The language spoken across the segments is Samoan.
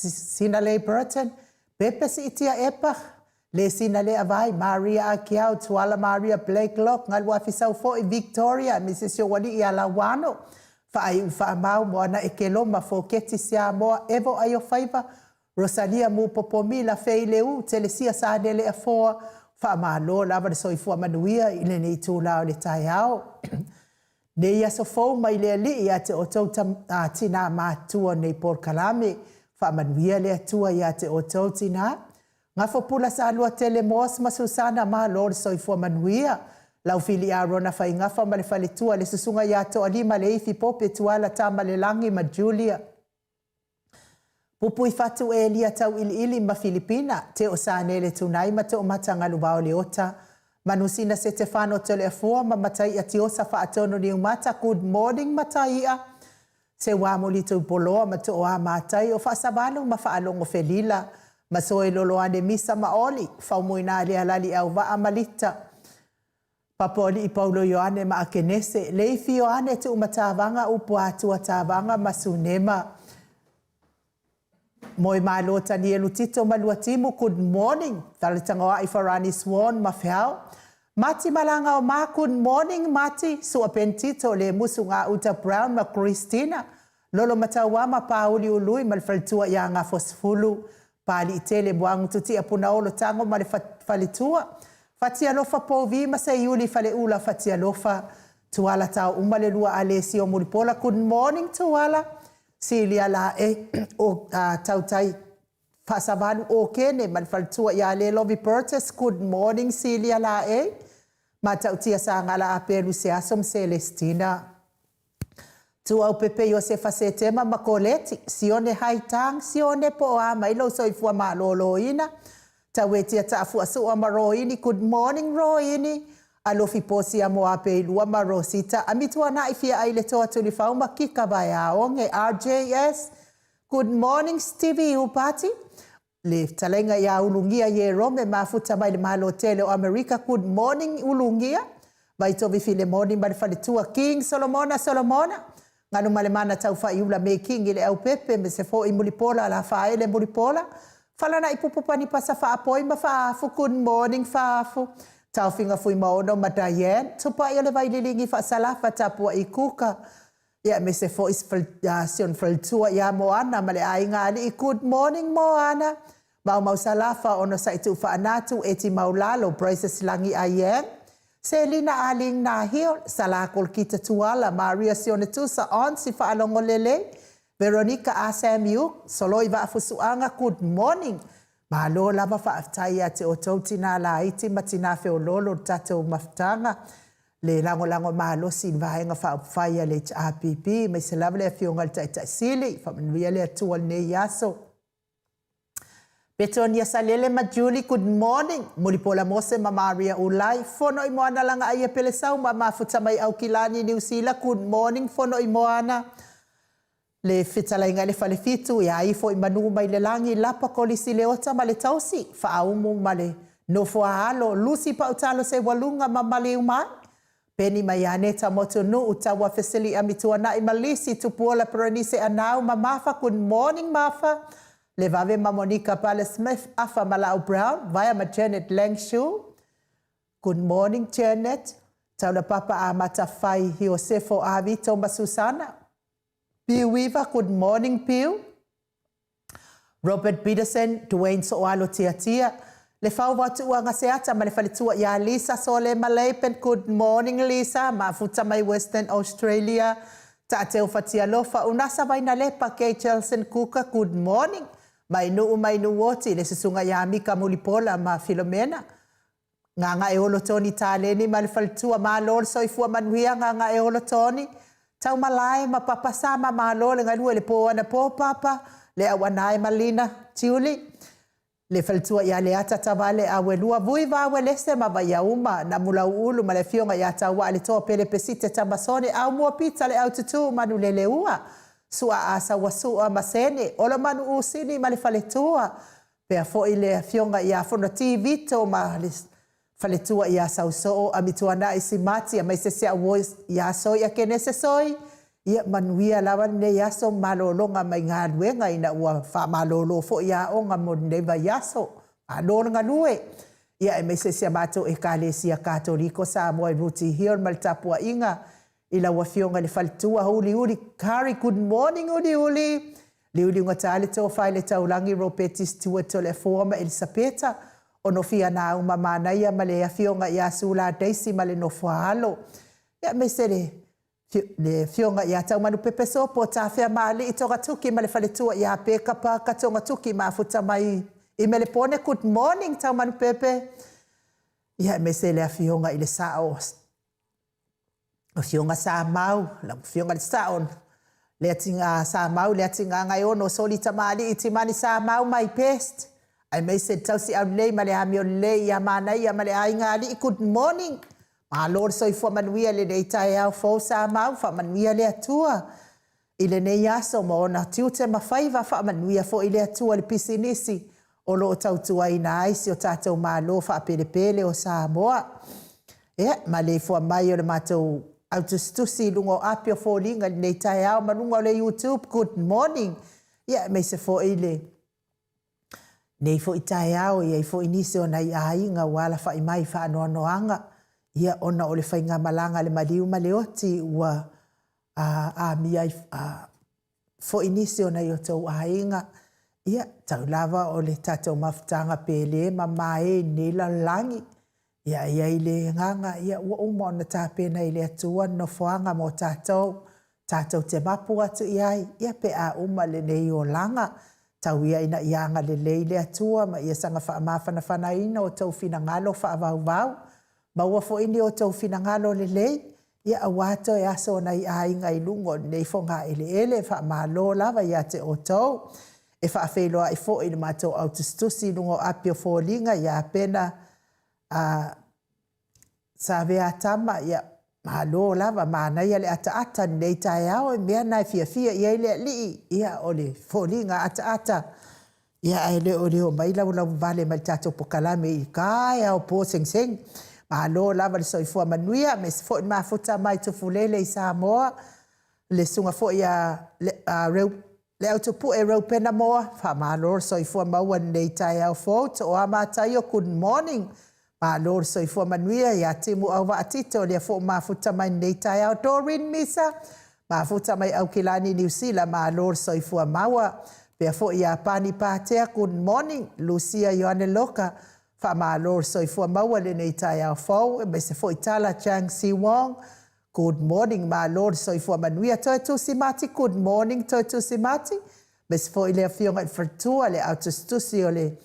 Sinalei Burton, Pepe Siitia Epa, Le Sinalei Avai, Maria Akiau, Tuala Maria Blakelock, Galuafisau foi, Victoria, Mrs. Sioali'i ia Lauano, Faaiu Faamau, Moana Ekeloma, Foketi Siamoa, Evo Aiofaiva, Rosalia Mupopomila, Fei Leu, Telesia Sanele Afoa, Faamalo lava le soifua manuia i lenei itula o le taeao. Nei aso fou mai le Alii ia te outou tinā matutua o nei polokalame. Faamanuia le Atua ia te outou tinā. Gafopula Saluatele Moss ma Susana, malo le soifua manuia. Laufili Arona Faigafa ma le faletua, le susuga ia Toalima Leifi Pope Tuala Tamalelagi ma Julia. Pupuifatu Elia Tauiliili ma Filipina, Teo Sanele Tunai ma Toomata Galuvao Leota, Manusina Setefano Toleafua ma Mataia Tiosa Faatonu Niumata, good morning Mataia, Seuamuli Tuipoloa ma Tooa Matai o Faasavalu ma Faalogo Felila, Masoe Loloane Misa ma Oli, Faumuina Lealali Auvaa ma Lita, Papoalii Paulo Ioane ma Akenese, Leifi Ioane Tuumatavaga Upu Atua Tavaga ma Sunema, Moemalo Tanielu Tito ma Luatimu, good morning, Taletagoai Farani Swan ma Feao, Mati Malaga o Ma, good morning Mati, Sua Ben Tito, Lemusu Gauta Brown ma Christina, Lolo Mataua ma Pauli Ului ma le faletua ia Gafosefulu, Paaliitele Moagu Tutia Punaolo Tago ma le faletua, Fatialofa Pouvi ma Seiuli Faleula Fatialofa, Tuala Taouma le lua Alesio Mulipola, good morning Tuala, Silia Lae o Tautai Faasavalu o Kene ma le faletua ia Lelovi Burgess, good morning Silia Lae, Matautia Sagala Apelu Seaso ma Celestina. Tuaupepe Iosefa Setema ma Koleti, Sione Haitang, Sione po o a mai lou soifua malōlōina, Tauetia Taafuasua ma Roini, good morning Roini, Alofi Posia Moapeilua ma Rosita, Amituanai Fiaai le Toa Tulifau ma Kika Vaeaoge, RJS, good morning Stevie Upati, Le fetalaiga ia Ulugia Ierome mafuta mai le Malo tele o Amerika Good morning Ulugia Vaitovi Filemoni ma le faletua King Solomona Solomona Galumalemana Taufaiula me King i le Aupepe me se foi Mulipola Lafaele Mulipola Falana'i Pupu Panipasa Faapoi ma Faafu Good morning Faafu Taofiga Fuimaono ma Diane Tupai o le Vaililigi Faasalafa Tapua'i Kuka Ia aemaise foi si ona faletua ia Moana ma le aiga alii Good morning Moana Maumau Salafa Onosai Tuufaanatu Eti Maulalo Braces Lagi Ayang Selina Aling Nahil Sala Kolokita Tuala Maria Sione Tusa Onsi Faalogo Lelei Veronica A Sam Yuk Soloi Vaafusuaga Good morning Malo lava faafetai ia te outou tinā laiti ma tinā feoloolo le tatou mafutaga le lagolago malosi i le Vaega Faaupufai a le HRPP, aemaise lava le Afioga i le Taitai Sili. Faamanuia le Atua i lenei aso. Petonia Salele ma Julie, good morning. Mulipola Mose ma Maria Ulai, Fono i Moana Lagaaia Pelesau ma Mafuta mai Aukilani, Niu Sila, good morning Fono i Moana. Le fetalaiga i le Falefitu, ia ifo i manu mai le lagi, lapa kolisi le ota ma le tausi, faaumu ma le nofo a alo, lusi pautalo seualuga ma maliu mai. Peni mai Aneta Motunuu, Taua Fesili'a Mituana'i ma Lisi, Tupuola Perenise Anau ma Mafa, good morning Mafa, Levave ma Monica Pale Smith, Afa ma Lau Brown, Vaea ma Janet Langshu, Good morning Janet, Taulapapa Amata Fai, Iosefo Avito ma Susana, Piu Iva, good morning Piu. Robert Peterson, Duane Soalo Tiatia, Le Fauva Tuuaga Seata ma le faletua ia Lisa Sole Maleipen, good morning Lisa, Mafuta mai Western Australia, Taateu Fatialofa, Unasa Vainalepa, Kay Chelson Kuka, good morning, Mainuu Mainuoti, le susuga ia Mika Mulipola ma Filomena, Gagaeolo Tony Taleni ma le faletua Malo le soifua manuia Gagaeolo Tony Taumalae ma Papa Sama Malo le galue le po anapo Papa le Auanae ma Lina Tiuli le faletua ia Leata Tavale Awelua Vui Vawelese ma Vaiauma Namulauulu ma le afioga ia Tauaa le Toa Pele Pesite Tamasone Aumua Pita le Aututu Manuleleua Su'a Asauasua ma Sene Olomanu Usini ma le faletua Pea foi le afioga ia Fonoti Vito ma le faletua ia Sausoo Amituana'i Simati aemaise se auoi ia Soi Akenese Soi, Ia manuia lava lenei aso ma malologa mai galuega ina ua faamalolo foi aoga mo lenei vaiaso. Malo le galue! Ia aemaise si a matou Ekalesia Katoliko Samoa i Rooty Hill ma le tapuaiga i lau Afioga i le Faletua Uliuli Curry. Good morning Uliuli! Liuliugata le tofa i le taulagi Ropeti Stewart Toleafoa ma Elisapeta Onofia Nauma Manaia ma le Afioga ia Sula Daisy ma le nofo a alo. Ia aemaise le le Afioga ia Taumanupepe Sopo, Tafeamaalii Togatuki ma le faletua ia Peka Parker Togatuki mafuta mai i Melepone. Good morning Taumanupepe. Ia aemaise le Afioga i le Sao, Afioga Samau, lau Afioga i le Sao, Leatiga Samau, Leatigagaeono, Soli Tamalii, Timani Samau, my best. Aemaise le tausiau lelei ma le amio lelei ia Manaia ma le aiga alii. Good morning. Malo le soifua manuia i lenei taeao fou Samau, faamanuia le Atua i lenei aso ma ona tiute ma faiva, faamanuia foi le Atua i le pisinisi o lo o tautuaina ai si o tatou Malo faapelepele o Samoa. Ia, maleifua mai o le matou autusitusi i luga o api o foliga i lenei taeao ma luga o le YouTube, good morning. Ia, aemaise foi le Nei foi taeao, e i ai foi nisi o nai aiga ua alafai mai i faanoanoaga, ia ona o le faigamalaga a le maliu ma le oti ua amia ai foi nisi o nai o outou aiga. Ia, tau lava o le tatou mafutaga pele ma mae i lenei lalolagi. Ia, e i ai le agaga, ia ua uma ona tapena e le Atua le nofoaga mo tatou, tatou te mapu atu i ai, ia pe a uma lenei olaga. Tau ia ina ia agalelei le Atua ma ia saga faamafanafanaina outou finagalo faavauvau. Maua foi ni outou finagalo lelei, ia aua toe aso o nai aiga i luga o lenei fogaeleele. Faamalo lava ia te outou. E faafeiloai foi i le matou au tusitusi i luga o api o foliga ia Pena a Saveatama, ia malo lava, manaia le ataata i lenei taeao, o mea na e fiafia i ai le alii, ia o le foliga ataata, ia ae le o le omai laulauvale mai le tatou pokalame i taeao po segisegi. Malo lava le soifua manuia, aemaise foi le mafuta mai Tufulele i Samoa, le susuga foi ia Leautupue Reupena Moa, faamalo le soifua maua i lenei taeao fou. Tooa Mataio, good morning. Malo le soifua manuia ia Timu Auvaa Tito, lea foi ua mafuta mai i lenei taeao. Doreen Misa, mafuta mai Aukilani, Niu Sila, malo le soifua maua. Faapea foi ia Pani Patea, good morning. Lucia Ioane Loka, faamalo le soifua maua i lenei taeao fou. Aemaise foi Tala Chang Si Wong, Good morning malo le soifua manuia toe tusi mati good morning toe tusi mati aemaise foi le afioga i faletua le au tusitusi o le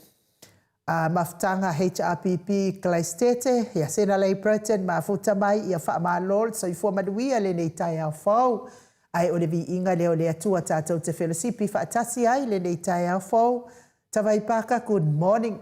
mafutaga HRPP Kalaistete ia Sena Lei Burton mafuta mai ia faamalo le soifua manuia lenei taeao fou ae o le viiga lea o le Atua tatou te felosipi faatasi ai lenei taeao fou Tavai Paka good morning.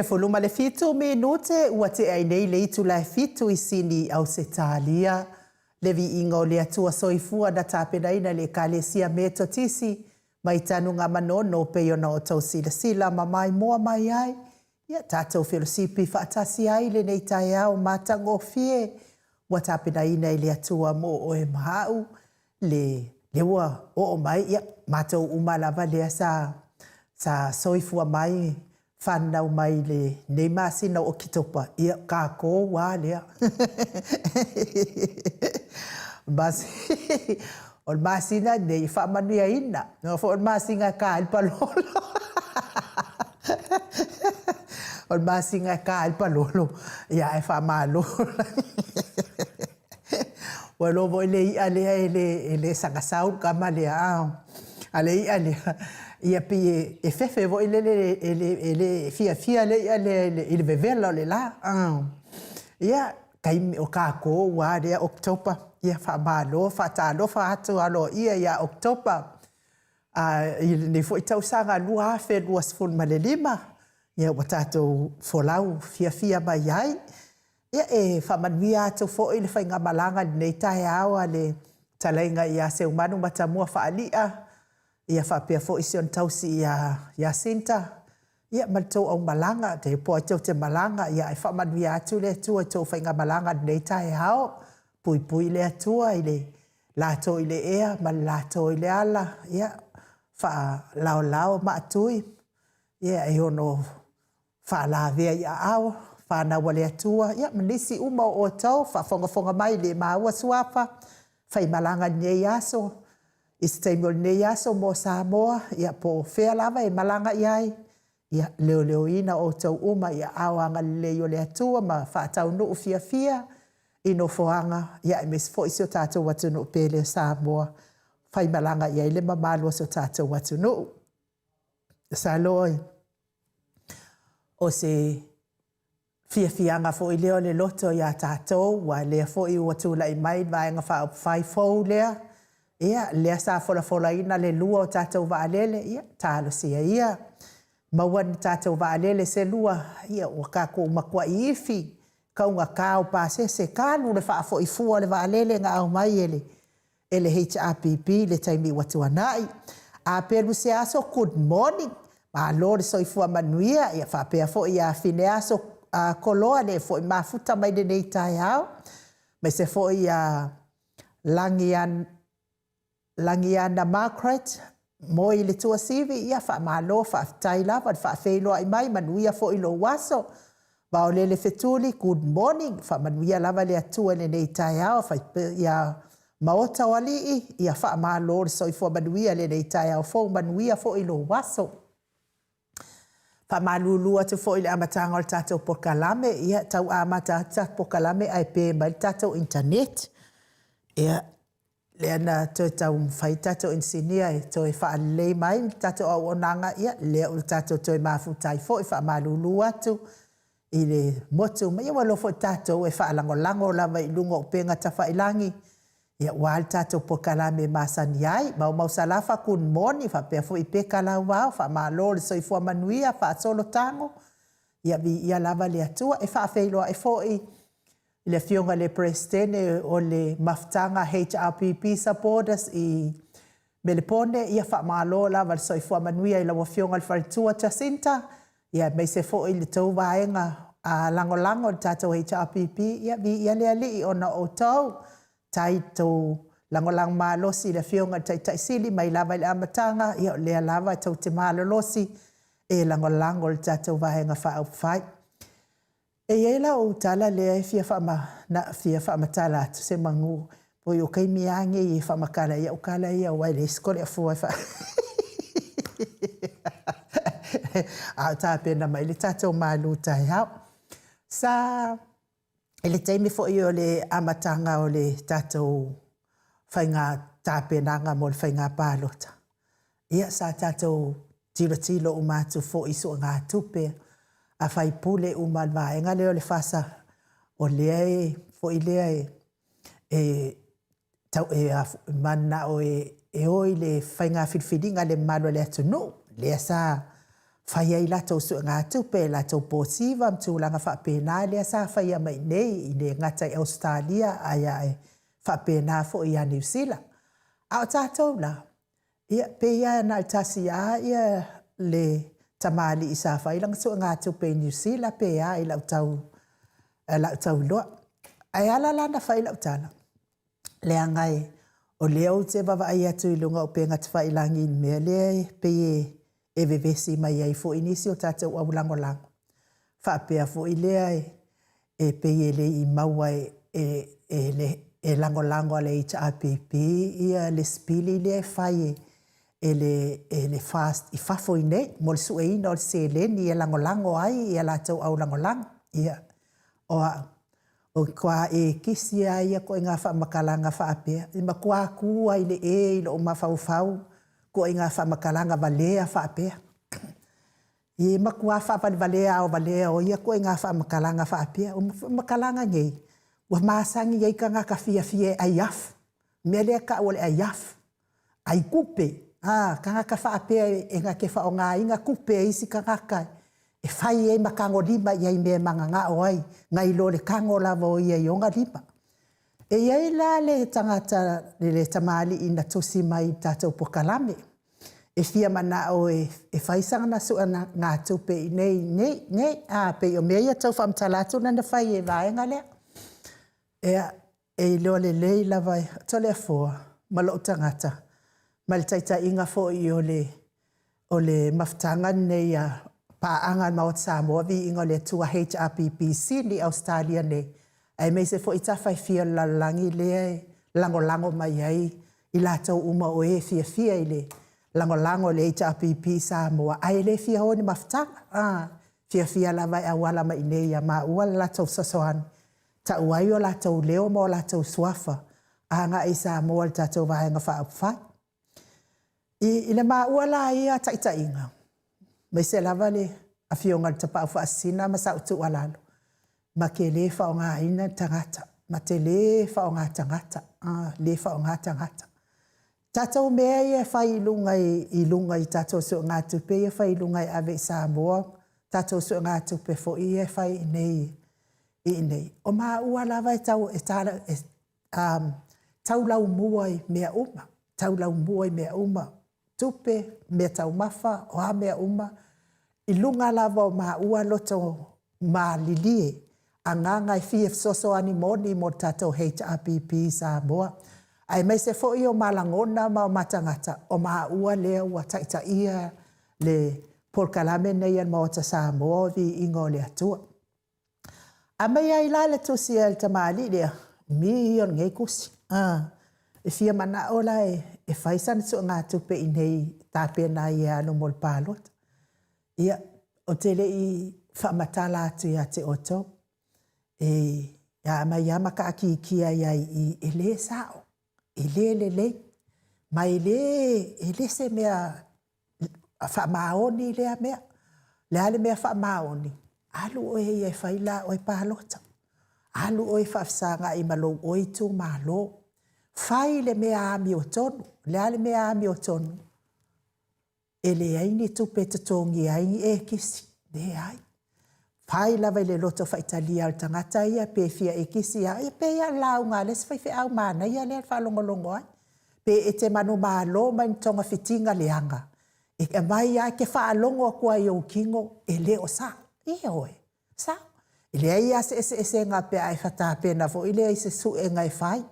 17 minute ua tea ai nei le itula e fitu i Sini, Ausetalia. Le viiga o le Atua Soifua na tapenaina e le Ekalesia Metotisi mai Tanugamanono pei ona outou silasila ma maimoa mai ai, ia tatou felosipi faatasi ai i lenei taeao matagofie ua tapenaina e le Atua mo oe ma au, le lea ua oo mai, ia, matou uma lava lea sa sa soifua mai, fanau mai i lenei masina o Oketopa, ia, kākou lava lea. O le masina lenei e faamanuiaina, aua foi o le masina e ka ai le palolo. O le masina e ka ai le palolo, ia ae faamalo. Ua iloa foi le i'a lea e le, e le saga sau le tama lea, a, a le i'a lea, ia pei e fefe foi lele e le, e le fiafia le i'a lea i le vevela o le la. A. Ia, taimi o tatou a lea October, ia faamalo, faatalofa atu aloaia ia October a, i lenei foi tausaga 2025, ia ua tatou folau fiafia mai ai. Ia, e faamanuia atu foi le faigamalaga i lenei taeao a le Fetalaiga ia Seumanu Matamua Faali'a, ia faapea foi si ona tausi ia Jacinta, ia ma le tou aumalaga, te po ai tou te malaga, ia ae faamanuia atu le Atua i tou faigamalaga i lenei taeao. Puipui le Atua i le latou i le ea ma le latou i le ala, ia faalaolao maatui, ia e ono faalavea i aao fanau a le Atua, ia ma nisi uma o outou faafogafoga mai le maua suafa, faimalaga i lenei aso, i se taimi o lenei aso mo Samoa, ia po o fea lava e malaga i ai, ia leoleoina outou uma i aao agalelei o le Atua ma faataunuu fiafia i nofoaga, ia aemaise foi si o tatou atunuu pele o Samoa, faimalaga i ai le mamalu o si o tatou atunuu. Masalo o se fiafiaga foi lea o le loto ia tatou, aua o lea foi ua tulai mai le Vaega Faaupufai fou lea, ia, lea sa folafolaina le lua o tatou vaalele, ia, talosia ia maua ni tatou vaalele se lua, ia ua tatou matuai ifi taugata o pasese, talu le faafoi fua o le vaalele na aumai e le e le HRPP i le taimi ua tuanai. Apelu Seaso, good morning. Malo le soifua manuia, ia faapea foi ia Fineaso Koloa le foi mafuta mai lenei taeao. Aemaise foi ia Lagiana Margaret, moi i le Tuasivi, ia faamalo faafetai lava le faafeiloai mai, manuia foi lou aso. Vaolele Fetuli, good morning, faamanuia lava le Atua i lenei taeao, ia Maota o Alii, ia faamalo le soifua manuia i lenei taeao fou, manuia foi lou aso. Faamalulu atu foi i le amataga o le tatou polokalame, ia tau amata atu le tatou polokalame ae pe mai le tatou internet. Ia, lea na toe taumafai le tatou inisinia e toe faalelei mai le tatou auaunaga, ia lea ua tatou toe mafuta ai foi. Faamalulu atu i le motu mai, ia ua iloa foi tatou e faalagolago lava i luga o upega tafailagi, ia aua le tatou polokalame e masani ai. Maumau Salafa, good morning, faapea foi Peka Lauvao, faamalo le soifua manuia, faasolo tago, ia viia lava le Atua. E faafeiloai foi i le Afioga i le Peresetene o le Mafutaga HRPP Supporters i Melepone, ia faamalo lava le soifua manuia i lau Afioga i le Faletua Jacinta, ia aemaise foi le tou vaega lagolago i le tatou HRPP, ia viia le Alii ona o outou, tai i le tou lagolago malosi i le Afioga i le Taitai Sili mai lava i le amataga, ia o lea lava tou te malolosi e lagolago i le tatou Vaega Faaupufai. E i ai lau tala lea e fia fia faamatala atu se manu oi o taimi lava nei e faamatala ai au tala ia aua e leai se Toleafoa e faa a o tapena mai le tatou malu taeao. Sa i le taimi foi o le amataga o le tatou faiga tapenaga mo le faiga palota, ia sa tatou tilotilo uma atu foi i suegatupe a faipule uma a le vaega lea o le FASA, o lea e foi lea e tau e mananao e o i le faiga filifiliga a le mamalu o le atunuu, lea sa Fai ai latou suegatupe, latou posiva ma tulaga faapena lea sa faia mai nei, i le gata i Ausetalia ae ae faapena foi ia Niu Sila. A o tatou la, ia, pei lava na o le tasi lava ia le tamalii sa fai lana suegatupe i Niu Sila pe a i lau tau, lau tau iloa. Ae ala la ona fai lau tala, leaga o lea ou te vaavaai atu i luga o upega tafailagi i le mea lea e pei e vevesi mai ai foi nisi o tatou au lagolago, faapea foi lea e pei e le i maua e lagolago a le HRPP le sipili lea e fai e le FAST i fafo i nei mo le sueina o le seleni e lagolago ai a latou aulagolago. Ia, o au, o le matua ekisi lava ia ituaiga faamatalaga faapea, e matua tu lava i le e i lou mafaufau ituaiga faamatalaga valea faapea. E matua faavalevalea aovalea o ia ituaiga faamatalaga faapea. O faamatalaga nei, ua masani ai tagata fiafia e ai afu. O le mea lea e tau o le ai afu, ai tupe, a, tagata faapea e na te faaaogaina tupe a isi tagata e fai ai ma tagolima i ai i mea e mananao ai, nai lo le tago lava o ia i ona lima. E i ai la le tagata, le tamalii na tusi mai i le tatou polokalame, e fia manao e fai sana suegatupe i inei nei, nei, a, pei o mea ia e tau faamatala atu lea na fai e le vaega lea. Ia, e iloa lelei lava e Toleafoa ma lou tagata, ma le taitaiga foi o le o le mafutaga lenei a paaga a le Maota Samoa, Viiga o le Atua HRPP Sini Ausetalia nei, aemaise foi tafa e fia o le lalolagi lea e lagolago mai ai i latou uma o e fiafia i le lagolago i le HRPP i Samoa, ae le fia o i ni mafutaga, a, fiafia lava e auala mai i inei ia maua le latou fesoasoani, tau ai o latou leo ma o latou suafa agai i Samoa i le tatou Vaega Faaupufai. I le maua la ia taitaiga, aemaise lava le Afioga i le Tapaau Faasisina ma sau tuualalo, ma te le faaaogaina tagata, ma te le faaaoga tagata, le faaaoga tagata. Tatou mea ia e fai i luga i luga i tatou suegatupe ia e fai i luga e ave i Samoa, tatou suegatupe foi ia e fai i inei i inei. O maua lava e tau e taulaumua i mea uma, taulaumua i mea uma, tupe, mea taumafa, o a mea uma, i luga lava o maua loto malilie, agaga e fia fesoasoani moni mo le tatou HRPP i Samoa, aemaise foi o ma lagona ma o ma tagata, o maua lea ua taitaia le polokalame lenei a le Maota Samoa o Viiga o le Atua. Aumai ai la le tusi a le tamalii lea, mi ia o lenei tusi. E fia manao la e fai sana suegatupe i inei e tapena ai e alu mo le palota. Ia, ou te le i faamatala atu ia te outou, e aumai lava ma taatitia ai i i, e le sao, e le lelei, ma e le, e le se mea faamaoni lea mea. O le a le mea faamaoni? Alu oe ia e fai la oe palota. Alu oe e faafesagai ma lou oe itumalo. Fai le mea amiotonu. O le a le mea amiotonu? E leai ni tupe e totogia ai ni ekisi. Leai. Fai lava i le loto faitalia o le tagata ia pe fia ekisi lava, ia pei lava o le lauga a le isi faifeau manaia lea e faalogologo ai. Pe e te manumalo mai ni togafitiga leaga, e aumai lava e te faalogo atu lava i ou tino e le o sao. Ioe, sao. E leai lava se eseesega pe a e tapena foi lea i se suega e fai,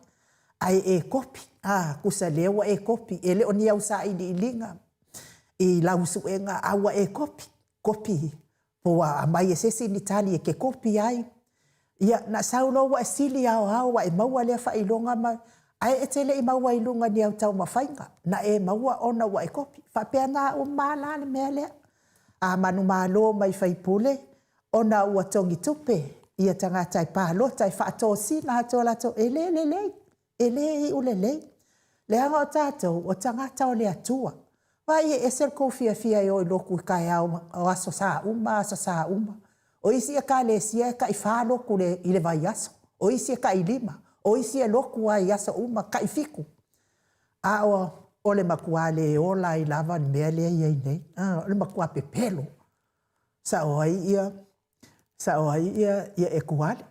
ae e kopi, a, tusa lea ua e kopi, e le o ni au sailiiliga i lau suega, a ua e kopi, kopi po ua aumai e se isi ni tali e te kopi ai. Ia, na sau loa ua e sili aoao ua e maua lea faailoga ma, ae e te le i maua i luga i ni au taumafaiga, na e maua ona ua e kopi. E faapena uma lava la le mea lea. A manumalo mai sui usufono ona ua togitupe ia tagata e palota e faatosina atu o latou, e le lelei. E le iu lelei, leaga o tatou o tagata o le Atua. Vaai e ese le tou fiafia e o i lotu i taeao o Aso Sa uma, Aso Sa uma. O isi Ekalesia e tai-fa lotu i le vaiaso, o isi e tai-lima, o isi e lotu lava i aso uma, tai-fitu. A o le matua le ola ai lava le mea lea e i ai nei, o le matua pepelo. Sao ai ia sao ai ia ia Ekuale.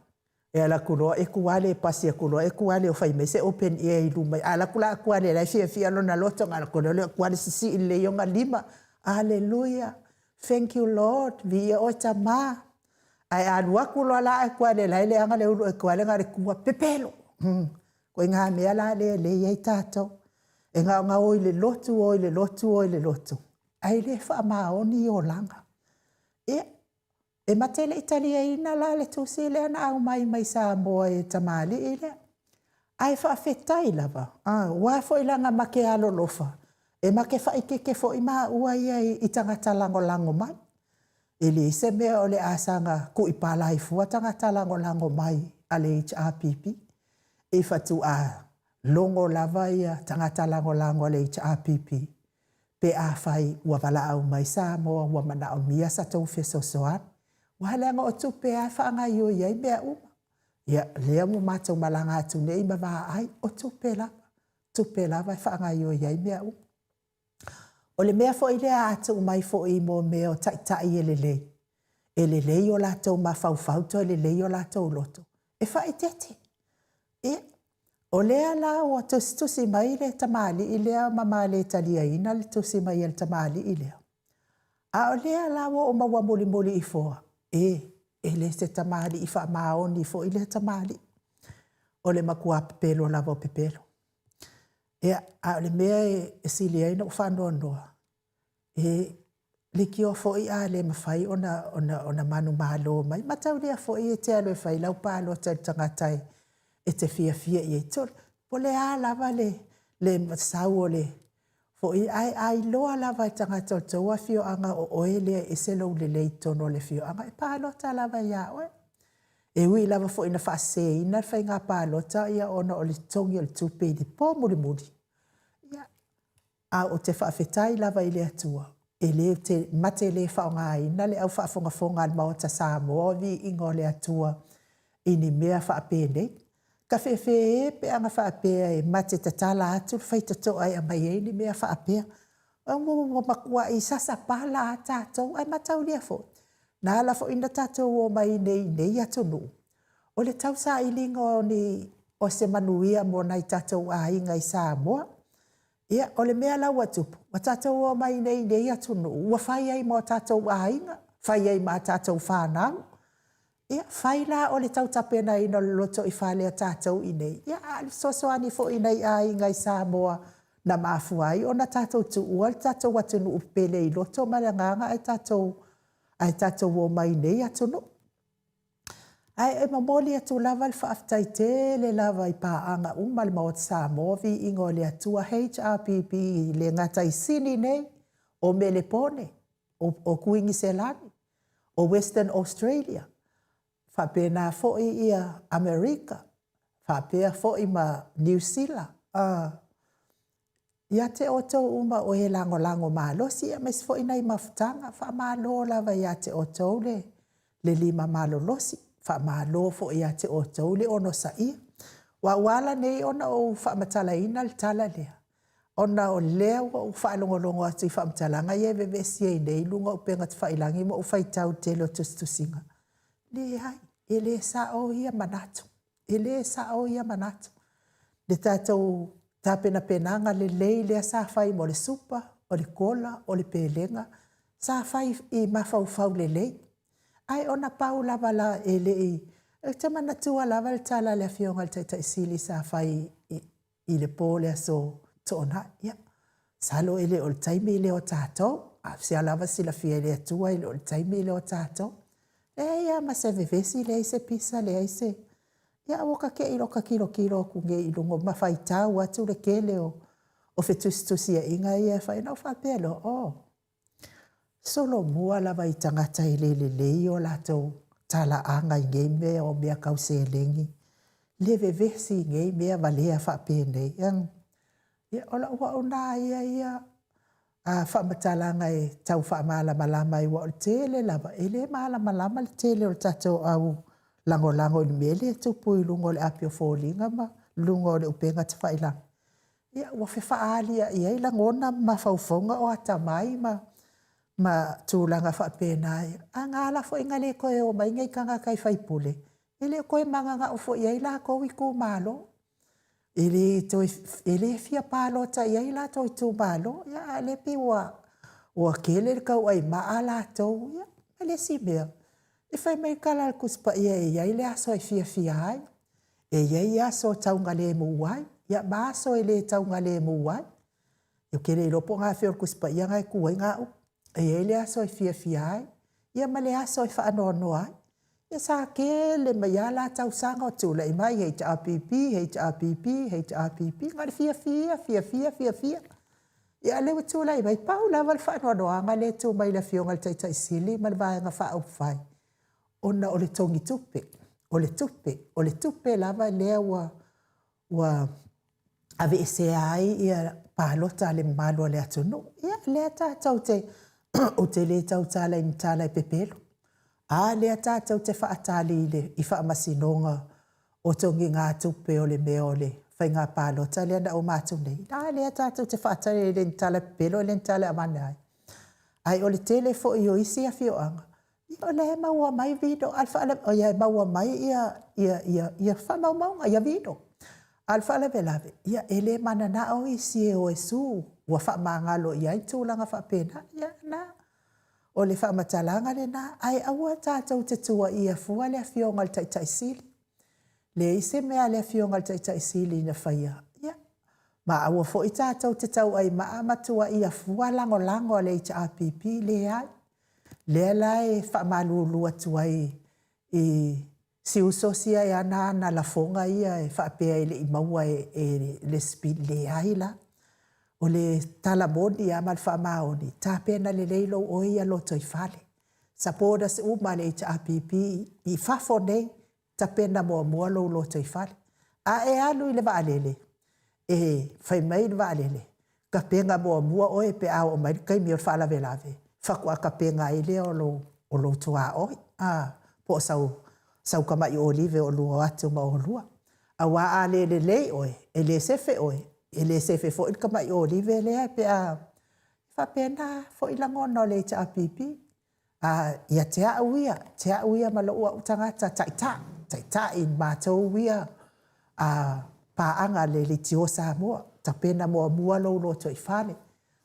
E ala atu loa Ekuale e pasi atu loa Ekuale o fai mai se open air i luma. A ala atu la Ekuale la e fiafia lona loto ona ala atu loa lea o Ekuale sisii lelei ona lima. Aleluia! Thank you Lord, viia oe Tama. Ae a alu atu loa la Ekuale la e leaga le ulu o Ekuale na o le tua pepelo. Ituaiga mea la lea e lei ai tatou. E na ona o i le lotu, o i le lotu, o i le lotu, ae le faamaoni olaga. Ia, e ma te le i taliaina la le tusi lea na aumai mai Samoa e tamalii lea. Ae faafetai lava, aua foi leaga ma te alolofa, e ma te faaeteete foi maua ia i tagata lagolago mai. E leai se mea o le a saga tuuipala ai fua tagata lagolago mai a le HRPP. E faatoa logo lava ia tagata lagolago a le HRPP pe afai ua valaau mai Samoa ua manaomia sa tou fesoasoani. Aua leaga o tupe lava e faagaoioi ai mea uma. Ia, lea ua matou malaga atu nei ma vaai, o tupe lava, tupe lava e faagaoioi ai mea uma. O le mea foi lea a tuu mai foi mo mea o taitai e lelei, e lelei o latou mafaufau toe lelei o latou loto, e faaeteete. Ia, o lea la ua tusitusi mai le tamalii lea ma ma le taliaina le tusi mai a le tamalii lea. A o lea la ua ou maua mulimuli ifoa, e, e le se tamalii faamaoni foi lea tamalii. O le matua pepelo lava o pepelo. Ia, a o le mea e sili ai ona ou faanoanoa, e leitioa foi a le mafai ona, ona, ona manumalo mai. Mataulia foi e te alu e fai lau palota i le tagata e, e te fiafia i ai. Po o le a lava le, le sau o le foi, ae a iloa lava e tagata o le tou afioaga o oe lea e ese lou lelei i totonu o le afioaga, e palota lava ia oe. E ui lava foi ina faaseseina le faiga palota ia ona o le totogi o le tupe i le po mulimuli, ia, a ou te faafetai lava i le Atua, e le te, ma te le faaaogaina le au faafogafoga a le Maota Samoa o viiga o le Atua i ni mea faapenei. Ka fefe e pe ana faapea e ma te tatala atu le faitotoa e aumai ai ni mea faapea. Ua matuai sasa pala a tatou, ae mataulia foi, na ala foi ona tatou omai i nei atunuu, o le tausailiga o ni o se manuia mo nai tatou aiga i Samoa. Ia, o le mea la ua tupu, ua tatou omai nei i nei atunuu, ua fai ai ma o tatou aiga, fai ai ma a tatou fanau. Ia, fai la o le tau tapenaina o le lotoifale a tatou i inei, ia, a o le fesoasoani foi i nai aiga i Samoa na mafua ai ona tatou tuua le tatou atunuu pele i loto ma le agaga ae tatou ae tatou omai i nei atunuu. Ae e momoli atu lava le faafetai tele lava i paaga uma a le Maota Samoa, Viiga o le Atua, HRPP, e le gata i Sini nei, o Melepone, o, o Kuiniselani, o Western Australia, faapena foi ia Amerika, faapea foi ma Niu Sila. Uh, ia te outou uma o e lagolago malosi, aemaise foi nai mafutaga, faamalo lava ia te outou le, le lima malolosi, faamalo foi ia te outou le onosaia. Ua ua ala nei ona ou faamatalaina le tala lea, ona o lea ua ou faalogologo atu i faamatalaga ia e vevesi ai nei i luga o upega tafailagi ma ou faitau i le tele o tusitusiga. Leai, e le sao ia manatu. E le sao ia manatu. Le tatou tapenapenaga lelei lea sa fai mo le supa, o le kola, o le pelega, sa fai i mafaufau lelei. Ae ona pau lava la e le i... Ou te manatua lava le tala a le Afioga i le Taitai Sili sa fai i, i le po o le aso Toonai. Ia, masalo e le o le taimi lea o tatou. A o sea lava silafia e le Atua e le o le taimi lea o tatou. Leai lava ma se vevesi, leai se pisa, leai se... Ia, ua ta te i loa ta tilotilo atu nei i luga ma faitau atu le tele o, o fetusitusiaiga ia e fai. Ona ou faapea loa, oh, Solomua lava i tagata e le lelei o latou talaaga i nei mea o mea tau seleni, le vevesi i nei mea valea faapenei. Ia, o lau auauna ia ia a faamatalaga e tau faamalamalama ai, aua o le tele lava, e le malamalama le tele o le tatou au lagolago i le mea lea e tupu i luga o le api o foliga ma luga o le upega tafailagi. Ia, ua fefaalia'i ai lagona ma mafaufauga o atamai ma... Ma tulaga faapena ia. A na ala foi na le toe o mai nei tagata i faipule, e le o toe mananao foi i ai latou itumalo. E le toe, e le fia palota i ai latou itumalo, ia a o lea e pei ua, ua tele le tauai maa latou. Ia, ma le isi mea, e fai mai le tala a le Tusi Paia e i ai le aso e fiafia ai, e i ai aso e taugalemu ai, ia ma aso e le taugalemu ai. Ou te le iloa po o afea o le Tusi Paia na e tu ai na upu. E i ai le aso e fiafia ai, ia ma le aso e faanoanoa ai. Ia sa tele mai lava la tausaga o tulai mai HRPP, HRPP, HRPP, na o le fiafia, fiafia, fiafia. Ia a o lea ua tulai mai, pau lava le faanoanoaga lea e tu mai i le Afioga i le Taitai Sili ma le Vaega Faaupufai, ona o le togitupe, o le tupe, o le tupe lava lea ua ua aveesea ai ia palota a le mamalu o le atunuu. Ia, lea tatou te, ou te le tautala i ni tala e pepelo, a lea tatou te faatali i le i faamasinoga o togigatupe o le mea o le faiga palota lea na uma atu nei, a lea tatou te faatali e le o ni tala pepelo e le o ni tala e avane ai. Ae o le tele foi o isi afioaga, o la e maua mai video, a o le faalavelave, e maua mai ia, ia, ia, ia faamaumauga, ia video. A o le faalavelave, ia e le mananao isi e o e sue, ua faamagalo i ai tulaga faapena. Ia na, o le faamatalaga lena, ae aua tatou te tuuaia fua le Afioga i le Taitai Sili. Leai se mea a le Afioga i le Taitai Sili na faia, ia, ma aua foi tatou te tauaimaa ma tuuaia fua lagolago a le HRPP, leai. Lea la e faamalulu atu ai i si uso sia e ana ana lafoga ia e faapea e le i maua e le Speed, leai la. O le tala moni lava ma le faamaoni, tapena lelei lou oe ia lotoifale. Supporters uma a le HRPP i fafo nei, tapena muamua lou lotoifale. A e alu i le vaalele, e fai mai le vaalele, tapena muamua oe pe a oo mai le taimi o le faalavelave, faatoa tapena ai lea o lou, o lou tuaoi, a, po o sau, sau tamai olive o lua o atu ma oulua. Aua a le lelei oe, e le sefe oe, e le sefe foi le tamai olive lea pe a faapena foi lagona o le HRPP. A, ia te au ia, te au ia ma lou au tagata taitai, taitai i matou ia a paaga le Leitio Samoa, tapena muamua lou lotoifale,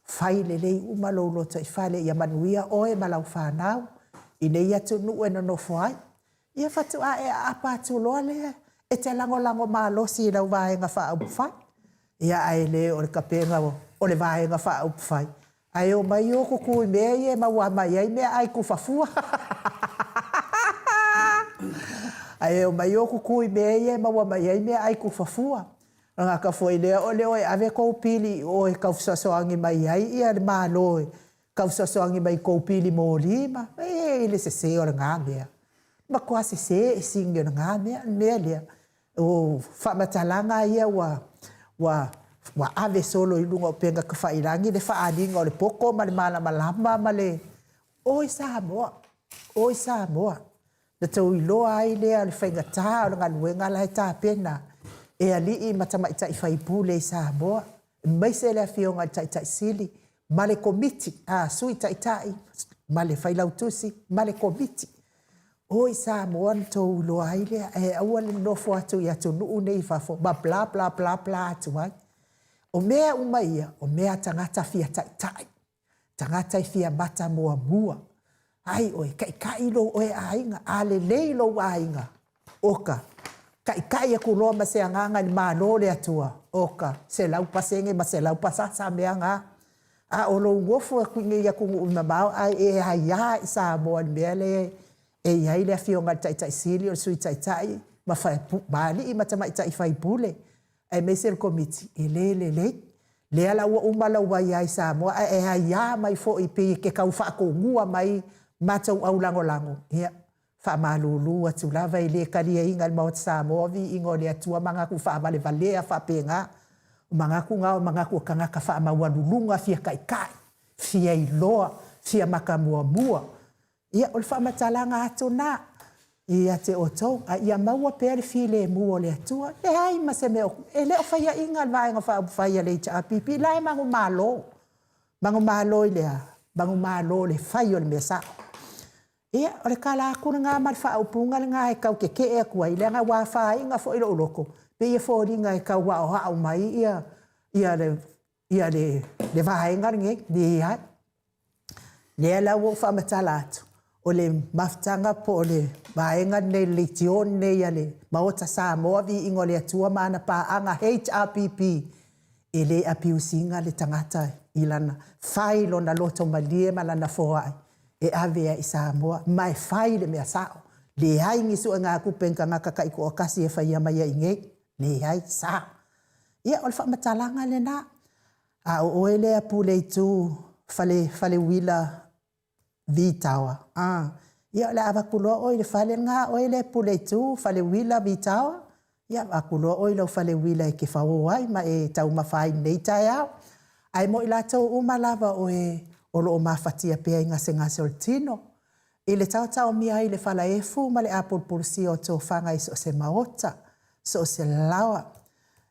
fai lelei uma lou lotoifale ia manuia oe ma lau fanau i nei atunuu e nonofo ai. Ia faatoa e aapa atu loa lea e te lagolago malosi i lau Vaega Faaupufai. Ia ae le o le tapena o le Vaega Faaupufai, ae omai o tutu i mea ia e maua mai ai meaai tufa fua. Ae omai o tutu i mea ia e maua mai ai meaai tufa fua. Ona gata foi lea o le o e ave tou pili i o e tau fesoasoani mai ai ia le Malo e tau fesoasoani mai i tou pili moli ma, e i le sese o lena mea. Matua sese esini o lena mea, o le mea lea, o faamatalaga ia ua, ua, ua ave solo i luga o upega tafailagi le faaaliga o le poto ma le malamalama ma le, oi Samoa, oi Samoa, na tou iloa ai lea o le faigata o le galuega la e tapena e alii ma tamaitai faipule i Samoa, aemaise le Afioga i le Taitai Sili ma le Komiti a Sui Taitai ma le Failautusi ma le Komiti. Oi Samoa na tou iloa ai lea, ae aua le nonofo atu i atunuu nei i fafo ma bla bla bla bla atu ai. O mea uma ia, o mea a tagata fia taitai, tagata e fia mata muamua. Ai oe, taitai lou oe aiga, a lelei lou aiga, oka, taitai atu loa ma se agaga i le Malo o le Atua, oka, 100% ma 100% mea na. A o lou nofo atu i inei i atunuu mamao ae e aia i Samoa i le mea lea e i ai le Afioga i le Taitai Sili, o le Sui Taitai ma alii ma tamaitai faipule, aemaise le Komiti, e le lelei. Lea la ua uma lau aia i Samoa ae e aia mai foi pei e te tau faatonua mai matou aulagolago, ia, faamalulu atu lava e le taliaina e le Maota Samoa viiga o le Atua manatu faavalevalea faapena. O manatu na o manatu o tagata faamaualuluga fia taitai, fia iloa, fia matamuamua. Ia, o le faamatalaga atu na ia te outou, a ia maua pea le filemu o le Atua. Leai ma se mea o, e le o faiaina le Vaega Faaupufai a le HRPP, la e manumalo. Manumalo i le a? Manumalo i le fai o le mea sao. Ia, o le tala atu lena ma le faaupuga lena e tau tetee atu ai, leaga ua afaina foi lou loto, pei e foliga e tau aoao mai ia, ia le, ia le, le vaega lenei. Leai. Lea la ua ou faamatala atu, o le mafutaga po o le vaega lenei, le leitio lenei a le Maota Samoa, Viiga o le Atua ma ana Paaga HRPP, e le abuse ina le tagata i lana, fai lona loto malie ma lana foai e ave ai i Samoa, ma e fai le mea sao. Leai ni suegatupe a ni tagata taitoatasi e faia maia i inei, leai, sao. Ia, o le faamatalaga lena. A o oe lea Puleitu fale, Faleuila Vi Taoa, ah, ia o le a avatu loa oe i le fale lena, oe lea Puleitu Faleuila Vi Taoa, ia avatu loa oe i lau faleuila e te fao ai ma e taumafa ai i lenei taeao. Ae mo i latou uma lava o e o lo o mafatia pea i gasegase o le tino, i le taotaomia ai i le falaefu ma le apulupulusia o tofaga i so o se maota, so o se laoa,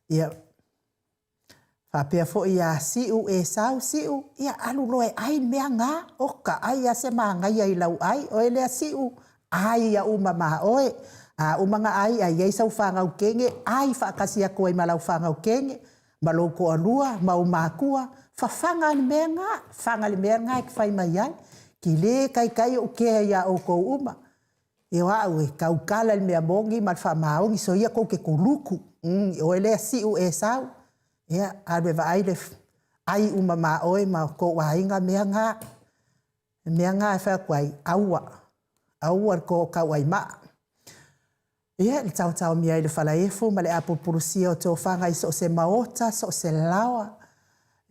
ia faapea foi ia Siu Esau Siu, ia alu loa e ai le mea na. Oka, ai lava se manaia i lau ai. Oe lea Siu, ai ia uma ma oe. A uma ona ai, a i ai sau fanau teine, ai faatasi atu ai ma lau fanau teine, ma lou toalua, ma ou matua, fafaga le mea lena, faga le mea lena e te fai mai ai. Ki le taitai ou kea iā outou uma. E o au e tautala i le mea moni ma le faamaoni, soia tou te kuluku. Oe lea Siu Esau, ia, alu e vaai le ai uma ma oe ma kou aiga mea na. Mea na e fai atu ai, aua, aua le tauai maa. Ia, le taotaomia ai i le falaefu ma le apulupulusia o tofaga i so o se maota, so o se laoa,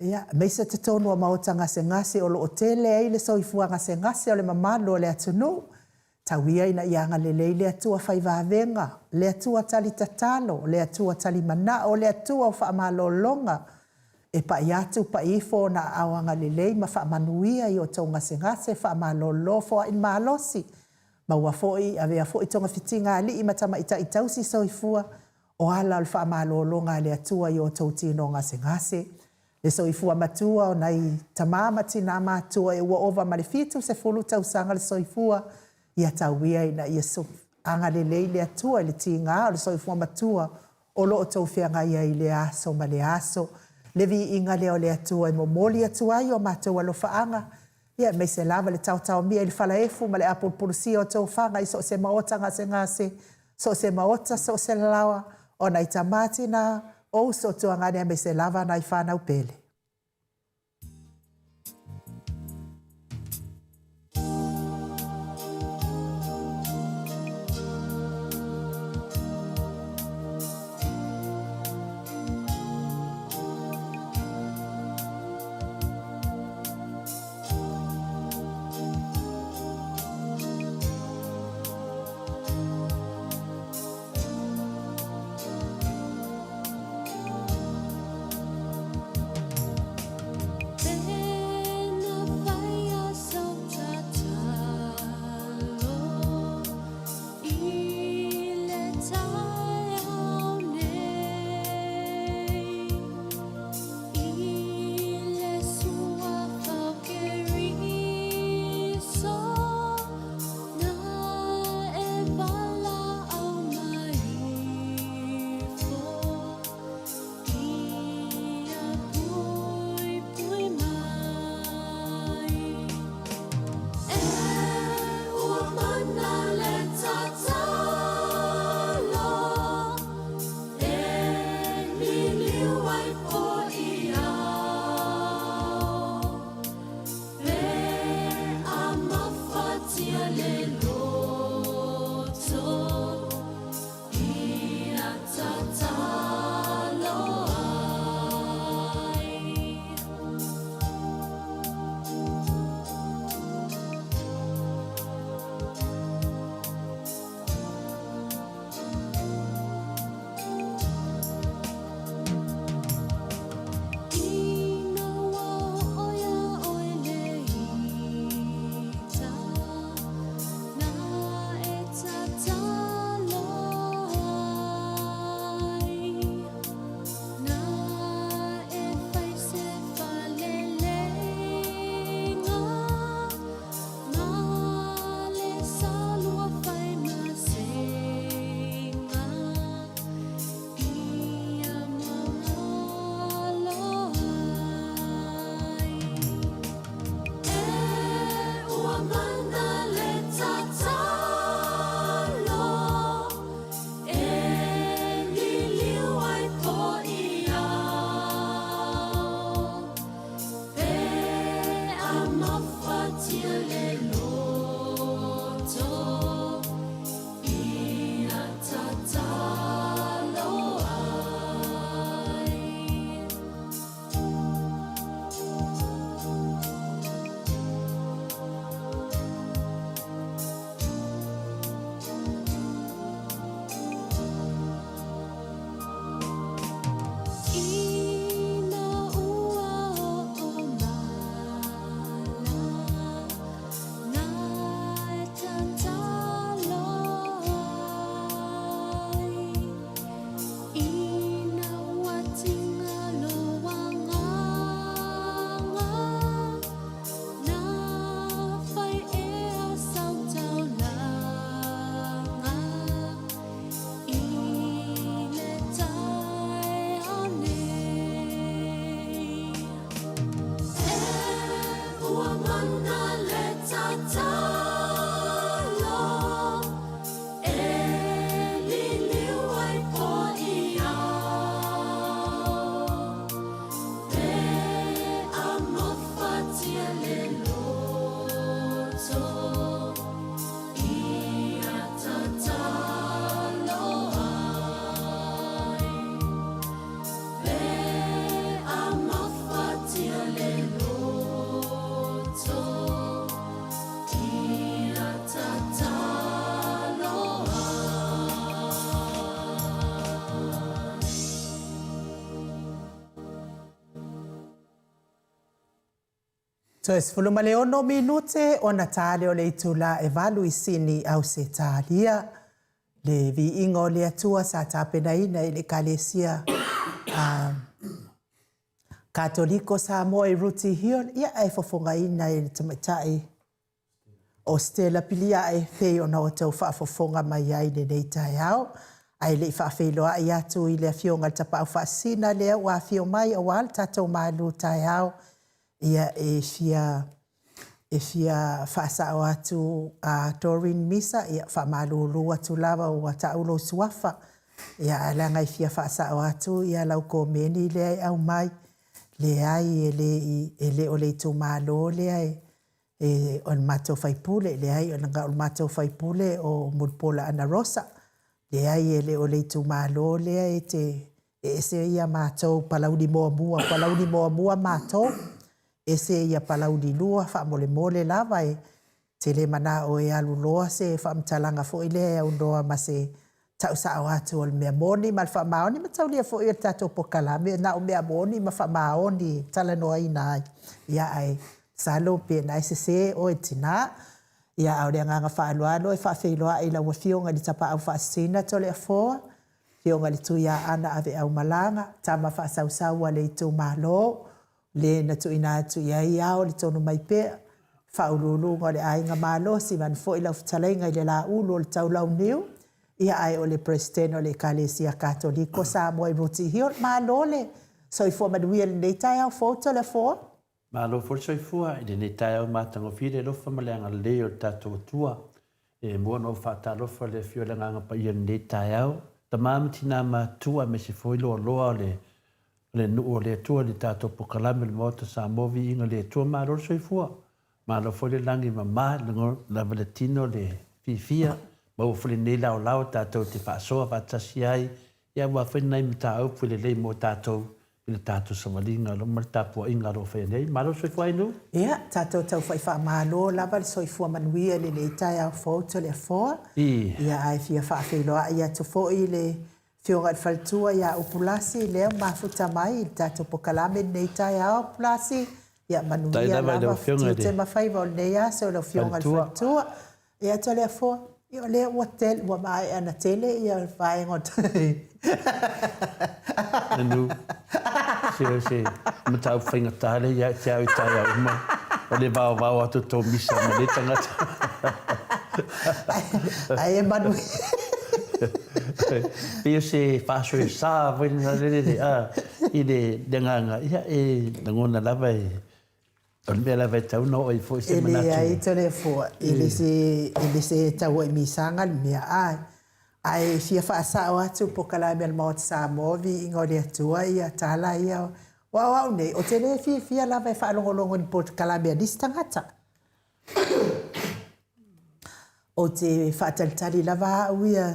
ia, aemaise totonu o maota gasegase o lo o tele ai le soifua gasegase o le mamalu o le atunuu. Tau ia ina ia agalelei le Atua fai vavega, le Atua tali tatalo, le Atua tali manao, le Atua o faamalologa, e pai atu pai ifo ona aao agalelei ma faamanuia i o outou gasegase, faamalolo, foai le malosi, maua foi, avea foi togafitiga a alii ma tamaitai tausi soifua, o ala o le faamalologa a le Atua i o outou tino gasegase. Le soifua matua o nai tama ma tina matutua ua ova ma le 70 tausaga le soifua, ia tau ia ina ia agalelei le Atua i le tiga o le soifua matua o lo o outou feagai ai i lea aso ma lea aso. Le viiga lea o le Atua e momoli atu ai o matou alofaaga, ia aemaise lava le taotaomia i le falaefu ma le apulupulusia o tofaga i so o se maota gasegase, so o se maota, so o se laoa, o nai tama tina, o uso tuagane aemaise lava nai fanau pele. Toe 16 minute ona ta lea o le itula e valu i Sini, Ausetalia. Le viiga o le Atua sa tapenaina e le Ekalesia a Katoliko Samoa i Rooty Hill, ia ae fofogaina e le tamaitai o Stella Piliae pei ona outou faafofoga mai ai i lenei taeao. Ae le i faafeiloai atu i le Afioga i le Tapaau Faasisina lea ua afio mai aua le tatou malu taeao, ia e fia e fia faasao atu a Doreen Misa, ia faamalulu atu lava ua tau lou suafa, ia ae leaga e fia faasao atu ia lau komeni lea e aumai. Leai e le i e le o le itumalo lea e e o le matou sui usufono, leai leaga o le matou sui usufono o Mulipola Anarosa. Leai e le o le itumalo lea e te e ese ia matou Palauli muamua, Palauli muamua matou, ese ia Palauli 2 faamolemole lava e te le manao e alu loa se faamatalaga foi lea e aunoa ma se tau sao atu o le mea moni ma le faamaoni ma taulia foi o le tatou polokalame na o mea moni ma faamaoni e talanoaina ai. Ia ae masalo pe na e sese oe tina. Ia a o le agaga faaaloalo e faafeiloai i lau Afioga i le Tapaau Faasisina Toleafoa, Afioga i le Tuiaana Aveaumalaga, tama faasausau a le itumalo, le na tuuina atu i ai ao le tonu mai pea, Faauluuluga o le Aiga Malosi, vaeane foi lau fetalaiga i le Laulu o le Taulauniu, ia ae o le Peresetene o le Ekalesia Katoliko Samoa i Rooty Hill. Malo le soifua manuia i lenei taeao fou Toleafoa. Malo foi le soifua i lenei taeao matagofie le alofa ma le agalelei o le tatou Atua. E mua ona ou faatalofa i le afio o le Agaga Paia i lenei taeao, tama ma tina matutua aemaise foi loaloa o le o le nuu o le Atua i le tatou pokalame o le Maota Samoa Viiga i le Atua malo le soifua malo foi le lagi e mama lava le tino le fiafia maua foi lenei laolao tatou te faasoa faatasi ai ia aua foi nai mataupu e lelei mo tatou i le tatou savaliga ma le tapuaiga o lo o faia nei. Malo le soifua Ainu. Ia, tatou taufai faamalo lava le soifua manuia i lenei taeao fou Toleafoa. Ia, ae fia faafeiloai atu foi i le Afioga i le Faletua ia Upulasi lea ua mafuta mai i le tatou pokalame i lenei taeao Upulasi. Ia manuia lava tiute ma faiva o lenei aso i lau Afioga i le Faletua. Ia Toleafoa, ia o lea ua tele, ua maea ona tele ia vaega o Manu, se o se mataupu faigata lea ia te au i taeao uma, o le vaovao atu o tō misa ma nei tagata. Ai e manu. Pei o se faasoesa foi lena lele, a, i le agaga, ia e lagona lava e O le mea lava e tatau ona oo ai foi se manatu. E leai Toleafoa, e le se, e le se tauaiamisaga le mea, a, ae fia faasao atu polokalame a le Maota Samoa, viiga o le Atua ia tala ia. Aua o au nei, ou te le fiafia lava e faalogologo i ni polokalame a nisi tagata. Ou te faatalitali lava au ia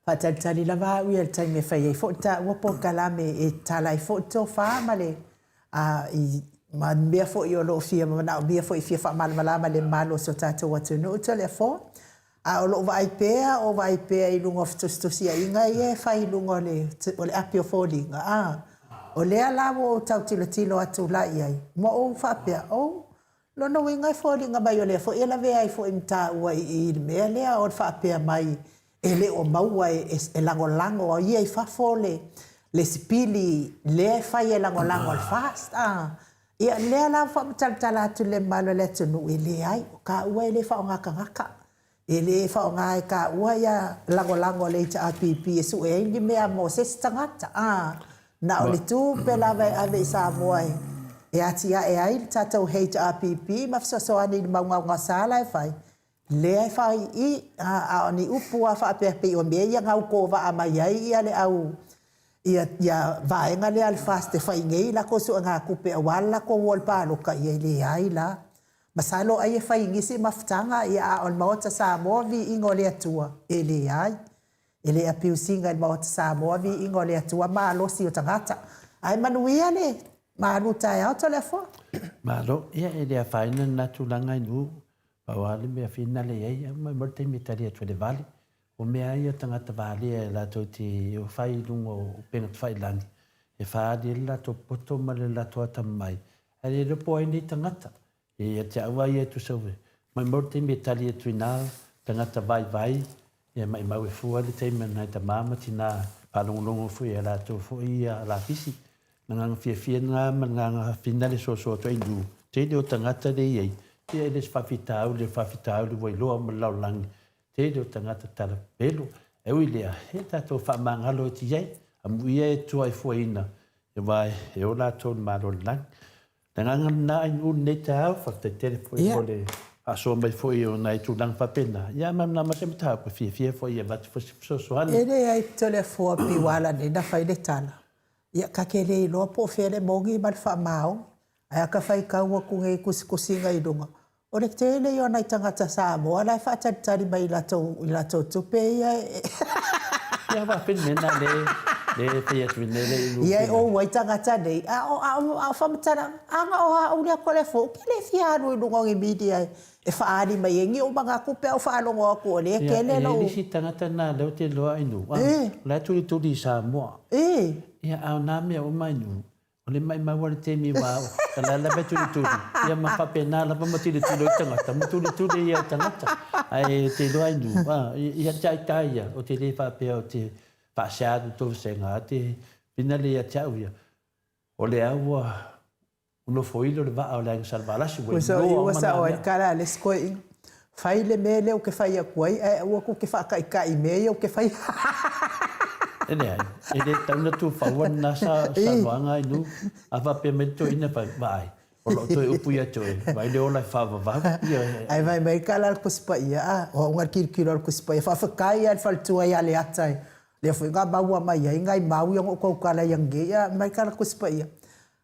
Faatalitali lava au ia i le taimi e fai ai foi taua polokalame e tatala ai foi le tofa ma le a i ma mea foi o lo o fia manaomia foi e fia faamalamalama i le mamalu o si o tatou atunuu Toleafoa. A o lou vaai pea o vaai pea i luga o fetusitusiaiga ia e fai i luga o le o le api o foliga, a o lea la ua ou tau tilotilo atu la i ai ma ou faapea, oh, Lona uiga e foliga mai o lea foi e lavea ai foi ma taua i i i le mea lea o le faapea mai e le o maua e lagolago ia i fafo le le sipili lea e fai e lagolago a le FAST a. Ia lea la ua faamatalatala atu i le mamalu o le atunuu e leai, o taua e le faaaoga tagata. E le faaaoga e taua ia lagolago a le HRPP e sue ai ni mea mo se isi tagata. A, na o le tupe lava e ave i Samoa e atiae ai le tatou HRPP ma fesoasoani i le mau gaogaosa la e fai, lea e fai i i. A, a o ni upu lava faapea pei o mea ia na aukovaa mai ai ia le au ia, ia vaega lea a le FAST e fai nei latou suegatupe aua le latou o i le palota, ia e leai la. Masalo ai e fai i nisi mafutaga, ia a o le Maota Samoa viiga o le Atua, e leai. E le abuse ina e le Maota Samoa viiga o le Atua malosi o tagata. Ae manuia le malu taeao Toleafoa. Malo, ia e le afaina lena tulaga i nuu, pau lava le mea finale i ai, aumai mai le taimi e tali atu ai le vale. O mea lava ia o tagata valea latou te fai i luga o upega tafailagi, e faaali ai le latou poto ma le latou atamamai. Ae le iloa po o ai nei tagata. E ia te au lava ia e tusa ua maumau le taimi e tali atu i nā tagata vaivai, ia maumau e fua le taimi a nai tama ma tinā faalogologo foi i a latou foi ia lapisi. O le agaga fiafia lena ma le agaga fina le soasoa atu ai i nuu tele o tagata lea e i ai, ia e le o se faafitauli, o le faafitauli ua iloa uma e le lalolagi, tele o tagata talapelo. Ae ui i lea, ia tatou faamagalo atu i ai, amuia e Atua e fuaina, aua e o latou i le Malo o le lagi. Le agaga lena i nuu lenei taeao, faafetai tele foi mo le faasoa mai foi o nai tulaga faapena. Ia ma ma se mataupu e fiafia foi e avatu foi se fesoasoani. E leai Toleafoa pei ua ala nei ona fai le tala, ia ta te le iloa po o fea le moni ma le faamaoni. Ae a ta faitau atu nei i tusitusiga i luga, O le tele ia o nai tagata Samoa la e faatalitali mai i latou i latou tupe ia e Ia aua pei le mea lena lea lea e fai atu nei le i Ia e ou ai tagata nei a o a o a o faamatalaga ana o au lea Toleafoa ou te le fia alu i luga o ni media e faaali mai ai ni ou manatu pe a ou faalogo atu o lea e tele lou. Ia e i ai le isi tagata lena lea ou te iloa i nuu a o la e tulituli i Samoa. Ia a o na mea uma i nuu O le maimau o le taimi aua o la e lava e tulituli, ia ma faapena lava ma tilotilo ai tagata, ma tulituli ia tagata. Ae ou te iloa ai nuu, a, ia te ai ta ia, ou te le faapea ou te faasea atu i tou vasega, a te finale ia te au ia, o lea ua nofoilo le vaa o le Aiga Salevalasi, ua iloa uma nā mea. Tala a le isi toeaina, Fai le mea lea ou te fai atu ai, ae aua tou te faataitai i mea ia ou te faia. E leai, e le tatau ona tufaua lena saunoaga i nuu. A faapea mai le toeaina, fai, vaai, o lau toe upu ia te oe, vaai le ola e faavavau. Ae vaai mai le tala a le Tusi Paia, a, o au na tilotilo lava i le Tusi Paia, faafetai lava i le faletua ia Leata, lea foi na maua mai ai nai mau ia na ou tautala ai ananei, a, fai mai le tala a le Tusi Paia,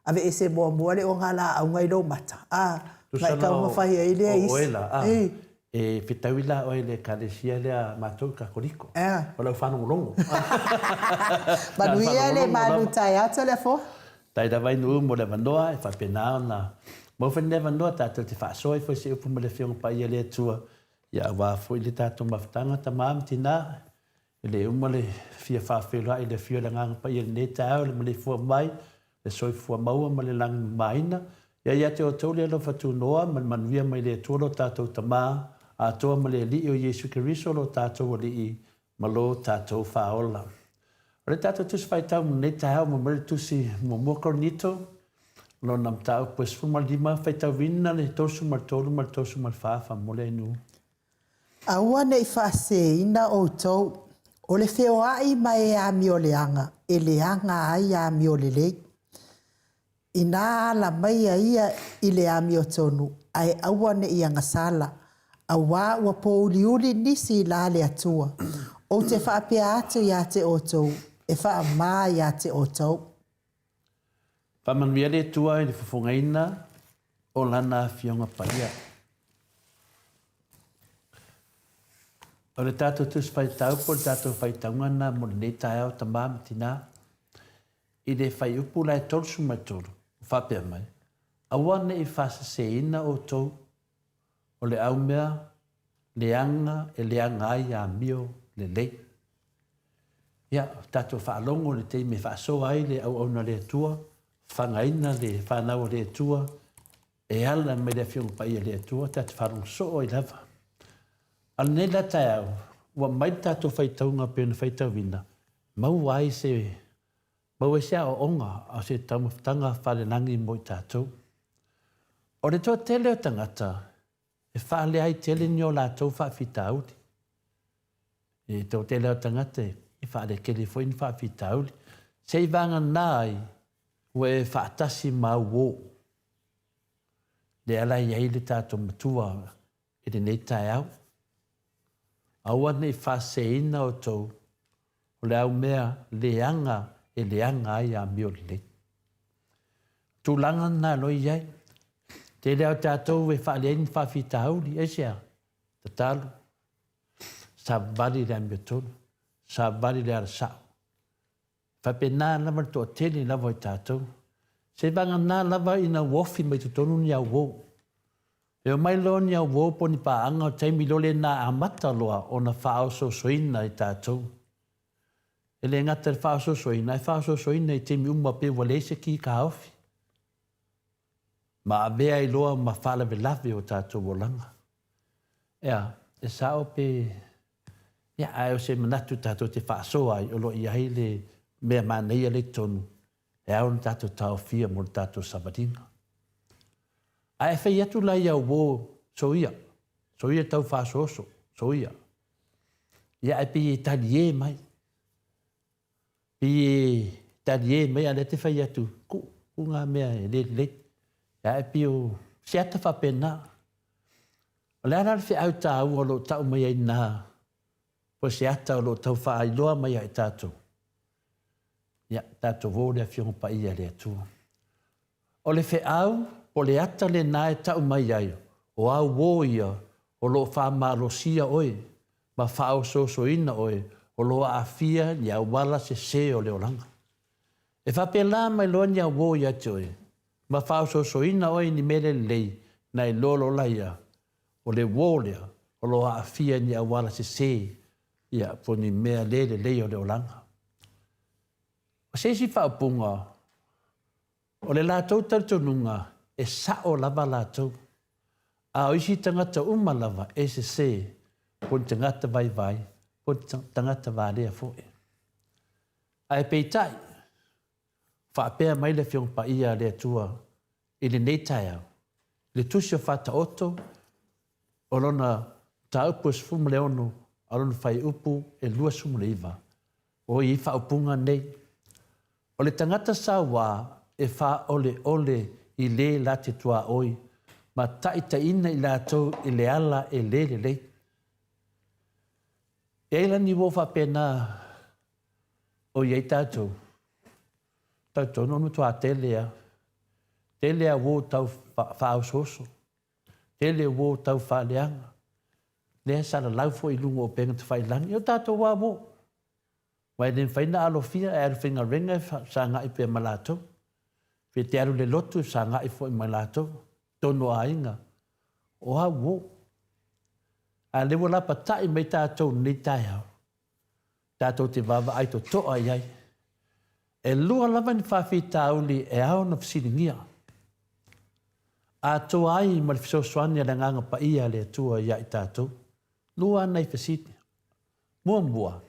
Aveese muamua le ogalaau nai lou mata, a, na e taumafai ai lea i isi. Tusa la o oe la, a, e fetaui la oe i le Ekalesia lea a matou i Kakoliko. O lau faalogologo. Manuia le malu taeao Toleafoa. Faafetai lava i nuu mo le avanoa e faapena ona maua foi lenei avanoa tatou te faasoa ai foi se upu ma le Afioga Paia le Atua, ia aua foi le tatou mafutaga tama ma tina. E le uma le fia faafeiloai i le afio o le Agaga Paia i lenei taeao i le maleifua mai, le soifua maua ma le lagi mamaina. Ia ia te outou le alofa tunoa ma le manuia mai le Atua lo tatou Tama atoa ma le Alii o Iesu Keriso lo tatou Alii ma lo tatou Faaola. O le tatou Tusi Faitau mo lenei taeao ua mai le Tusi Muamua Korinito, lona mataupu e 15, faitauina le 33 ma le 34 faamolemole ai nuu. Aua ne i faaseseina outou, o le feoai ma e amioleaga e leaga ai amiolelei. Inā ala mai a ia i le amiotonu, ae aua ne i agasala, auā ua pōuliuli nisi i la le Atua. Ou te faapea atu iā te outou, e faamā iā te outou. Faamanuia le Atua i le fofogaina o Lana Afioga Paia. O le tatou Tusi Faitau po o le tatou faitauga lena mo lenei taeao tama ma tina, i le fuaiupu la e 33, o faapea mai, Aua ne i faaseseina outou, o le aumea leaga e leaga ai amio lelei. Ia, tatou faalogo i le taimi e faasoa ai le auauna a le Atua, fagaina le fanau a le Atua, e ala mai le Afioga Paia a le Atua, tatou faalogo soo ai lava. A o lenei la taeao, ua aumai le tatou faitauga pei ona faitauina, maua ai se, maua ai se aoaoga a o se taumafataga faalelagi mo i tatou. O le toatele o tagata, e faaleai tele ni o latou faafitauli. E toatele lava o tagata e faalekele foi ni faafitauli. Se i vagana ai ua e faatasi ma au uo. Lea la e i ai le tatou matua i lenei taeao. Aua ne i faaseseina outou o le aumea leaga e leaga ai amio lelei. Tulaga lena loa e i ai. Tele lava o tatou e faaleai ni faafitauli. Aisea? Tatalo, savali i le amiotonu, savali i le alasao. E faapena lava le toatele lava o i tatou. Seivagana lava ina ua ofi mai totonu ni auou. E omai loa ni auou po o ni paaga o taimi loa lena e amata loa ona faaosoosoina i tatou. E le gata i le faaosoosoina, ae faaosoosoina i taimi uma pei ua leai se ki taofi. Ma avea ai loa ma faalavelave o tatou olaga. Ea, e sao pe, ia, ae o se manatu tatou te faasoa ai, o lo o i ai le mea manaia lea i totonu, e ao ona tatou taofia mo le tatou savaliga. Ae fai atu la i au uo, soia, soia le tau faaosooso, soia. Ia, ae pei e talie mai. Pei e talie mai a o lea e te fai atu, ku, ku ngā mea e le lelei. Ae pei o se ata faapena. O le a la le feau taua o lo o tau mai ai i ina, po o se ata o lo o tau faailoa mai ia i tatou? Ia, tatou o le Afioga Paia a le Atua. O le feau po o le ata lena e tau mai ai, o au uo ia o lo o faamalosia oe ma faaosoosoina oe o lo o aafia ni auala sese o le olaga. E faapela mai loa ni au uo ia te oe ma faaosoosoina oe i ni mea le lelei, na iloa loa laia o le uo lea o lo o aafia i ni auala sese ia po o ni mea le lelei o le olaga. O se isi faaupuga, o le latou talitonuga e sa'o lava latou, a o isi tagata uma lava e sese, po o ni tagata vaivai, po o ni tagata valea foi. Ae peitai, faapea mai le Afioga Paia a le Atua i lenei taeao, i le Tusi o Faataoto, o lona mataupu e 16, a o lona fuaiupu e 29, o i ai faaupuga nei, O le tagata sauā e fāoleole i lē la te tuaoi ma taitaiina i latou i le ala e lē lelei. E ai la ni uo faapena o i ai tatou? Talitonu o le matua tele lava. Tele lava uo tau faaosooso, tele uo tau faaleaga, lea e salalau foi i luga o upega tafailagi. O tatou lava uo. Aua e le mafai ona alofia, e alu faigaluega e fesagai pea ma latou. Pe te alu i le lotu e fesagai foi ma latou. Totonu o aiga, o au uo. A o lea ua lapatai mai tatou i lenei taeao, tatou te vaavaai totoa i ai. E lua lava ni faafitauli e ao ona fesiligia, atoa ai ma le fesoasoani a le Agaga Paia a le Atua ia i tatou. Lua nai fesili. Muamua,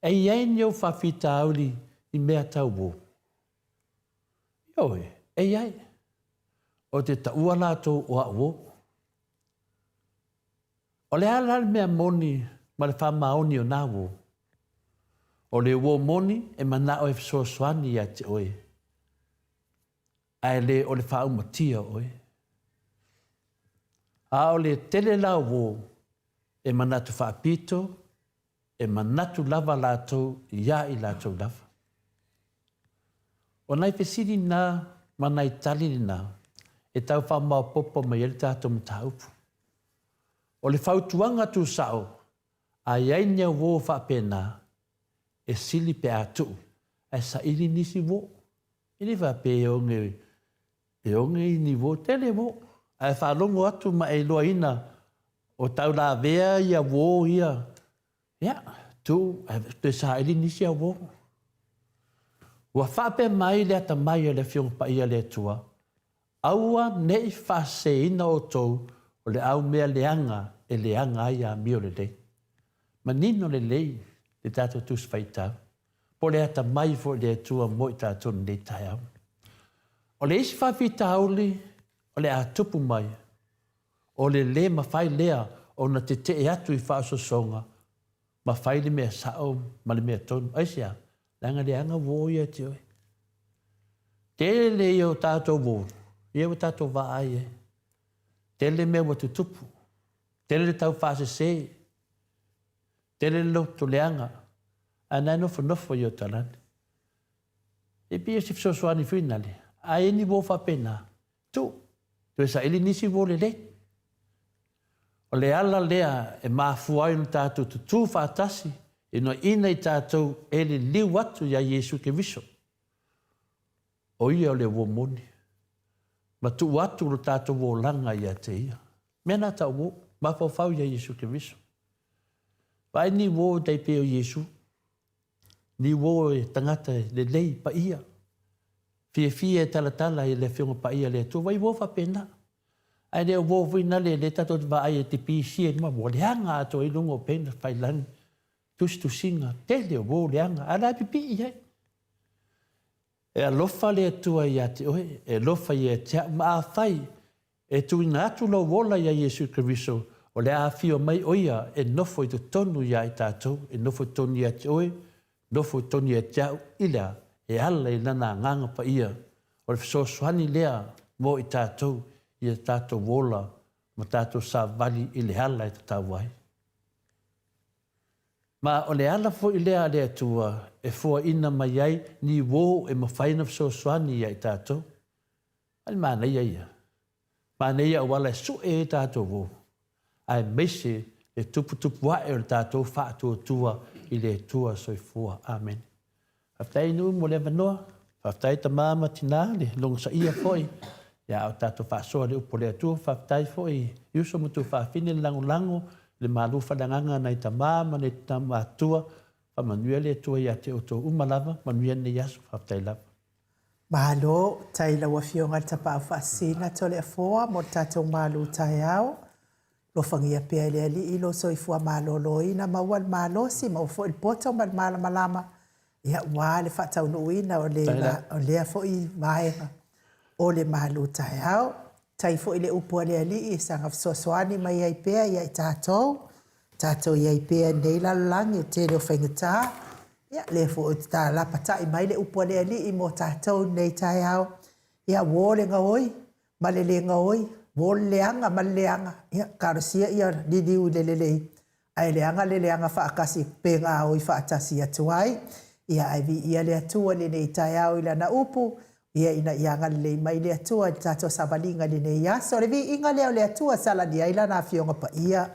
e i ai ni ou faafitauli i mea tau uo? Ioe, e i ai. Ou te taua latou o a'u uo. O le a la le mea moni ma le faamaoni o nā uo? O le uo moni e mana'o e fesoasoani ia te oe, ae le o le faaumatia o oe. A o le tele la o uo e manatu faapito, e manatu lava latou iā i latou lava. O nai fesili na ma nai tali na e tau faamaopoopo mai ai le tatou mataupu. O le fautuaga tuusao, a i ai ni au uo faapena, e sili pe a tuu ae saili nisi uo. E le faapea e oge, e oge i ni uo, tele uo. Ae faalogo atu ma e iloaina o tau lavea ia uo ia, ia, tuu ae toe saili nisi au uo. Ua faapea mai le atamai o le Afioga Paia a le Atua, Aua ne i faaseseina outou o le au mea leaga e leaga ai amio lelei. Manino lelei le tatou Tusi Faitau, po o le atamai foi i le Atua mo i tatou i lenei taeao. O le isi faafitauli o le a tupu mai, o le lē mafai lea ona tetee atu i faaosoosoga ma fai le mea sao ma le mea tonu. Aisea? Leaga leaga uo ia te oe. Tele ia o tatou uo, ia ua tatou vaai ai. Tele mea ua tutupu, tele le tau faasese, tele le loto leaga, ae na e nofonofo i Otalani. E pei o se fesoasoani foi nale, a i ai ni uo faapena, tuu, toe saili nisi uo lelei. O le ala lea e mafua ai ona tatou tutū faatasi ina ina i tatou e liliu atu iā Iesu Keriso, o Ia o le uo moni, ma tuu atu lo tatou olaga ia te Ia. Mea na tau uo, mafaufau iā Iesu Keriso. Vaai ni uo tai pei o Iesu, ni uo e tagata e lelei, paia. Fiafia e talatala i le Afioga Paia a le Atua, vaai uo faapena. Ae le o uo foi nale lea tatou te vaai e te pisia i luma, ua leaga atoa ai luga o upega tafailagi, tusitusiga, tele o uo leaga, a o la e pipii ai. E alofa le Atua ia te oe, e alofa ia te au, ma afai e tuuina atu lou ola iā Iesu Keriso, o le a afio mai ʻo Ia e nofo i totonu iā i tatou, e nofo i totonu ia te oe, nofo i totonu ia te au, i le a? E ala i Lana Agaga Paia. O le fesoasoani lea mo i tatou ia tatou ola ma tatou savali i le ala e tatau ai. Ma o le ala foi lea a le Atua e foaina mai ai ni uō e mafai ona fesoasoani iā i tatou. A le manaia ia. Manaia auala e sue ai tatou uō, aemaise le tuputupu ae o le tatou faatuatua i le Atua soifua. Amene. Faafetai nuu mo le avanoa. Faafetai tama ma tina le logosaia foi ia a o tatou faasoa le upu a le Atua. Faafetai foi i uso ma tuafafine le lagolago le malu faaleagaga nai tama ma nai tina matua. Faamanuia le Atua ia te outou uma lava. Manuia lenei aso. Faafetai lava. Malo, tai i lau Afioga i le Tapaau Faasisina Toleafoa mo le tatou malu taeao. Alofagia pea e le Alii lou soifua maloloina, maua le malosi, maua foi le poto ma le malamalama, ia aua le faataunuuina o lea foi vaega o le malu taeao. Tai foi le upu a le Alii e saga fesoasoani mai ai pea ia i tatou, tatou i ai pea i lenei lalolagi o le tele o faigata. Ia, lea foi ou te lapatai mai le upu a le Alii mo tatou i lenei taeao. Ia, uo le gaoi ma le le gaoi, uo le leaga ma le leaga, ia, talosia ia liliu i le lelei, ae leaga le leaga faatasi pe gaoi faatasi atu ai. Ia, ae viia le Atua i lenei taeao i Lana upu, ia, ina ia agalelei mai le Atua i le tatou savaliga i lenei aso. O le viiga lea o le Atua e salani ai Lana Afioga Paia.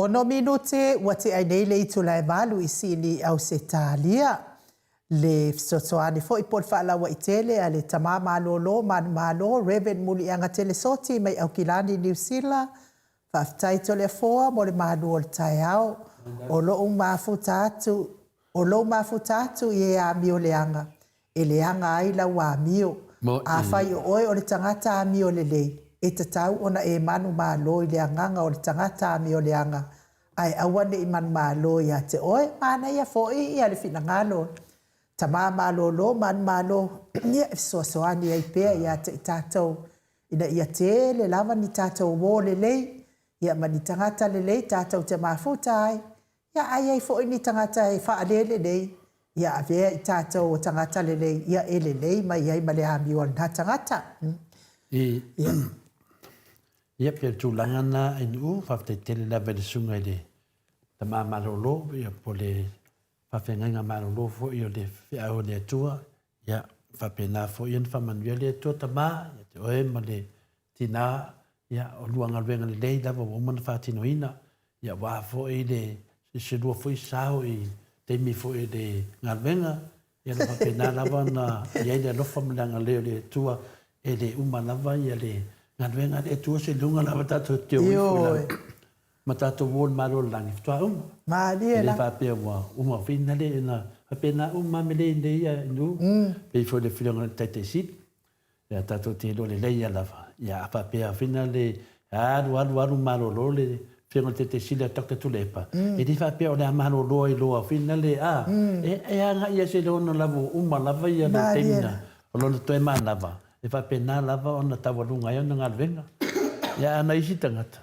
6 minute ua tea ai nei le itula e 8 i Sini i Ausetalia. Le fesoasoani foi po o le faalauaitele a le Tama Malolo Manumalo Rev Muliaga Telesoti mai Aukilani Niu Sila. Faafetai Toleafoa mo le malu o le taeao. O lou mafuta atu O lou mafuta atu i e amio leaga, e leaga ai lau amio. Afai o oe o le tagata amio lelei, e tatau ona e manumalo i le agaga o le tagata amio leaga, ae aua ne i manumalo ia te oe. Manaia foi ia le finagalo o tama malolo manumalo, ia e fesoasoani ai pea ia te i tatou ina ia tele lava ni tatou uo lelei, ia ma ni tagata lelei tatou te mafuta ai, Ia, a i ai foi ni tagata e faalē lelei, ia avea i tatou o tagata lelei, ia e lelei mai ai ma le amio a lena tagata. I, ia. Ia, pei o le tulaga lena Ainuu, faafetai tele lava i le susuga i le Tama Malolo, ia po o le Faafeagaiga Malolo foi o le Feau a le Atua, ia faapena foi ona faamanuia le Atua Tama ia te oe ma le Tina, ia o lua galuega lelei lava ua uma ona faatinoina, ia aua foi le selua foi sao i taimi foi o le galuega, ia o lo o faapena lava ona i ai le alofa ma le agalelei o le Atua, e le uma lava ia le galuega a le Atua seiloga lava tatou te o ifo i lalo ma tatou o i le Malo o le Lagi faatoa uma. Malie la. E le faapea ua uma foi na le na faapena uma lava mea nei ia Inu, pei foi o le Afioga i le Taitai Sili. Ia tatou te iloa lelei ia lava. Ia a faapea fina le alu alu alu malolo le Afioga i le Taitai Sili a Doctor Tuilaepa, e le faapea o le a malolo ai loa fina le a, e, e agai ia seiloga lava ua uma lava ia le taimi na o lona toe manava, e faapena lava ona taualuga ai ona galuega. Ia a na isi tagata,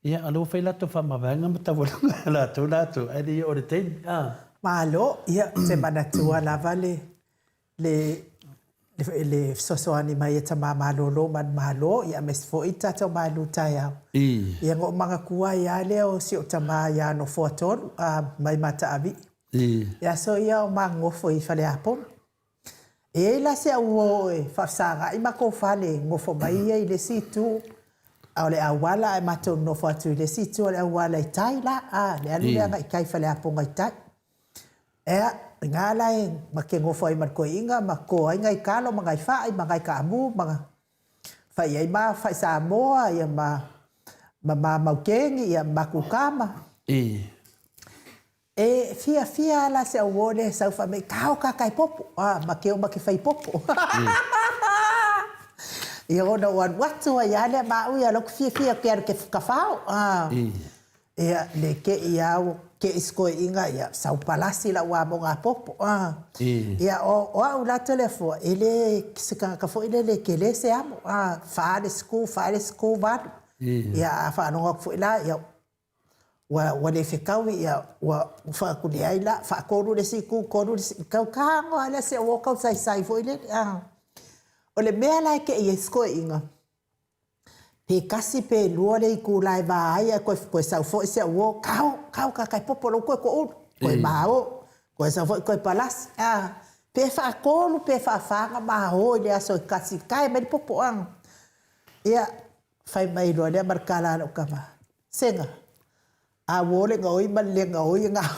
ia o lea ua fai latou faamavaega ma taualuga e latou latou, ae le i oo i le taimi, a. Malo, ia ou te manatua lava le, le, le, le fesoasoani mai a Tama Malolo Manumalo, ia aemaise foi le tatou malu taeao. I. Ia na ou manatua ai lava lea o si ou tama ia Nofoatolu, a, mai Mataalii. I. I aso ia o ma nonofo i Faleapono. E i ai la si au uo e faafesagai matou fale e nofo mai ia i le isi itu o le auala ae matou nonofo atu i le isi itu o le auala i tai la, a, le alu lea agai i tai i Faleapoga i tai. Ea, i ina la e ma te nofo ai ma le toeaina ma toto ai nai talo ma nai fai ma nai kaamu ma fai ai ma fai Samoa ia ma ma ma maukeni ia ma matou tama. E fiafia a la se auo lea e sau fai mai, Tao kaka e popo, a, ma ke o ma ke fai popo. Ia ona ou alu atu ai a lea ma au ia loku fiafia ke alu ke kafao. A, ia le keʻi a ua keʻi si toeaina ia sau palasi lau amoga a popo. A, ia o, o au la Toleafoa, e le se tagata foi lele e tele se amo. A, fa le siku, fa le siku, valu. Ia a faalogo atu foi la, ia Ua, ua le fetaui, ia, ua fai atu, leai la, faatolu le isi itu, tolu le isi, tau tago lava lea se ua tau saisai foi lele, a. O le mea la e tei ai si toeaina, pe tasi pe lua le itula e va ai ae toe, toe sau foi si au uo, kao, kao tata e popo lou toe toulu, toe mao, toe sau foi toe palasi, a. Pe faatolu pe faafa ona mao i le aso e tasi, tae mai le popo, a. Ia, fai mai loa lea ma le tala a lau tama, Sega, a ua ole gaoi ma le le gaoi e gaoi.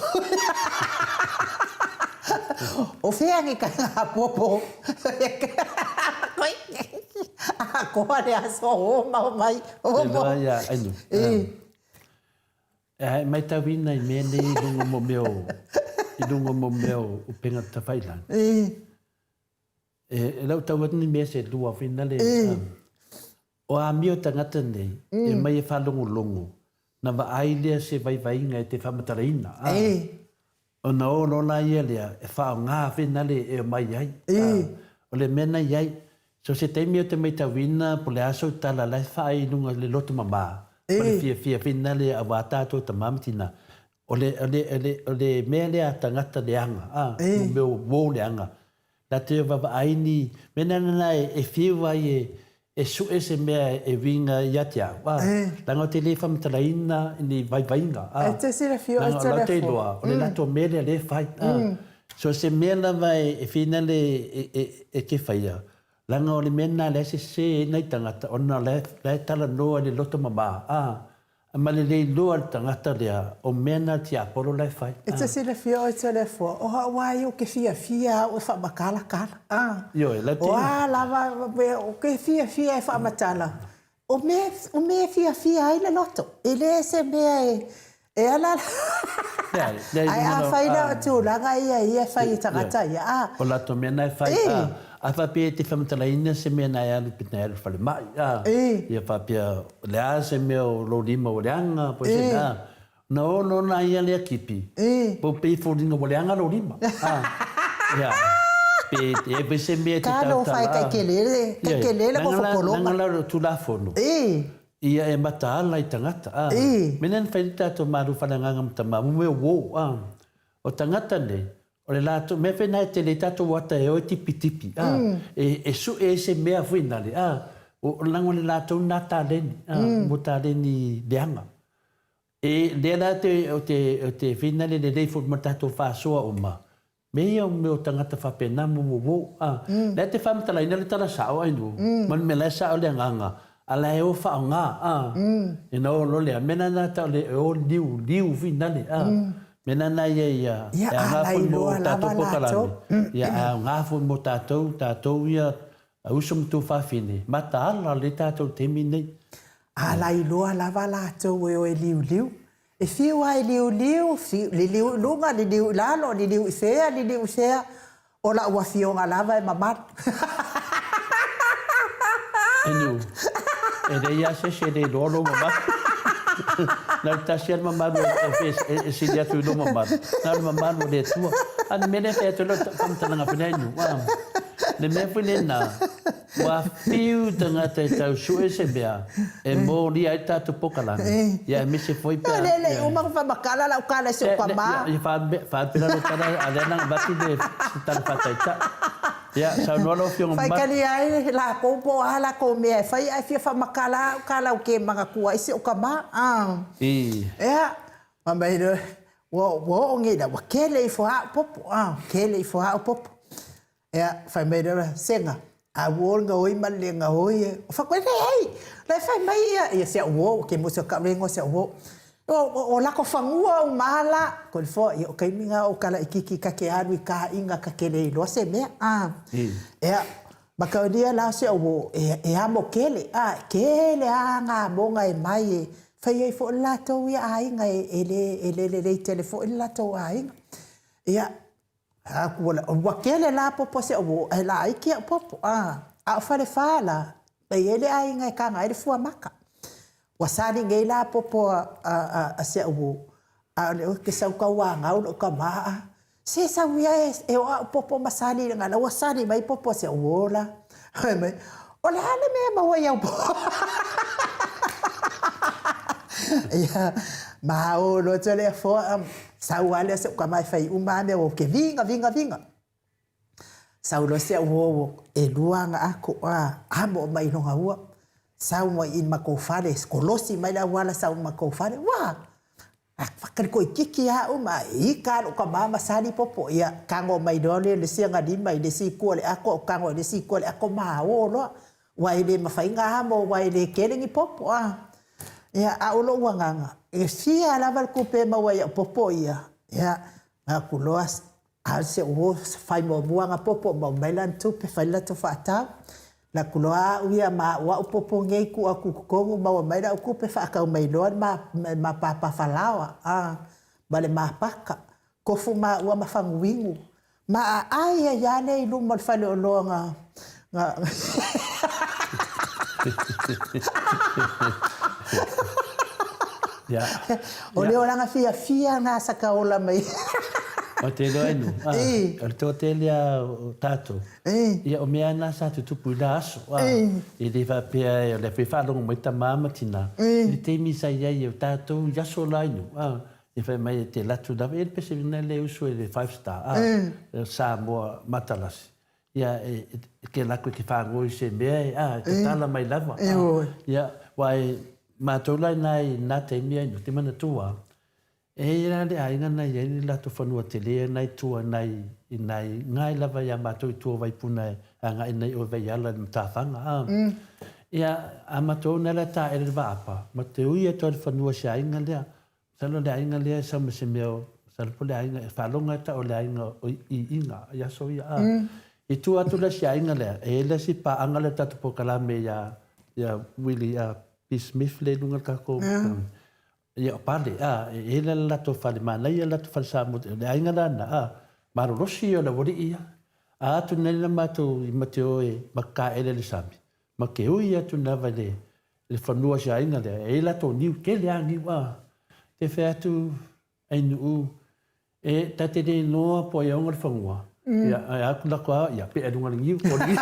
O fea ke kai popo? Atoa le aso o mau mai. Te loa ia Ainu. E maitauina i mea nei i luga mo mea o, i luga mo mea o upega tafailangi. E lau tau atu ni mea se lua whina le, O amio tagata nei, e mai e faalogologo, na vaai lea se vaivaiga e te faamatalaina, a, ona o loa la ia lea e faaaoga fenale e omai ai, a, o le mea na i ai, so se taimi ou te maitauina po o le a sou tala la e faai i luga i le loto mama, ma le fiafia fenale aua tatou tama ma tina, o le, o le, o le, o le mea lea a tagata leaga, a, mo mea o uo leaga, Na te vaavaai ni mea na e whiu ai e sue se mea e uiga ia te au, a, leaga ou te le faamatalaina ni vaivaiga, a, leaga o lau te iloa, o le latou mea lea lea e fai, a. So se mea lava e finale e te faia, leaga o le mea lena lea e sese ai nai tagata ona o la e talanoa i le loto mama, a. Ma le le iloa e le tagata lea, o mea na a le tiapolo la e fai. E te silafia oe te le fua, o au a ia ou te fiafia au e faamatalatala. Ioe, la te. O a lava mea ou te fiafia e faamatala, o mea, o mea e fiafia ai le loto. E le se mea e, e ala Leai, leai, Ae afai la o tulaga ia ia e fai e tagata ia, a. O latou mea na e fai, a. A faapea e te faamatalaina se mea na e alu pe na e alu i le falemai, a. Ia faapea, o le a se mea o lou lima ua leaga, po o se mea, a. Ona o loa la ia lea kipi, po o pei e foliga ua leaga lou lima, a. Ia, pe i ai foi se mea e te tautala, a. Talofa e, taitele, taitele le nofo Leaga la o le Tulafono, ia e mataala i tagata, a. Mea lea na fai ai le tatou Malo faaleagaga ma tama, mo mea o uo, a. O tagata nei, o le latou, mea foi na e tele ai tatou ata e o e tipitipi, a. E sue ai se mea foi nale, a. O leaga o le latou na taleni, a, mo taleni leaga. E, lea la te, o te, o te finale lelei foi ma tatou faasoa uma, me ia o mea o tagata faapena mo uo, a. Lea te faamatalaina le tala sao ai nu, ma le mea la e sao le agaga, a la e o faaaoga, a. Ina o loa lea, mea lena tau le e o liu, liu finale, a. Mea lena ia ia, e aoga foi mo tatou polokalame, ia e aoga foi mo tatou, tatou ia A uso ma tuafafine, mataala lelei tatou i le taimi lenei. A lailoa lava latou e o e liuliu. E fiu lava e liuliu, fiu, liliu i luga, liliu i lalo, liliu i fea, liliu i fea, o lau afioga lava e mamalu. Inu, e leai lava se isi e le iloa lou mamalu. Na o le tasi lava le mamalu e sili atu i lou mamalu, na o le mamalu o le Atua. A o le mea lea e fai atu ai lau faamatalaga foi lea Inu, Le mea foi lena, ua fiu tagata e tau sue se mea e molia ai le tatou pokalame, ia aemaise foi pe a... Le le uma ona faamatala lau tala i si ou tama. Ia faalu pea lau tala, a o lea na avatu le tala faataitai. Ia, saunoa lau Afioga mamalu. Faitalia ai latou po o a latou mea e fai ae fia faamatala au tala ou te manatua ai si ou tama. Ia, fai mai loa, ua oo nei la, ua kele ifo lava au popo, kele ifo lava au popo. Ia, fai mai loa, Sega, a ua o le gaoi ma le le gaoi e. Ou fai atu, leai, la e fai mai ia, ia si au uo, ou te musu e kau le igoa o si au uo. O, o lako fanua uma la. Ko le foa, ia o taimi na o ou kalaʻikiki ta te alu i kāʻiga ta te le iloa se mea, a. Ia, mataulia la o si au uo, e, e amo kele, a, e kele a ngā amoga e mai e fai ai foi le latou ia aiga e, e le, e le lelei tele foi le latou aiga. Ia, Ua tele la popo se uo, ae laiti au popo. A o Falefa la, e i ai le aiga e taga ai le fuamata. Ua sali nei la popo a si au uo, a o le oe ke sau tauanau lou tama a, se sau ia e o au popo ma sali i le gala. Ua sali mai popo a si au uo la. Fai mai, o le a le mea e maua i au popo? Ia, ma o loa te le afoa, Sau lava lea si ou tama e fai uma lava mea ou te viga, viga, viga. Sau loa si au uo elua ana ato, a, amo mai i lona ua. Sau mai i le matou fale, kolosi mai le auala sau i le matou fale, ua! Fakali toeitiiti lava au ma ita lava lou tama ma sali popo. Ia, tago mai loa lea i le isi ana lima i le isi itu o le ato, ou tago i le isi itu o le ato, ma o loa. Aua e le mafai ona amo aua e le tele ni popo, a. Ia, a o lou agaga, e fia lava le tupe e maua ai au popo ia, ia, manatu loa, a o se uo fai muamua ana popo, maua mai lana tupe, fai le latou faatau. Alu atu loa au ia ma au au popo nei tuu atu i totonu, maua mai lau tupe, faatau mai loa le ma papa falaoa, a, ma le ma paka. Tofu maua ma faguinu ma aai ai lava lea i luma o le faleoloa na na O le olaga fiafia na sa ka ola mai. O te iloa inu, o le toatele lava o tatou, ia o mea na sa tutupu i la aso, e le faapea o lea foi e faalogo mai tama ma tina, i le taimi sa i ai e o tatou i aso la inu, E fai mai e te latu lava, e le pese na le usu e le five star, a, mm. Samoa matalasi. Ia, e, e, ke lako e ke whāngoi se mea e, a, e te tala mai lava. E, a, ia, wa e, mātou lai nā i nā taimi ai no, te mana tūā, e i rā le āinga nai ai le lato whanua te lea nai tua nai, i nai ngai lava ia mātou i tua waipuna e a ngai nei o veiala i matāwhanga, a. Mm. Ia, a matou ona la taele le vaapa, ma te ui atu a le fanua se aiga lea. Masalo le aiga lea e sau ma se mea o, masalo po le aiga, e faalogo e tau o le aiga o Iiga i aso ia a. I tua atu la si aiga lea, e i ai le isi paaga lea o le tatou polokalame ia, ia Willie a P. Smith lea i luga o le tatou, ia o Pale a, e i ai la le latou fale, manaia le latou fale Samoa, o le aiga la lena a, malolosi ia o le aualii ia. A atu nei la matou i ma te o e makakaele i le sami, ma te ui atu lava i le fanua o si aiga lea, e i ai latou niu, tele lava niu a. Te fai atu Ainuu, e ta te le iloa po o ai e ona le fanua, ia, ae atu lako lava, ia, pea i luga o le niu, o le niu.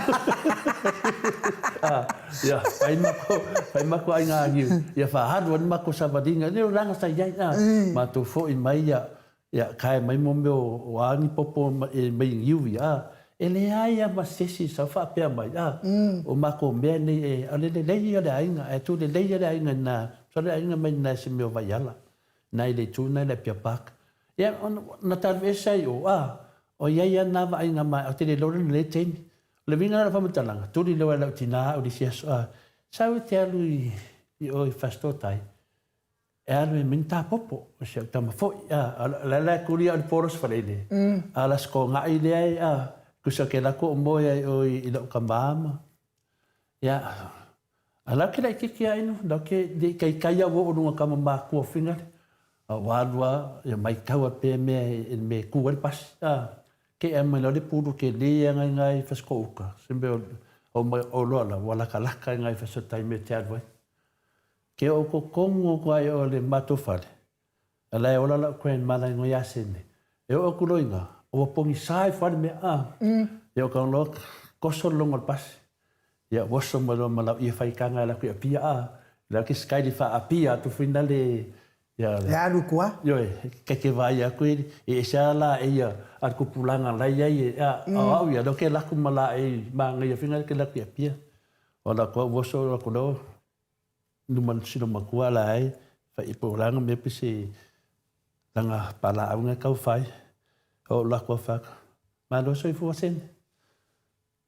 Ia, fai matou, fai matou aiga niu, ia faaalu ai le matou savaliga, e le o laga sa i ai, a. Matou foi mai, ia, ia, kae mai mo mea o a ni popo e mai i niu ia, a. E leai lava ma se isi e sau faapea mai, a, o matou mea nei e, o le lelei ia o le aiga, ae tu lelei lava le aiga i ina, masalo le aiga mai ina i se mea o Vaiala. Nai le itu na i le Apia Park. Ia, na ta alu ese ai i o, a, o i ai a na vaaiga ma, ou te le iloa lenei taimi. O le uiga la o lau faamatalaga, tuli loa e lau tina au i le isi aso, a, sau e te alu i, i o i Fasitotai, e alu e mini tapopo, o si au tama foi, a, o la la e kuli au i le po o le Aso Faraile, a o le Aso Toonai lea e, a, tusa ke lako o moe ai o i, i lau tama ma, ia, A lau ke laititi a inu, lau ke le i kaikai au o lunga kama makua fingale, a ua alu a, ia maitau a pea mea e me ku ai le pasi, a, ke ea mai lau le pulu ke le ia ngai ngai fasko uka, se mea o mai o loa la, ua laka laka ngai faso tai mea te alu ai. Ke o ko kongo ko ai o le matou fale, A la e ola la'u grandmother i ngoi asene. E oo aku loa i ina, ua pogisa ifo lava le mea, a. Ia o ka loa koso le logo o le pasi. Ia oso mai loa ma lau ie faitaga e alu atu i Apia, a. Lea ke sky le faa-Apia atu foi na le, ia. E alu i tua? Ioe, kai ke vaai atu e ese lava laei a le tupulaga la e i ai, a o au ia, lea ou te alu atu ma laei manaia foi na ke alu atu i Apia. O alu atu au oso alu atu loa, Numa sino matua la ai fai po langa me pese langa palaau nga kau fai o la ko fa ma lo soifua sen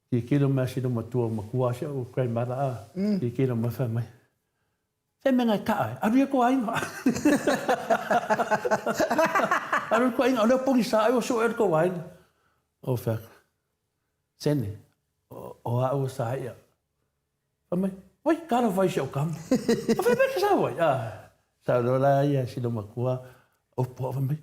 ki kilo ma sino matua makua se o grandmother a ki kilo ma fa mai se me ngai ka alu ia ko ainga alu ko ainga o le pongi sa ai o so e ko ainga o fa sene o a o sa ia Fai mai, Oi, ka alofa i si au kama. A fai mai ke sau ai? A, sau loa la ia si lou matua, opo au fai mai,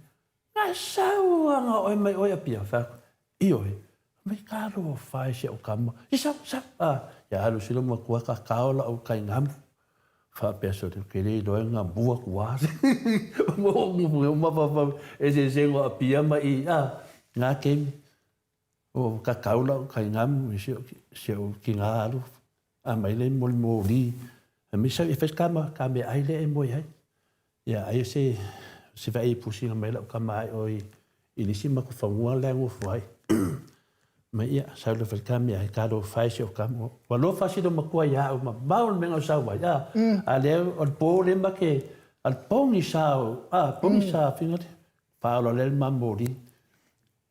Na sau anga oe mai oe Apia. Fai atu, Ioe. Fai mai, Ka alofa i si au kama. I sau, sau. A, ia alu si lou matua kakao lau kaingamu. Faapea sole, ke le iloa e ngamu aku a. Mafaufau eseesega o Apia ma i, a, nga kemi. O kakau lau kaingamu i si ou kina alu a mai le mo le moli. E mai sau e fai ka ma ka mea ai le e moe ai. Ia ai se se vai i pusi mai lau kama ai o i i lisi ma ku fangua le ngofu ai. Mai ia sau le fai ka mea ai ka lo fai se o ka mo. Wa lo fa si lo makua ia au ma mau le menga sau ai. A a le o le po le ma ke al pongi sa a pongi sa finga le. Fa o le ma moli.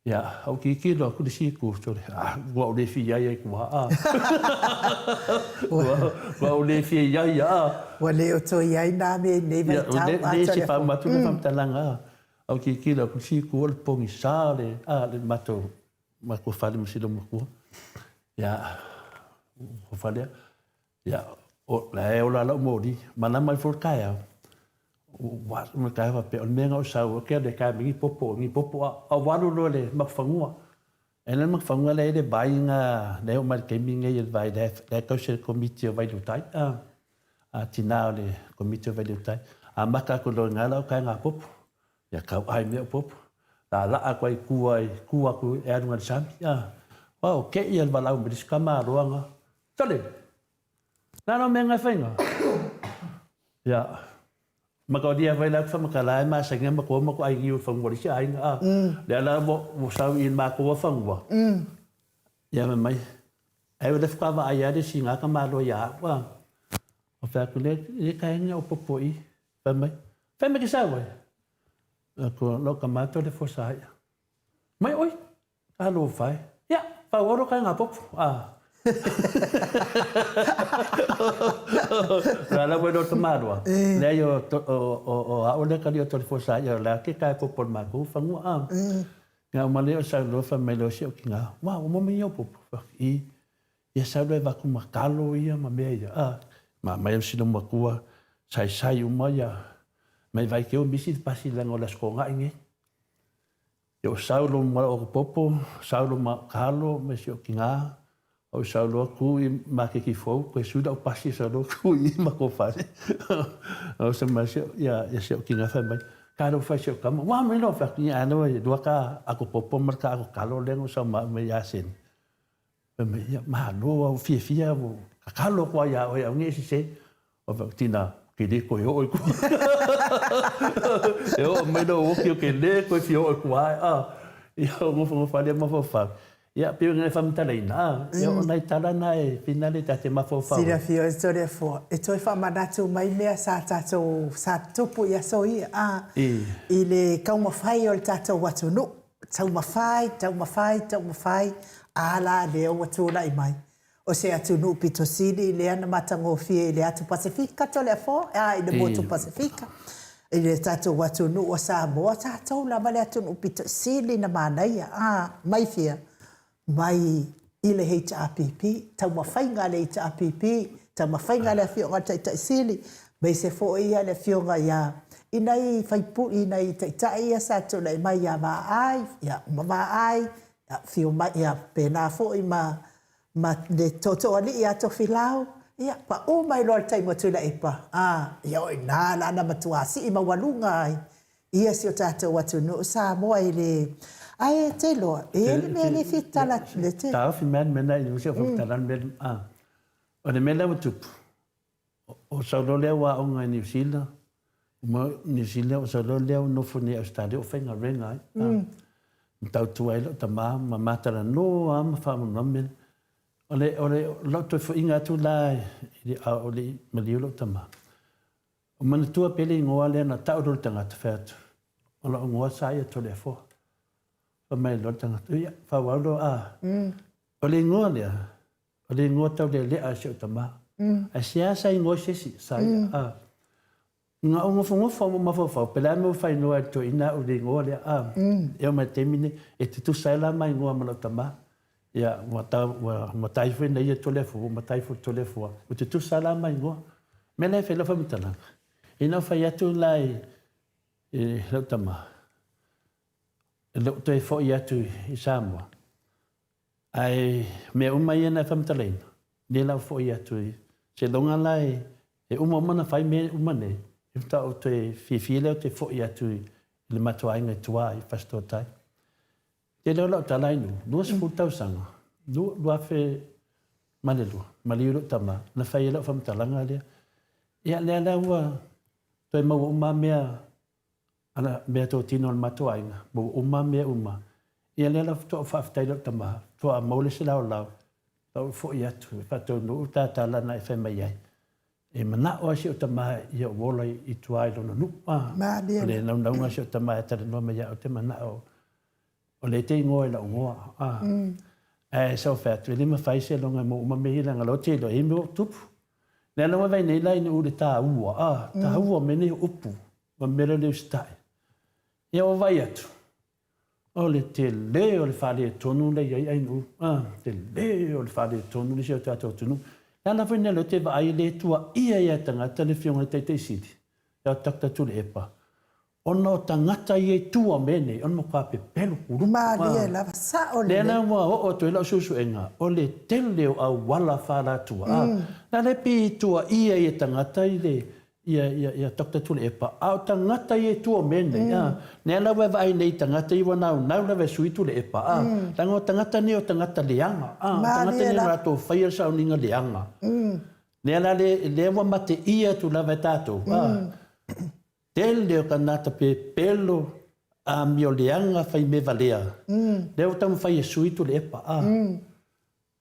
Ia, au kikilo aku le siku, sole, ah, ua ou le fia ia i kua, ah. Ua ou le fia ia ia, ah. Ua le o toe i ai nā mea i nei vaitau, a le se whaumatu le whamtalanga, ah. Au kikilo aku le siku, o le pongi sa le, ah, le matou, matua fale ma silo makua. Ia, o fale, Ia, o, la e ola lau moli, mana mai fo le taeao. Ua alu le taeao faapea, o le mea na ou sau, ok, le taeao mai ni popo, ni popo, a, a ua alu loa le makufanua. E le makufanua lea e le vai na, lea e oo mai le taimi lenei e le vai, lea, lea e tausi e le komiti o Vailuutai, a, a tina o le komiti o Vailuutai. Amata atu loa i ina lau taega popo, ia tau ai mea o popo. Laalaa atu ai i tua, i tua atu e alu i le sami, a. Ua o keia le valaau mai le isi tamaloa Tale! Na no mea ngai whainga. Ia. Ma ka dia whai la wha ka la ma sa ma ko ma ko ai ngiu whangua ri ai a. Le ala mo mo sau i ma ko wa whangua. Ia me mai. Ai o le whaka wa ai ale si ngā ka malo ia wa. O wha ku le le ka inga o popo i. Whai mai. Whai mai ke sau ai. Ko lo ka mato le fosa ai. Mai oi. Alofa e. Ia, pau oro kai ngā popo. A. La la welo to malua. Le yo o o o a ole ka lio to fo sa yo la ke ka ko pol ma ku fa ngua a. Nga ma le o sa lo fa me lo si o ki nga. Wa o mo me yo po i ia sa lo va ku ma kalo ia ma me ia a. Ma mai o si lo ma kua sai sai uma ia. Mai vai ke o misi pasi la ngola sko nga inge. Ia o Saulo ma o popo, Saulo ma kalo me si o kinga, o Saulo ku i ma ke ki fou, ko su da o pasi Saulo ku i ma ko fale. O sa ma si ia ia si o kinga fa mai. Ka ro fa si o kama, wa me lo fa ki ano e dua ka ako popo ma ka ako kalo lengo sa ma me ia sen. Fai mai, ia, malo au fiafia ua kakalo aku ai iā oe au nge e sese. Ou fai atu, Tina, ke lē koe oo i kua. E oo mai lou oki o ke lē koe fia oo i kua ae, a. Ia, o nofonofo lava lea mafaufau. Ia, pei ona e faamatalaina, a, ia o nai tala na e finale ta te mafaufau ai. Silafia oe Toleafoa, e toe faamanatu mai mea sa tatou, sa tupu i aso ia, a, i le taumafai o le tatou atunuu Taumafai, taumafai, taumafai, a la lea ua tulai mai. O se atunuu pito sili lea na matagofie i le atu Pasefika Toleafoa, a i le motu Pasefika, i le tatou atunuu o Samoa, tatou lava le atunuu pito sili na manaia, a, mai fea? Mai i le HRPP, taumafaiga a le HRPP, taumafaiga a le Afioga i le Taitai Sili, aemaise foi le Afioga ia, i nai faipule, i nai Taitai ia sa tulai mai ia Vaai, ia ma Vaai, ia afio mai, ia pēlā foi ma, ma le Tootooalii ia Tofilau, ia pau mai loa le taimi o Tuilaepa, a, ia o i ina la na matua sii maualuga ai ia si o tatou atunuu Samoa e le ae te iloa e i ai le mea e le fia tatala atu le te Taofi mai le mea lena i si au faamatalaga le mea a o le mea lea ua tupu o sau loa lea ua aoga i Niu Sila uma Niu Sila o sau loa lea ua nofo nei i Ausetalia o faigaluega ai a ma tautua ai lou tama ma matalanoa lava ma faamalamalama o le o le lau toe foiga atu la a o le i maliu lou tama. O manatua pea le igoa lea na tau loa le tagata, fai atu, O lau igoa sa ia Toleafoa. Fai mai loa le tagata, Ia, faaauau loa a. O le igoa lea, o le igoa taulealea a si ou tama. Ae seasea igoa se isi, sa ia a. Na ou nofonofo lava ma mafaufau, pe le a le mea ua fai noa e le toeaina au i le igoa lea a. E oo mai i le taimi lenei, e tutusa ai la ma igoa ma lau tama. Ia, ua tau, ua matai foi na ia Toleafoa, ua matai foi le Toleafoa, ua tutusa la ma igoa. Mea la e fai lau faamatalaga, ina ua fai atu la i, i lau tama, e le o toe foi atu i Samoa, ae mea uma ia na e faamatalaina, lea la ua foi atu i, seiloga la e, e uma uma ona fai mea uma nei, e faatoa ou toe fiafia lea ou te foi atu i le matou aiga i tua i Fasitooutai. Tele o lau tala i nuu, 20 tausaga, 2002, maliu lou tama, na fai ai lau faamatalaga lea. Ia lea la ua toe maua uma mea, ala mea totino a le matou aiga, maua uma mea uma. Ia lea la faatoa ou faafetai i lou tama, faatoa maua le isi laolao, faatoa ou foi atu e faataunuu ta tala na e fai mai ai. E manao ai si ou tama ia ou ola i tua i lona nuu. O le naunauga o si ou tama e talanoa mai ia au te manao o lea e te igoa i lau goa. Ae sa ou fai atu, e le mafai se loga e maua uma mea ia leaga loa te iloa e i ai mea ua tupu. Lea la ua vaai nei la i nuu le taua, taua mea nei o upu ma mea lea o le usitai. Ia ua vaai atu, O le tele o le faaletonu lea i ai Ainuu, a, tele o le faaletonu le si o tatou atunuu. Le ala foi lea o lea ou te vaai e le tuaia ia tagata le Afioga i le Taitai Sili, ia Doctor Tuilaepa, ona o tagata ia i tua o mea nei, o le matua pepelo kuluku. Malie lava, sao lelei. Lea la ua oo atu ai lau suesuega, o le tele o auala faalatua, a, le ala e pei e tuaia ia tagata i le Ia, ia, ia, Doctor Tuilaepa, a o tagata ia i tua o mea nei, a, nea la ua e vaai nei i tagata ia ua naunau lava e sui Tuilaepa, a, leaga o tagata nei o tagata leaga, a, o tagata nei na latou faia le sauniga leaga. Lea la le, lea ua mateia atu lava e tatou, a, tele o tagata pepelo, amio leaga, fai mea valea, lea ua taumafai e sui Tuilaepa, a.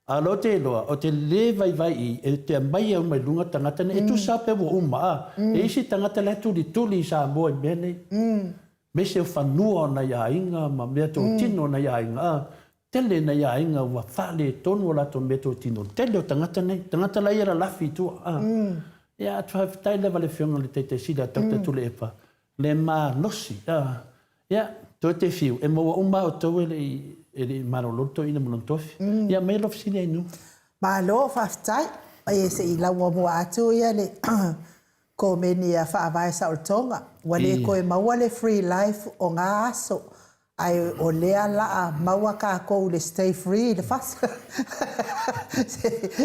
A o lea ou te iloa, ou te le vaivai i e te aumai au mai luga tagata nei, e tusa lava pe ua uma, a. E i ai isi tagata la e tulituli i Samoa i mea nei, aemaise o fanua o nai aiga ma mea totino o nai aiga, a. Tele nai aiga ua faaletonu o latou meatotino, o le tele o tagata nei, tagata la ia lalafi i tua. A. Ia, atu faafetai lava i le Afioga i le Taitai Sili a Doctor Tuilaepa, le malosi. A. Ia, toe te fiu, e maua uma lava outou e le i, e le i malolo le toeaina ma lona tofi. Ia, aumai lau fesili Ainuu. Malo faafetai. Ia se i lauamua atu ia le komeni a Faavae Saolotoga, ua le toe maua le free life o na aso, ae o lea laa maua tatou i le stay free i le fasa.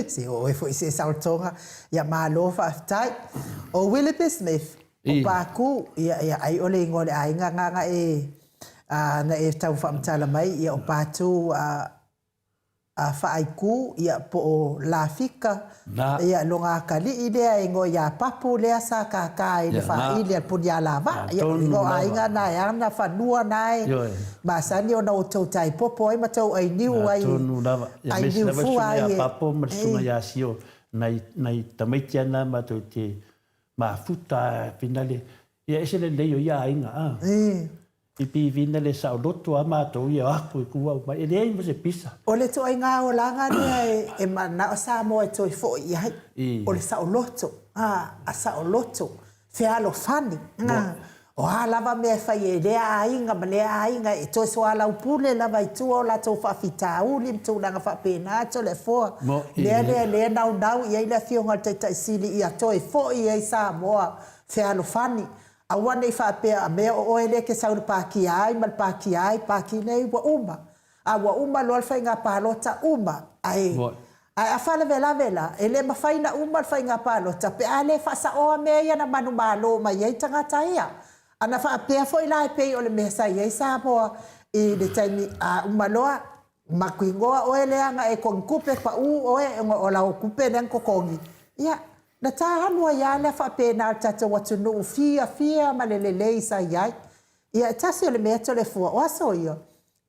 Se o oe foi se Saolotoga. Ia malo faafetai. O Willoughby Smith, o Paku, ia, ia, ai o le igoa o le aiga na na e, na e tau faamatala mai, ia o Patu, a Faaitu, ia, po o Lafika, ia, lona atalii lea e igoa ia Papu lea sa tata i le faaili a le Punialavaa. Ia, o igoa o aiga na e ana fanua na e masani ona outou tai popo ai ma tou ai niu ai, ai niu fua ai. Ia Papu ma le susuga ia Sio, nai, nai tamaiti ana matou te mafuta finale, ia ese lelei o ia aiga, a. I pivina le saoloto a matou ia aku i ku au mai, e leai ma se pisa. O le ituaiga olaga lea e manao Samoa e toe foi i ai, o le saoloto, a saoloto, fealofani, o a lava mea e fai e lea aiga ma lea aiga, e toe soalaupule lava i tua o latou faafitauli ma tulaga faapena, Toleafoa, lea lea lea naunau i ai le Afioga i le Taitai Sili ia toe foi ai Samoa fealofani. Aua ne i faapea a mea o oe lea e te sau i le pākia ai ma le pākia ai, pāki nei ua uma. A ua uma loa le faiga palota, uma. Ae, ae a faalavelave la, e le mafai ona uma le faiga palota pe a le faasaoa mea ia na manumalo mai ai tagata ia. A na faapea foi la e pei o le mea sa i ai Samoa i le taimi a uma loa, Makuigoa oe lea na e togi tupe pau oe ona o lau tupe lea na totogi, ia, na ta alu ai lava lea faapena o le tatou atunuu fiafia ma le lelei sa i ai. Ia, e tasi o le mea Toleafoa, o aso ia,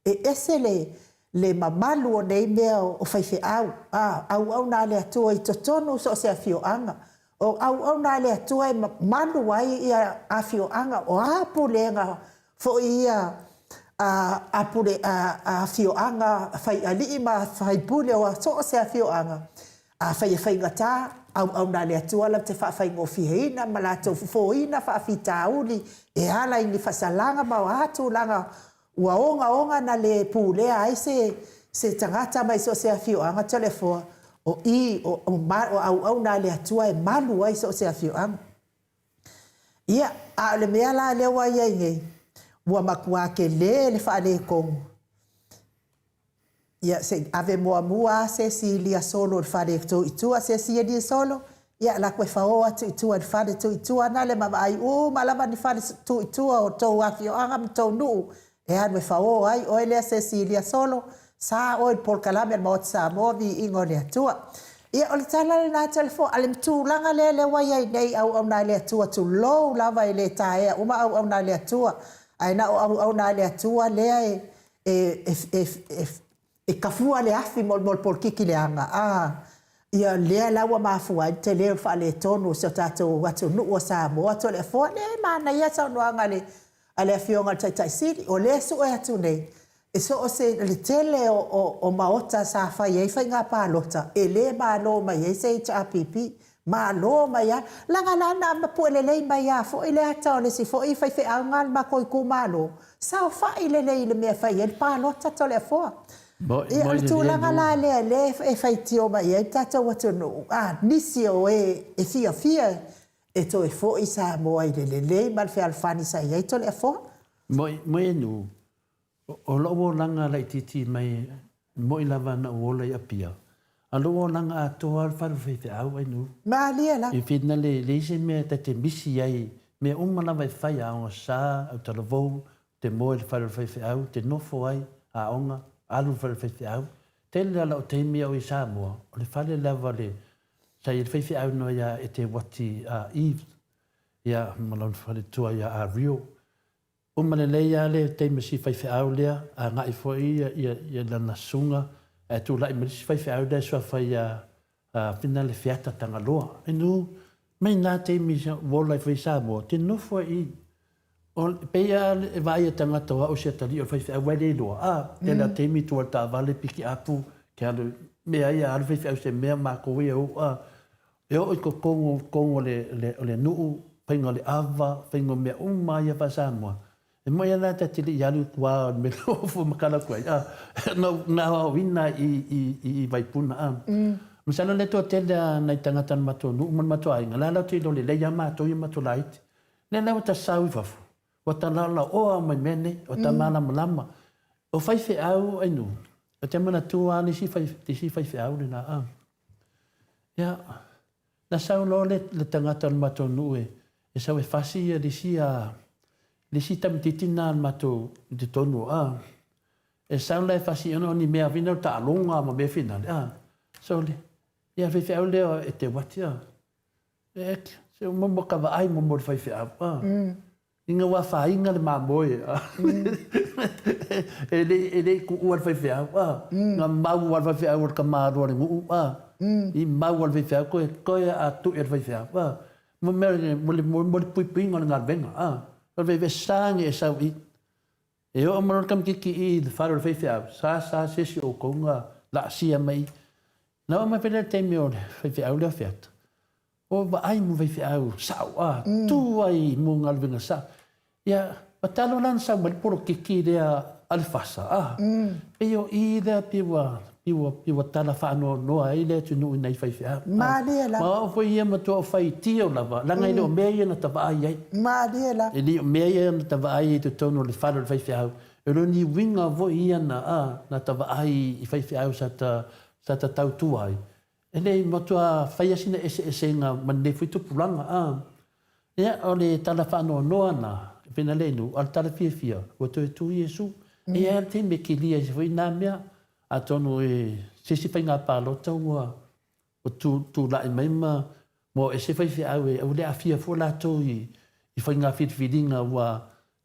e ese le, le mamalu o nei mea o faifeau, a, auauna a le Atua i totonu o so o se afioaga. O auauna a le Atua e mamalu ai ia afioaga, o a pulega foi ia a pule a afioaga fai alii ma faipule o so o se afioaga, afai e faigata, auauna a le Atua latou te faafaigofieina ma latou fofoina faafitauli e ala i ni fasalaga ma a tulaga ua ogaoga na le pulea ai se se tagata mai so o se afioaga. Toleafoa, o i o auauna a le Atua e malu ai so o se afioaga. Ia, a o le mea la lea ua i ai nei, ua matua tele le faaletonu. Ia, se i ave muamua lava se isi ilia solo i le fale tu i tua, se isi ilia solo, ia o le a toe fao atu i tua i le fale tu i tua na le ma vaai uma lava ni fale tu i tua o tou afioaga ma tou nuu E alu e faoō ai oe lea Sesilia Solo, sa oe i le polokalame a le Maota Samoa, Viiga o le Atua. Ia, o le tala lena Toleafoa, a le tulaga lea lea ua i ai nei auauna a le Atua, tulou lava e le taea uma auauna a le Atua, ae na o auauna a le Atua lea e, e, e, e, e, e kafua le afi mo le polokiki leaga, a, ia lea la ua mafua ai le tele o le faaletonu o si o tatou atunuu o Samoa, Toleafoa, lea e manaia le saunoaga a le a le Afioga i le Taitai Sili, o lea e sue atu nei, e so o se, le tele o, o, o maota sa fai ai faiga palota, e le malo mai ai se HRPP. Malo mai lava. Leaga la na mapue lelei mai lava foi le ata o le isi foi faifeau na a le matou itumalo, saofai lelei i le mea e fai ai le palota Toleafoa. Ia, o le tulaga la lea lea e faitio mai ai le tatou atunuu, a, nisi o e e fiafia E toe foi Samoa i le lelei ma le fealofani sa i ai Toleafoa. Moi, moi e nuu, o lou olaga laitiiti mai, moi lava na ou ola i Apia, a lou olaga atoa o le fale o faifeau ai nuu. Malie lava. I whina le, leai se mea ta te misi ai, mea uma lava e fai, aoga sa, autalavou, te moe i le fale o le faifeau, te nofo ai, aoga, alu i le fale o le faifeau. Tele lava lau taimi au i Samoa, o le fale lava le, Sa i ai le faifeau noa ia Eteuati Eve, ia, ma lona faletua ia Ario. Uma lelei lava le taimi o si faifeau lea, agai foi ia, ia, ia lana susuga, ae tulai mai le isi faifeau lea e suafa ia Fina le Feata Tagaloa. Inu, mai na taimi ua ola ai foi i Samoa, te nofo ai i. O, pei a e vaai a tagata o au se atalii o le faifeau ae le iloa, a, tele a taimi tua i le taavale piki apu ke alu, mea ia alu faifeau se mea makou ia ou, a, e oo i totonu, totonu o le, le, o le nuu, faiga o le ava, faiga o mea uma lava ia faa-Samoa, e moni lava la ta te le i alu i tua o le mea e matala atu ai, a, na ou, na aoaoina i, i, i Vaipuna, a. Masalo o le toatele lava o nai tagata o le matou nuu ma le matou aiga, la latou te iloa lelei lava matou ia matou laiti. Lea la ua ta sau i fafo, ua ta laolaoa mai mea nei, ua ta malamalama. O faifeau ai nuu, ou te manatua lava le isi fai, le isi faifeau lena a. Ia, na sau loa le, le tagata o le matou nuu e, e sau e fasi ia le isi a, le isi tamaitiiti lena a le matou i totonu a. E sau la e fasi ona o ni mea foi na o taaloga ma mea finale a. Sole, ia faifeau lea e te uati a. E se o momo ka vaai momo le faifeau a. Ina ua afaina le mamoe a. E le e le i tuua le faifeau a. Na mau a le faifeau o le tamaloa o le nuu a. I mau a le faifeau toe toe a tui e le faifeau a. Mo mea mo le mo le puipuiga o le galuega a. O le faifeau sa ane e sau i. E oo mai loa le tamaitiiti i le fale o le faifeau, sa sa se isi o outou na laasia mai i. Na oo mai foi lea i le taimi o le faifeau lea o Feata, ua vaai mo faifeau sao a, tu ai mo galuega sao. Ia, matalo la na sau mai le polokiki lea a le FASA, a, pei o i lea pei ua, pei ua, pei ua tala faanoanoa ai le atunuu i nai faifeau. Malie lava. Ma o au foi ia matua o faitio lava, leaga e le o mea ia na ta vaai ai. Malie lava. E le o mea ia na ta vaai ai i totonu o le fale o le faifeau. E le o ni uiga foi ia na, a, na ta vaai i faifeau sa ta, sa ta tautua ai. E le i matua faia sina eseesega ma lenei foi tupulaga, a. Ia, o le tala faanoanoa na, pei na le nuu, a o le tala fiafia, ua toe tu Iesu. E i ai lava le taimi e kilia ai foi na mea, atonu e se isi faiga palota ua tulai mai ma ua ese faifeau e aua le aafia fua latou i faiga filifiliga ua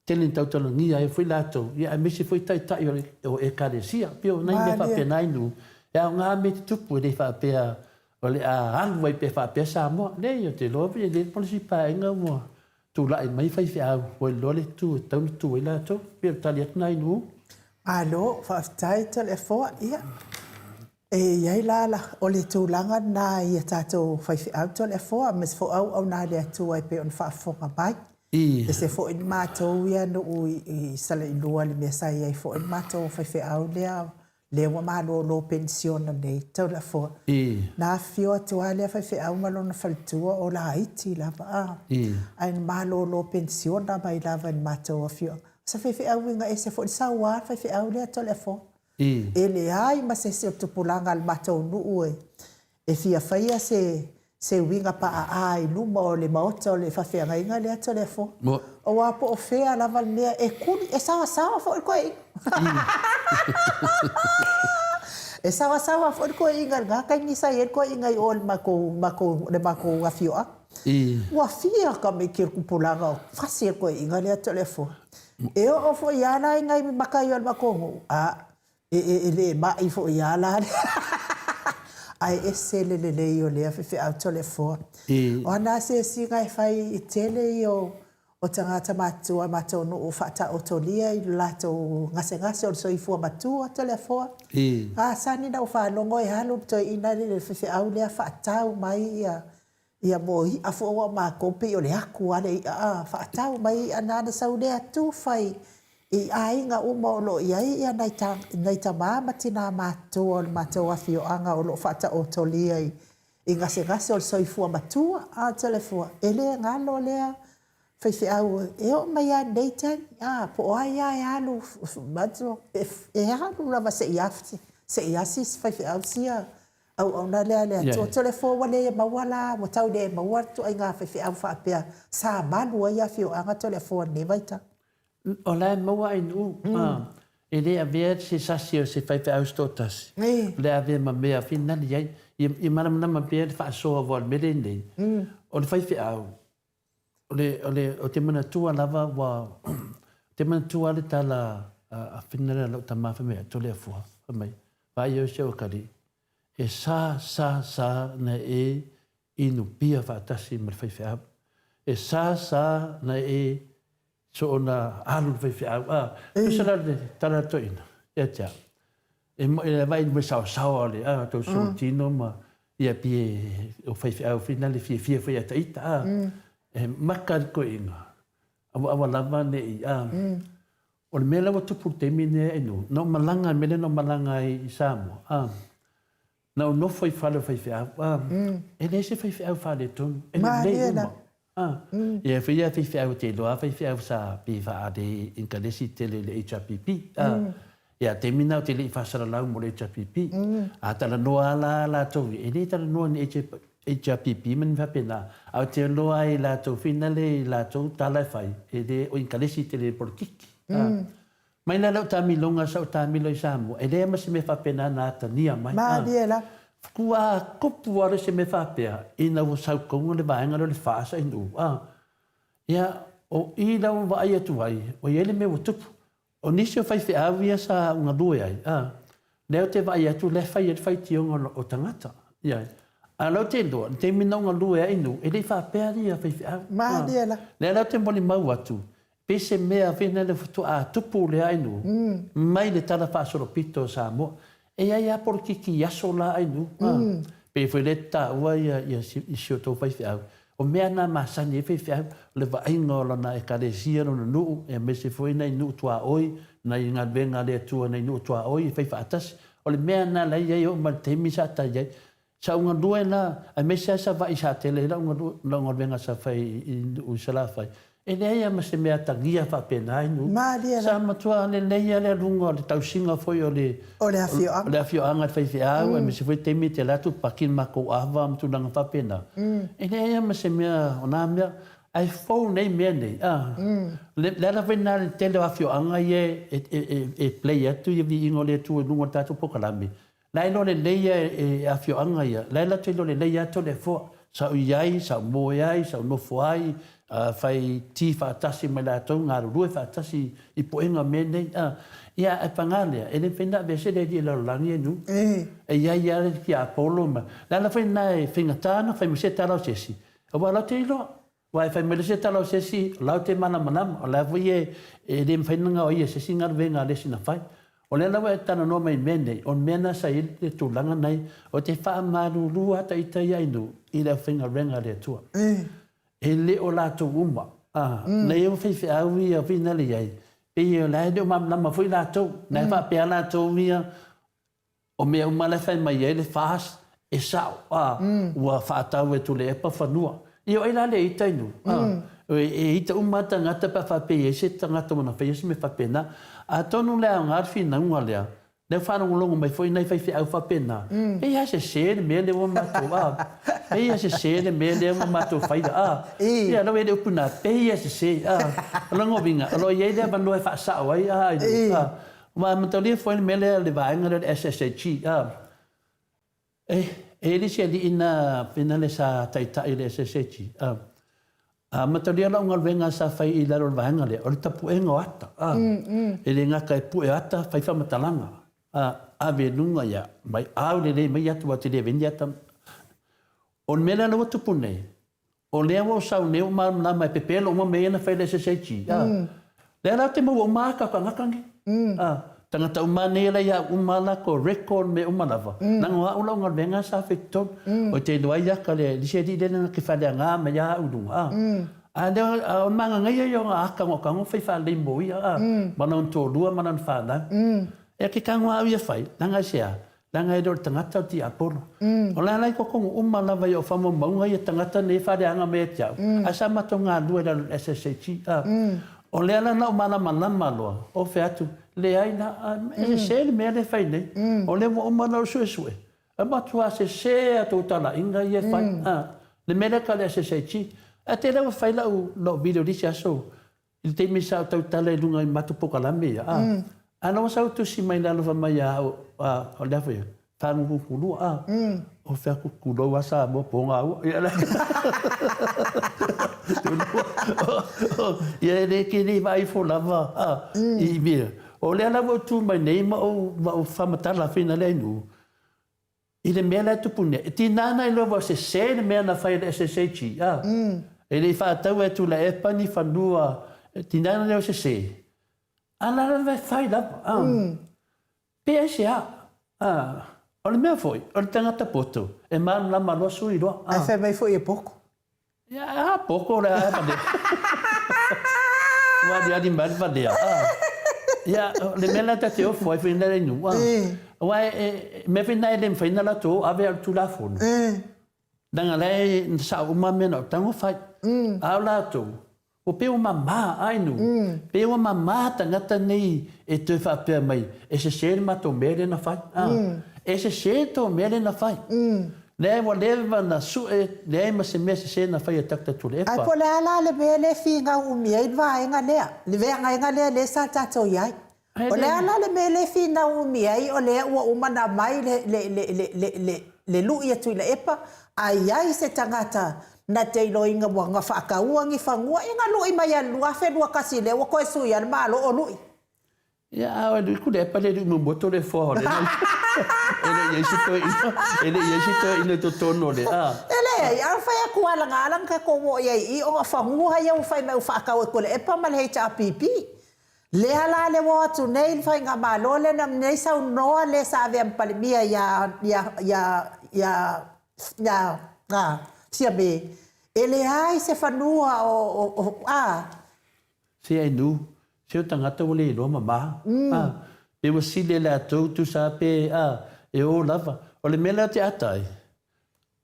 tele ina tautalagia ai foi latou, ia aemaise foi taitai o Ekalesia. Pei o nai mea faapena i nuu, e aoga mea tutupu, e le faapea o le a alu ai pea faapea Samoa. Leai, ou te iloa e le po le isi paeaiga ua tulai mai faifeau ua iloa le tu e tatau ona tu ai latou. Pei o le tali atu lena i nuu. Malo, faafetai Toleafoa. Ia, e i ai la, o le tulaga lena i a tatou faifeau Toleafoa, aemaise foi auauna a le Atua e pei ona faafofoga mai. E ese foi le matou ia nuu i Salailua i le mea sa i ai foi le matou faifeau lea, lea ua malolo penisiona nei, Toleafoa. Na afifio atu lava lea faifeau ma lona faletua o laiti lava a, ae na malolo penisiona mai lava i le matou afioaga. O se faifeau uiga ese foi le saua a le faifeau lea Toleafoa. E leai ma se isi o tupulaga a le matou nuu e fia faia se se uiga paaa i luma o le maota o le faafeagaiga lea Toleafoa. Aua po o fea lava le mea e kuli, e saoasaoa foi le toeaina. E saoasaoa foi le toeaina i lena taimi sa i ai le toeaina i o i le matou, matou, le matou afioaga. Ua fia tamaiti o le tupulaga o fasi e le toeaina lea Toleafoa. E oo foi lava la i nai matai o le matou nuu, a, e, e, e le mai foi lava la le ae ese le lelei o lea faifeau Toleafoa. O ana asiasiga e fai i tele ia o, o tagata matutua o matou nuu faataotolia i lo latou gasegase o le soifua matua Toleafoa. A sani na ou faalogo e alu le toeaina le faifeau lea faatau mai ia Ia mo iʻa foi aua o matou pei o le atu lava le iʻa a, faatau mai iʻa na ona sau lea tufa i aiga uma o lo o i ai nai nai tama ma tina matutua o le matou afioaga o lo o faataotolia i gasegase o le soifua matua a Toleafoa. E le galo lea faifeau e oo mai lava i lenei taimi a, po o ai lava e alu e alu lava se i asi si faifeau sia auauna lea a le Atua. Toleafoa ua le maua la, ua tau le maua le ituaiga faifeau faapea sa malu ai afioaga Toleafoa i lenei vaitau. O la e maua ai nuu, e le avea se sasi o se faifeau se toatasi, o le avea ma mea finali ai. Ia malamalama pea le faasoa aua o le mea lenei, o le faifeau, O le, o le, ou te manatua lava ua, ou te manatua le tala a Finale a lou tama fai mai, Toleafoa, fai mai, vaai oe si ou atalii, e sa, sa, sa na e inu pia faatasi ma le faifeau. E sa, sa na e Soona alu le faifeau, a, tusa la le tala a le toeaina ia te au, e moi e vaai i le saosaoa o le a tou solutino ma ia pi o faifeau foi na le fiafia foi ia ta ita, a, e maka le toeaina, aua aua lava ne i, a, o le mea la ua tupu i le taimi lenei e nu, na ou malaga, le mea lea na ou malaga ai i Samoa, a, Na ou nofo i fale o faifeau, a, e leai se faifeau faaletonu, e lelei uma. A, ia foi ia faifeau e te iloa faifeau sa pei faaale inkalesi tele i le HRPP. A, ia taimi na ou te le i faasalalau mo le HRPP. A talanoa a la latou ia, e le talanoa ni HRPP ma ni mea faapena, a ou te iloa ai latou finale i latou tala e fai, e le o inkalesi tele i le polokiki. A, Mai la lau taamiloga sa ou taamilo i Samoa, e leai ma se mea faapena na atagia mai. Malie la. Ua tupu lava se mea faapea ina ua sautauga le vaega lea o le FAS i Nuu. Ia, o i la ua vaai atu ai, ua i ai le mea ua tupu. O nisi o faifeau ia sa ou galue ai, lea ou te vaai atu o la e fai ai le faitioga o tagata. Ioe. A o la ou te iloa, i le taimi na ou galue ai i Nuu, e le i faapea ia faifeau. Malie la. Lea la ou te molimau atu, Pei se mea vena lea faatoa tupu lea ainu mai le tala faasolopito o Samoa. E i ai lava polokiki i aso la ainu. Pei foi lea e taua ia si o outou faifeau, o mea na masani ai faifeau, o le vaaiga o lana ekalesia, lona nuu, aemaise foi nai nuu tuaoi, nai galuega a le Atua nai nuu tuaoi e fai faatasi. O le mea lena la e i ai e oo mai le taimi sa ta i ai. Sa ou galue la, aemaise lava Savaii sa tele ai lau galuega sa fai i nuu i Salafai, e leai lava ma se mea atagia faapena i nuu. Malie la. Sa matua lelei lava le aluga o le tausiga foi o le O le afioaga. O le afioaga i le faifeau, aemaise foi taimi e te alu atu paki le matou ava ma tulaga faapena. E leai lava ma se mea o na mea, ae fou nei mea nei, a. O le ala foi lena i le tele o afioaga ia e play atu viiga o le Atua i luga o le tatou polokalame, La e iloa lelei ia e afioaga ia, la e latou iloa lelei atu le afoa. Sa ou i ai, sa ou moe ai, sa ou nofo ai, fai ti faatasi ma i latou, galulue faatasi i puega o mea nei. Ia, ae paga lea, e le mafai ona aveese le alii o le lalolagi e nuu. E i ai lava le tiapolo ma, le ala foi lena e faigata ona fai ma se tala o se isi, aua latou te iloa. Aua e fai mai loa se tala o se isi, o la ou te malamalama, o la foi e le mafai ona gaoia e se isi galuega a le isi na fai. O lea la ua e talanoa mai i mea nei, o le mea lena sa i ai le tulaga nei, ou te faamalulu lava ta ita ia i nuu i le aufaigaluega a le Atua. E le o latou uma, nei ua faifeau ia finale i ai, pei o la e le o malamalama foi latou, la e faapea latou ia, O mea uma la e fai mai ai le FAST, e sao, a, ua faatau e Tuilaepa fanua. Ia o ai la le ita i nuu? A, e ita uma lava tagata pe a faapea e i ai se tagata ua na faia se mea faapena. Atonu le aoga le finauga lea, lea ua faalogologo mai foi nai faifeau faapena, pei lava e sese le mea lea ua matou, a, pei lava e sese le mea lea ua matou faia, a. Ia, o la ua i ai le upu lena, pei lava e sese, a. O lona uiga, o lo o i ai le avanoa e faasao ai, a, i nuu, a. Ua amatalia foi le mea lea, le vaega lea o le SSHG. E, e i ai le isi alii na, pena le sa taitai i le SSHG. Amatalia lau galuega sa fai i lalo o le vaega lea, o le tapuega o ata. E le gata e pue ata, fai faamatalaga. Ave i luga ia, mai au lelei mai ata, aua e te le avea ni ata. O le mea lea la ua tupu nei, O lea ua ou sau nei ua malamalama e pepelo uma mea ia na fai e le SSHG. A. Lea la ou te maua uma ata o tagata nei. A. Tagata uma nei la ia au uma latou record mea uma lava. Leaga o au lau galuega sa fai totonu. O te iloa ai ata le isi alii lea na te faaleaga mai a au i luga. A. A lea o le magagaia ia o na ata na tago fai faalelei mo ia a. Ma lona toalua ma lana fanau. E te tago a au ia fai, leaga aisea? Leaga e le o le tagata o le tiapolo. O la la i totonu uma lava i ou faamaumauga ia tagata nei e faaleaga mai ia te au, ae sa matou galue i lalo o le SSHG. O lea la na ou malamalama loa, ou fai atu, leai la, e sese le mea lea e fai nei. O lea ua uma ona ou suesue, e matua sese a outou talaiga ia e fai, le mea lea e tau o le SSHG. Ae te le ua fai lau video i le isi aso, I le taimi sa ou tautala i luga i matou polokalame ia, a, a na ua sau tusi mai lalo fai mai ia au, a, o le a foi, Fagugukulua, a, o fea ku kulou a Samoa po ngā ua. Ia, ia e le ke le vaai ifo lava, a, i mea. O lea la ua ou tu mai nei ma ou, ma ou faamatala whina lea i nuu, I le mea la e tupu nei, e tiga ana iloa ua sese le mea na fai e le SSHG, a. E le i faataua e Tuilaepa ni fanua Tiga ona leo sese, a la lava e fai lava, a. Pe aisea? A, o le mea foi, o le tagata poto, e malamalama loa sui loa, a. Ae fai mai foi e poto. Ia, a poto le a valea. Ua aliali mai le valea, a. Ia, o le mea lea ta te ofo ai foi lena i nuu, a. Aua e, mea foi lena e le mafai ona latou ave au i le Tulafono. Leaga la e sao uma mea na o tago fai. A o latou, ua pei ua mama, ai nuu, pei ua mama tagata nei e toe faapea mai, e sese le matou mea lea na fai. A, e sese le tou mea lea na fai. Leai, ua leva na sue, leai ma se mea sese na fai e Doctor Tuilaepa. Ae po o le a la le mea lea e finau umi ai le vaega lea, le veagaina lea lea sa tatou i ai. O le a la le mea lea e finau umi ai o lea ua uma ona aumai le lui a Tuilaepa, a i ai se tagata na te iloaina ua na faataua ni fanua, ia na lui mai lava i le 2021 lea ua toe sui ai le Malo o lui. Ia, a o lui Tuilaepa le lui muamua to le foa o le e le i ai se toeaina, e le i ai se toeaina i totonu o le, a. E leai, a fai atu lava na ala ona tatou oo i ai i i, ona o fanua ia ua fai mai ua faatau e Tuilaepa ma le HRPP. Lea la le ua o atu nei le faigamalo lea na nei saunoa le sa avea ma Palemia ia ia ia ia ia ia Fiame e leai se fanua o o o a. Se ai nu, se o tagata ua le iloa mama, a, pe ua sili e latou tusa pe a, e o lava. O le mea lea ou te ata ai,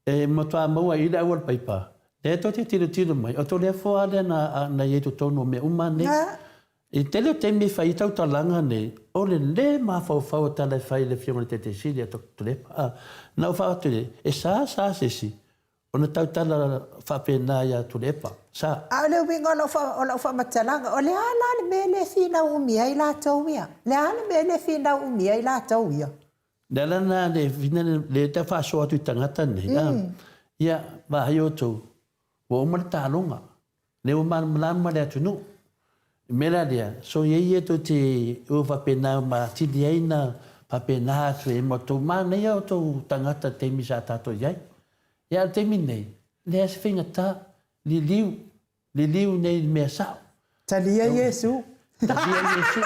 E matua maua i le auala paipa, lea tou te tilotilo mai, o Toleafoa lea na, na i ai totonu o mea uma nei. I tele o taimi e fai ai tautalaga nei, o le lē mafaufau o tala e fai e le Afioga i le Taitai Sili a Doctor Toleafoa. A, na ou faaatu i ai, e sa, sa se isi ona tautala faapena ia Tuilaepa. Sa. A o le uiga o lau, o lau faamatalaga, o le a la le mea lea e finau umi ai latou ia? Le a le mea lea e finau umi ai latou ia? Le ala lena le fina le tau faasoa atu i tagata nei, a, ia, vaai outou, ua uma le taaloga, lea ua malamalama le atunuu. I mea la lea, soia ia tou te o faapena ma atili ai na faapena atu ai ma outou manaia outou tagata i le taimi sa tatou i ai. Ia a o le taimi lenei, leai se faigata, liliu, Liliu nei i le mea sao. Talia Iesu. Talia Iesu.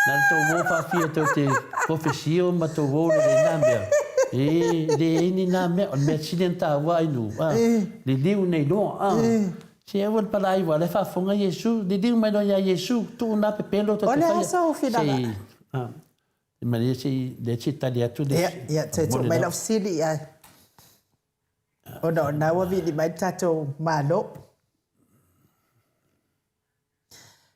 Na le tou o faafia tou te kofesio ma tou o lele i na mea. E le ai ni na mea. O le mea sili ona taua ai nu. A. Liliu nei loa. A. Se aua le palaai ua la e faafofoga Iesu. Liliu mai loa ia Iesu. Tuu na pepelo tou te faia. O le a sou finagalo? Se i. A. Malie se i lea se i tali atu le. Ia, ia, toe tuu mai lau fesili. Ia. Ona o lena ua vili mai le tatou Malo.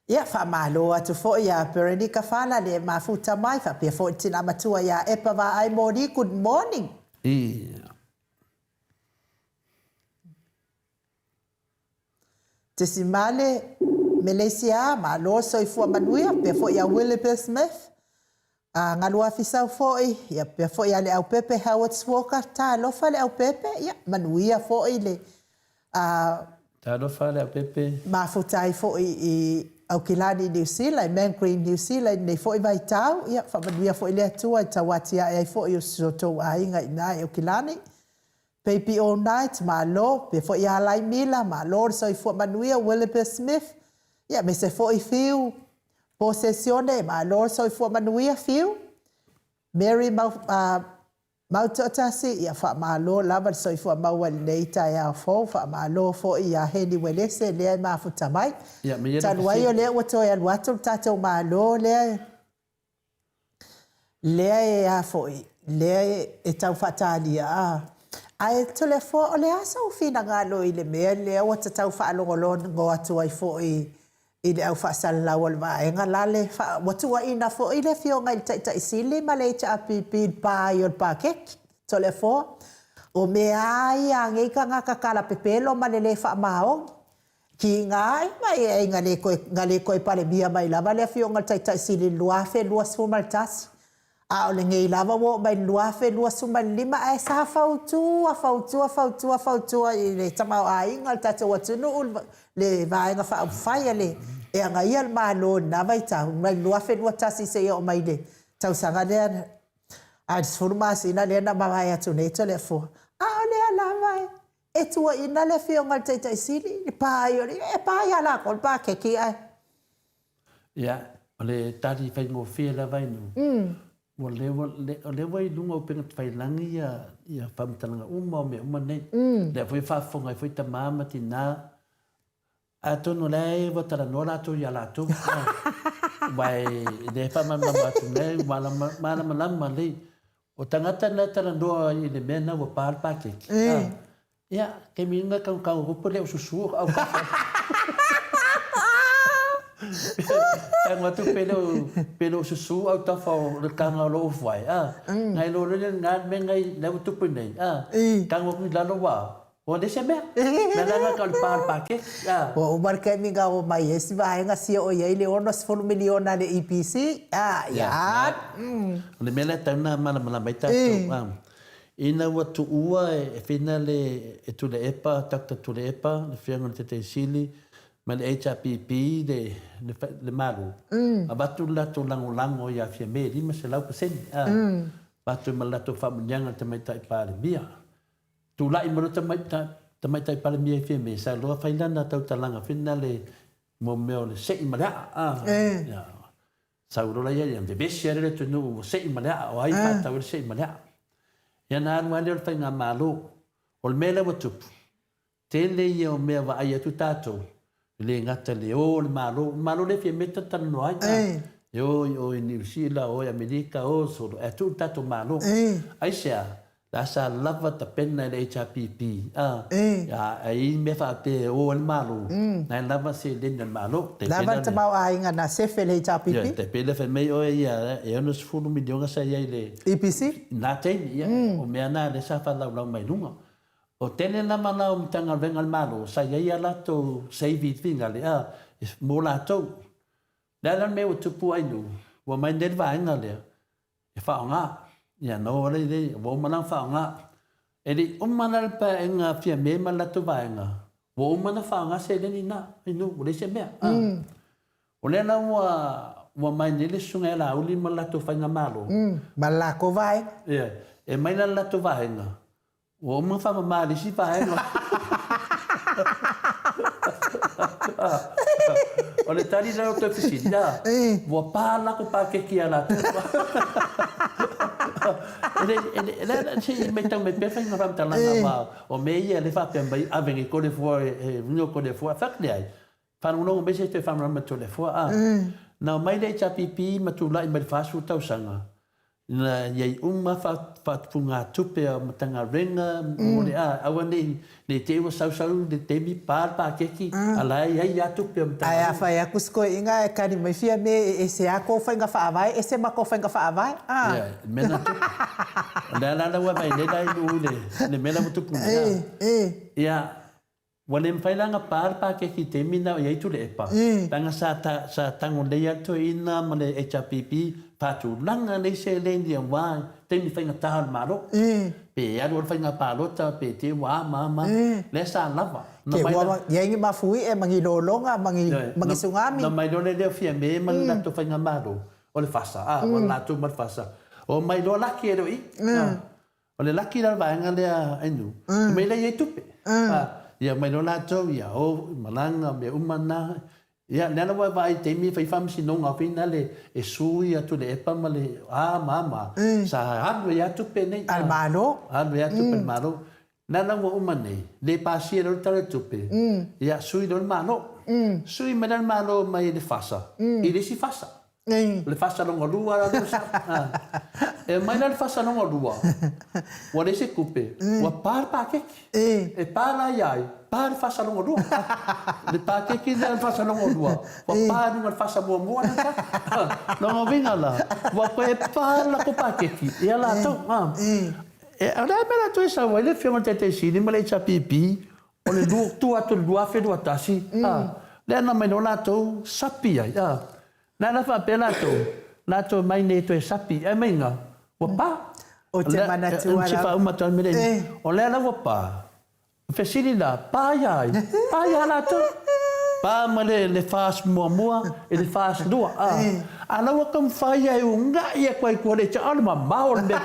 Ia, faamalo atu foi ia Berenika Fala le mafuta mai, faapea foi le tina matua ia Epa Vaai Moli, good morning. Ia. Tesimale, Meleisia, malo soifua manuia, faapea foi ia Williber Smith, a Galuafisau foi, ia faapea foi ia Leaupepe Howard Walker, talofa Leaupepe, ia manuia foi le a Talofa Leaupepe. Mafuta ai foi i Aukilani i Niu Sila, i Mangere i Niu Sila i lenei foi vaitau, ia faamanuia foi le Atua i tauatiae ai foi o si o tou aiga i ina i Aukilani. Baby All Night, malo, pea foi ia Laimila, malo le soifua manuia, Williber Smith, ia aemaise foi Fiu, Posesione, malo le soifua manuia Fiu, Mary Mau, uh, Mautoatasi, ia faamalo lava le soifua maua i lenei taeao fou, faamalo foi ia Heni Uelese lea e mafuta mai. Ia, ma ia Talu ai o lea ua toe alu atu le tatou Malo lea Lea e a foi, lea e tau faatalia a. Ae Toleafoa, o le a sou finagalo i le mea lea ua ta tau faalogologo atu ai foi i le au faasalalau o le vaega la le fa, ua tuuaina foi le Afioga i le Taitai Sili ma le HRPP i le pa ai o le paketi? Toleafoa, o mea a ia a nei tagata talapepelo ma le le faamaoni? Kiga ai mai ai na le toe, na le toe Palemia mai lava le Afioga i le Taitai Sili i le 2021, a o lenei lava ua oo mai i le 2025 ae sa fautua, fautua, fautua, fautua i le tamaoaiga o le tatou atunuu le Vaega Faaupufai a le e agaia le Malo i lena vaitau mai le 2021 seia oo mai i le tausaga lea a le 10 masina lea na mavae atu nei Toleafoa. A o lea lava e. E tuuaiina le Afioga i le Taitai Sili i le pa ai o le e pa ia latou le paketi ae. Ia, o le tali faigofie lava i nu. Ua lea ua, o lea ua i luga o upega tafailagi ia, ia faamatalaga uma o mea uma nei. Lea foi e faafofoga ai foi tama ma tina, atonu o lea ua talanoa latou ia latou. Aua e le faamalamalama atu nei, ua malamalama lelei. O tagata na talanoa i le mea na ua pa le paketi. Ia, taimi ina kaukau kupu le ususu o au kafa. Tago atu pe le pe le ususu au tafa o le kanga o lo ufuai. Ah, ngai lo le nga me ngai le ua tupu nei. Ah, tago atu i lalo wa. Ua le se mea. Mea la nga ka o le pa o le paketi. Ah. Ua uma le taimi na o mai ai si vaega sia o i ai le 60 miliona a le EPC. Ah, ia. O le mea lea tau na malamalama ai tatou. Ah. Ina ua tuua e Whina le e Tuilaepa, Doctor Tuilaepa, le Afioga i le Taitaisili ma le HRPP le, le, le Malo, avatu le latou lagolago ia Fiame, 500%, a, avatu ma le latou faamanuiaga i le Tamaitai Palemia. Tulai mai loa le Tamaitai Palemia i Fiame, sa iloa fai lana tautalaga foi lena mo mea o le sei ma le aa, a, ia. Sau loa ia ia vevesi ai le atunuu ua sei ma le aa, o ai faatau ai le sei ma le aa. Ia na alu lava lea o le faigamalo. O le mea lea ua tupu, tele ia o mea vaai atu tatou, e le gata i le o o le Malo, o le Malo lea e fia mea talatalanoa ai, e o i o i Niu Sila, o i Amerika, o solo, ae tuu le tatou Malo. Aisea? La sa lava tapena e le HRPP a a i mea faapea e o ai le Malo, na e lava seleni a le Malo. Tai pei Lava le tamaoaiga na sefe le HRPP. Ioe, tai pei la fai mai oe ia e 60 miliona sa i ai i le EPC. Na taimi, ia, o mea na lea sa faalaulau mai luga. O tele lava la o Matagaluega a le Malo sa i ai a latou savings finale a mo latou. O le a la le mea ua tupu ai nu, ua mai nei le vaega lea, e faaaoga. Ia na oo lea i ua uma la ona faaaoga. E le i uma la le paeaiga a Fiame ma le latou vaega, ua uma ona faaaoga seleni na i nuu, ua leai se mea. O lea la ua ua mai nei le Susuga ia Laauli ma le latou faigamalo. Ma le latou vaega. Ia, e mai la le latou vaega, Ua uma faamama i le isi vaega. O le tali lea o toe fesili, a, ua pa lako pakeki ia latou. E le, e le, le, le, se i matau mai pea faiga faamatalaga ma o mea ia le faapea mai ave nei ko le fua e uiga ko le fua. Fact leai. Faalogologo mai se i toe faamalamalama atu o le fua, a. Na omai le HRPP ma tulai mai le 40 tausaga, Na i ai uma faatupugatupe a Matagaluega mo le a, aua ne i, ne i te i ua sausau le taimi pa le paketi, a la e i ai lava tupe a Matagaluega. Ae a fai atu si toeaina e kali mai fia me e ese a kou faiga faavae, ese matou faiga faavae, a. Ia, le mea lena tupu. O lea la ua vaai nei la i nuu i le mea la ua tupu nei, a. Ia, Ua le mafai la ona pa le paketi i taimi na o i ai Tuilaepa, leaga sa sa tago lelei lava le toeaina ma le HRPP faatulaga nei seleni aua taimi faigata o le Malo. Pe alu ai le faiga palota pe te ua a ma a ma a, lea sa lava. Na mai la. I ai ni mafuie ma ni lologa ma ni ma ni tsunami. Na mai loa le leo Fiame ma le latou faigamalo, o le FASA, a, ua latou ma le FASA. Omai loa laki e le o i. O le laki la o le vaega lea Ainu, fai mai lea e i ai tupe. Ia omai loa latou, ia o, malaga, mea uma na. Ia lea la ua vaai i le taimi e fai faamasinoga foi na le e sui atu le epa ma le a ma a ma a, sa alu ai lava tupe nei. A le Malo. Alu ai lava tupe a le Malo. Lea la ua uma nei, le pasia loa le Tala o le Tupe, ia sui loa le Malo. Sui mai la le Malo mai le FASA i le isi FASA. O le fasa longa lua la lea sa. E mai la le fasa longa lua, ua leai se tupe, ua pa le paketi. E pa la ia ai, pa le fasa longa lua. Le paketi lea o le fasa longa lua, ua pa i luga o le fasa muamua lea sa. Lona uiga la, ua toe pa le latou paketi ia latou. O le a le mea la toe sau ai le Afioga i le Taitaisili ma le HRPP O le tua atu i le 2021, a, lea na aumai loa latou sapi ai, a. Lea la faapea latou, latou mai nei toe sapi, ae mai ina, ua pa. Ou te manatua lava. Faauma atu ai le mea lea. O lea la ua pa, fesili la, pa ia ai? Pa ia latou. Pa ma le, le FAS muamua i le FAS lua, a. A la ua taumafai ia e unaʻi atu ai i tua le tia, o le mamao o le mea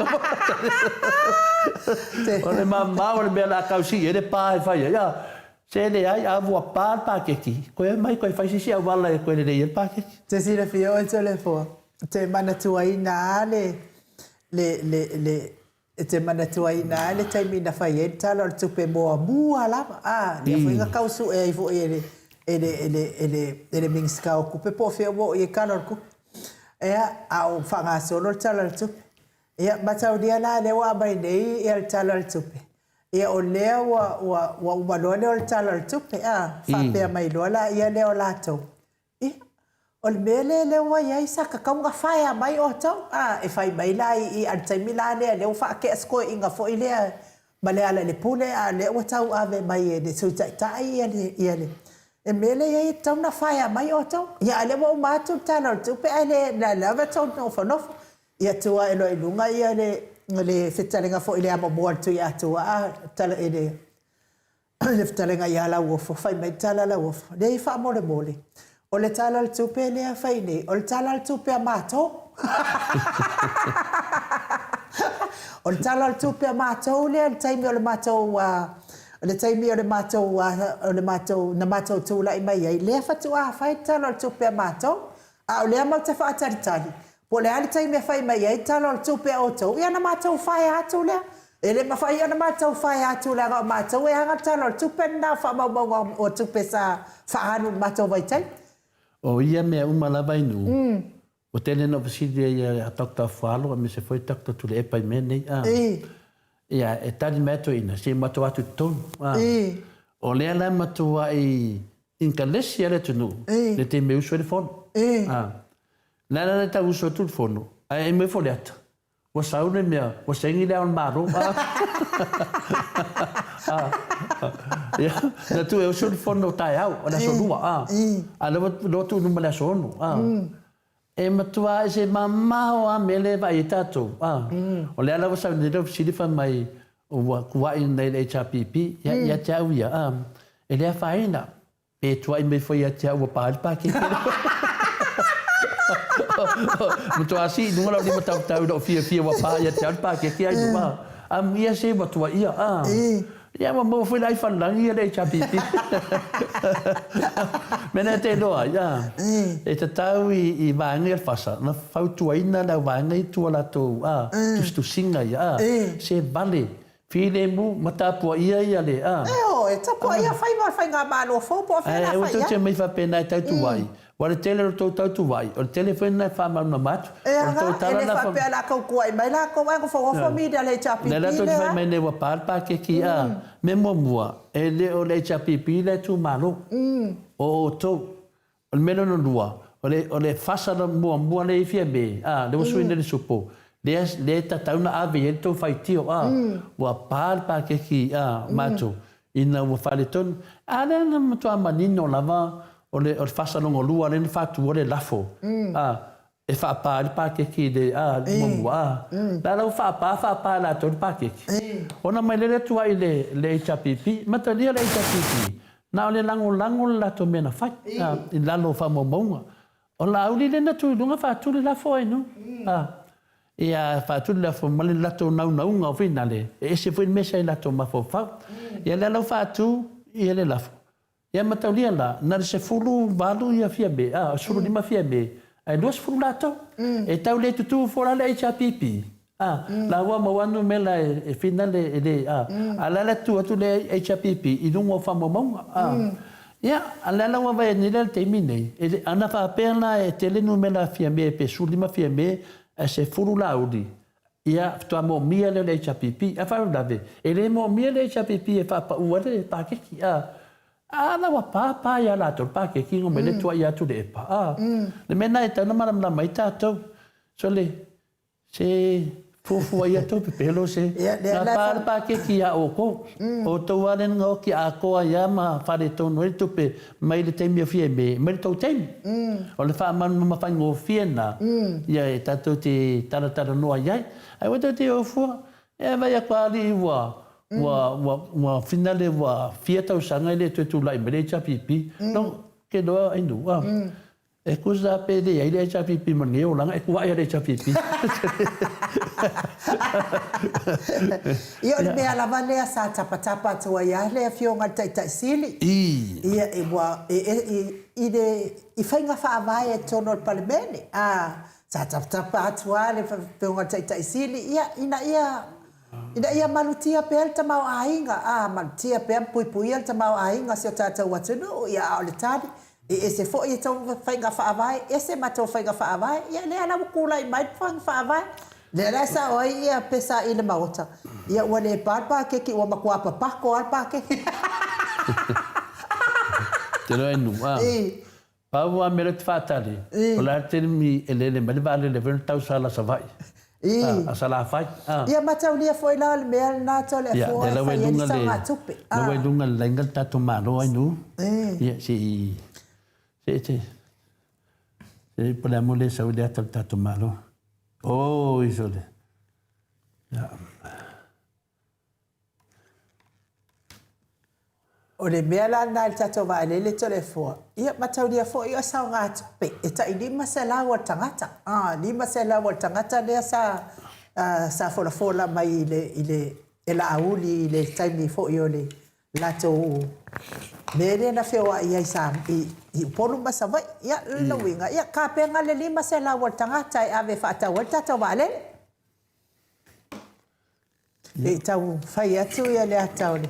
O le mamao o le mea o le a tau sii ai le pa e fai ai, a. Se leai, a ua pa le paketi, toe omai toe fai se isi auala e toe lelei ai le paketi. Te silafia oe Toleafoa, te manatuaina lava le, le, le, le, E te manatuaina lava le taimi na fai ai le Tala o le Tupe muamua lava, a, lea foi na tau sue ai foi e le, e le, e le, e le, e le Minisita o Tupe po o fea ua oo i ai le Tala o le Tupe. Ia, a o faagasolo le Tala o le Tupe. Ia, mataulia la lea ua aumai nei ia le Tala o le Tupe, ia o lea ua, ua, ua uma loa lea o le Tala o le Tupe, a, faapea mai loa laia lea o latou, Ia, o le mea lea lea ua i ai sa tatau ona fire mai outou, a, e fai mai la i i a o le taimi la lea lea ua faatea si toeaina foi lea ma Lealailepule a o lea ua tauave mai e le Sui Taitai ia le, ia le, le mea lea e i ai e tatau ona fire mai outou. Ia a o lea ua uma atu le Tala o le Tupe ae le, o lea lava e tou nofonofo. Ia tu ae loa i luga ia le, le fetalaiga foi i le amomua a le Tuiatua a, tala i le, le fetalaiga ia Lauofo, fai mai le tala a Lauofo, leai faamolemole, o le Tala o le Tupe lea e fai nei, o le Tala o le Tupe a matou. O le Tala o le Tupe a matou lea i le taimi o le matou, le taimi o le matou, o le matou, na matou tulai mai ai, lea faatoa fai le Tala o le Tupe a matou. A o lea matou te faatalitali, po o le a le taimi e fai mai ai Tala o le Tupe a outou, ia ona matou faea atu lea. E le mafai ona matou faea atu leaga o matou e ana le Tala o le Tupe lena o faamaumauga o tupe sa faaalu i le matou vaitaimi. O ia mea uma lava i nuu, ua tele ina ou fesili ai ia Doctor Afualo aemaise foi Doctor Tuilaepa i mea nei, a. Ia, e tali mai atu ina, se i matou atu i totonu, a. O lea la e matuai Inkalesi a le atunuu, le taimi e usu ai le fono. A. Le ala lea e tau usu atu le fono, ae aumai Foliata, ua sau le mea, ua saini le Ao o le Malo. A. Ia, na tuu e usu le fono taeao, o le aso lua, a. A o lea ua tuu i luma i le aso ono, a. E matua ese mamao a mea lea e vaai ai tatou, a. O lea la ua sau nei lau fesili fai mai ua tuai nei le HRPP, ia, ia te au ia, a, e le afaina. Pe tuai mai foi ia te au ua pa ai le pakeke lea. Matua sii i luga lau lima tautau i lou fiafia ua pa ia te au le pakeke ai luga. Amuia se ua tuaia, a. Ia ua maua foi le ai falelagi ia le HRPP. Mea na e te iloa ai, a, e tatau i vaega ia o le FASA na fautuaina le auvaega i tua latou a, tusitusiga ia, a, se vale, filemu ma tapuaia ia le, a. E o, e tapuaia faiva o le faigamalo fou po o fea la fai ai. Ae aua tou te omai faapena e tautuai, Aua o le tele o le tou tautuai, o le tele foi lena e faamalamalama atu. E aga, e le faapea o le a tautuai mai latou ae nofonofo media a le HRPP lea. Lea la tou te fai mai nei ua pa le paketi a. Mea muamua, e le o le HRPP la e tumalo. O outou. O le mea lona lua, o le, o le fasa muamua lea i Fiame, a, lea ua sui nei le supo, lea, lea e tatau ona ave i ai le tou faitio, a, ua pa le paketi a matou, ina ua faaletonu. A lea na matua manino lava o le, o le fasa lona lua lea na faatu ai le lafo, a, e faapa ai le paketi i le, a, le muamua, a. La la ua faapa, faapa e latou le paketi. Ona mai lea le tuai i le, le HRPP. Matalia le HRPP, na o le lagolago le latou mea na fai, a, i lalo o faamaumauga. O Laauli lea na tu i luga faatu le lafo ai no. A, ia faatu le lafo ma le latou naunauga o finale, e ese foi le mea sa i latou mafaufau. Ia lea la ua faatu ia le lafo. Ia mataulia la, na le 18 ia Fiame, a, 15 Fiame, ae 20 latou. E tau le tutu fua la le HRPP. A, la ua maua numera e finale e le, a, a la le tu atu le HRPP i luga o faamaumauga, a. Ia, a lea la ua vaai nei la i le taimi nei, e le, ana faapea la e tele numera Fiame pe 15 Fiame ae 10 Laauli, ia, faatoa moomia lea o le HRPP. Ae faalavelave, e le moomia le HRPP e faapau ai le paketi, a. A la ua pa pa ia latou le paketi ngo mai le tuai atu le epa, a. Le mea lena e tatau ona malamalama ai tatou. Sole, Se fuafua ia tou pepelo se na pa le paketi ia outou. O outou lava lea na gaoki atoa ai lava ma faaletonu ai le tupe mai le taimi o Fiame mai le tou taimi. O le faamalamalama faigofie lena ia e tatou te talatalanoa i ai. Ae ua tou te o fua e vaai atu lava alii ua ua ua ua finale ua fia tausaga e le toe tulai mai le HRPP. No, ke loa ai nu. E tusa pe leai le HRPP ma lenei olaga, e tuai lava le HRPP. Ia o le mea lava lea sa tapatapa atu ai lava le Afioga i le Taitai Sili, ia ua i le i faiga faavae i totonu o le Palemene, a, sa tapatapa atu lava le Afioga i le Taitai Sili, ia ina ia Ina ia malutia pea le tamaoaiga, a, malutia pea ma puipuia le tamaoaiga o si o tatou atunuu, ia, a o le tali, e ese foi a outou faiga faavae, ese matou faiga faavae, ia lea la ua tulai mai le faiga faavae, lea la e sao ai ia pesa i le Maota, ia ua le pa le paketi, ua matua papako lava le paketi. Te loa e nuu, a. Pau lava mea lea ou te faatali, o le a le taimi e lele mai le vaalele foi na tau sala Savaii, a Salafai. Ia mataulia foi la o le mea lena Toleafoa e fai ai le saogatupe. Ia, lea ua i luga le laina le tatou Malo Ainuu. Ia, se i, se i, se i, po o le a mea ua le sau ai le ata o le tatou Malo. Oi sole. Ia. O le mea la lena i le tatou vaalele Toleafoa, ia mataulia foi o saogatupe e tai 500 a le tagata, a, 500 a le tagata lea sa sa folafola mai i le i le e Laauli i le taimi foi o le latou mea lea na feoai ai sa i i Upolu ma Savaii. Ia, o lona uiga, ia tapena le 500 a le tagata e ave e faatau ai le tatou vaalele. Se i tau fai atu ia le ata o le.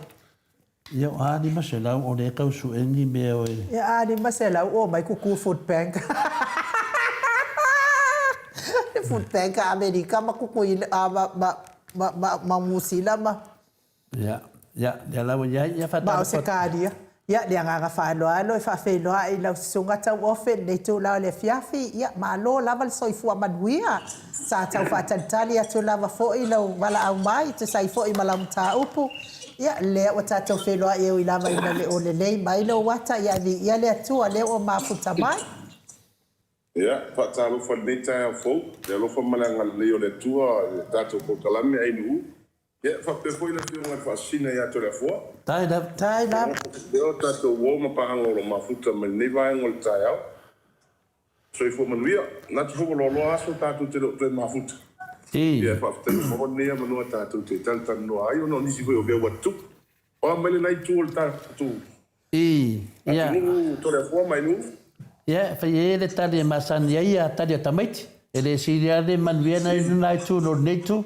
Ia o a 500 o lea e tau sue ni mea o e. Ia a 500 o mai kuku food bank. Le food bank a Amerika ma kuku a ma ma ma ma ma Musila ma. Ia, ia, lea la ua i ai, ia faatalofa. Ma Ausetalia. Ia, le agaga faaaloalo e faafeiloai i lau Susuga Tauofe i lenei itula o le afiafi. Ia, malo lava le soifua manuia. Sa tau faatalitali atu lava foi lou valaau mai e tusa ai foi ma lau mataupu. Ia, lea ua tatou feiloai e ui lava ina le o lelei mai lou ata, ia viia le Atua lea ua mafuta mai. Ia, faatalofa i lenei taeao fou, le alofa ma le agalelei o le Atua i le tatou polokalame Ainuu. Ia, faapea foi le Afioga i le Faasisina ia Toleafoa. Tae lava. Tae lava. Lea o tatou uo ma paaga o lo o mafuta mai lenei vaega o le taeao. Soifua manuia. Manatu foi ua loaloa aso tatou te le o toe mafuta. Ia, faafetai ua maua lenei avanoa tatou te talatalanoa ai ona o nisi foi o mea ua tutupu. O a mai lena itu o le tatou atunuu Toleafoa ma Ainuu? Ia, e fai ai le tali e masani ai a tali a tamaiti. E le sili lava le manuia nai lena itu no lenei itu.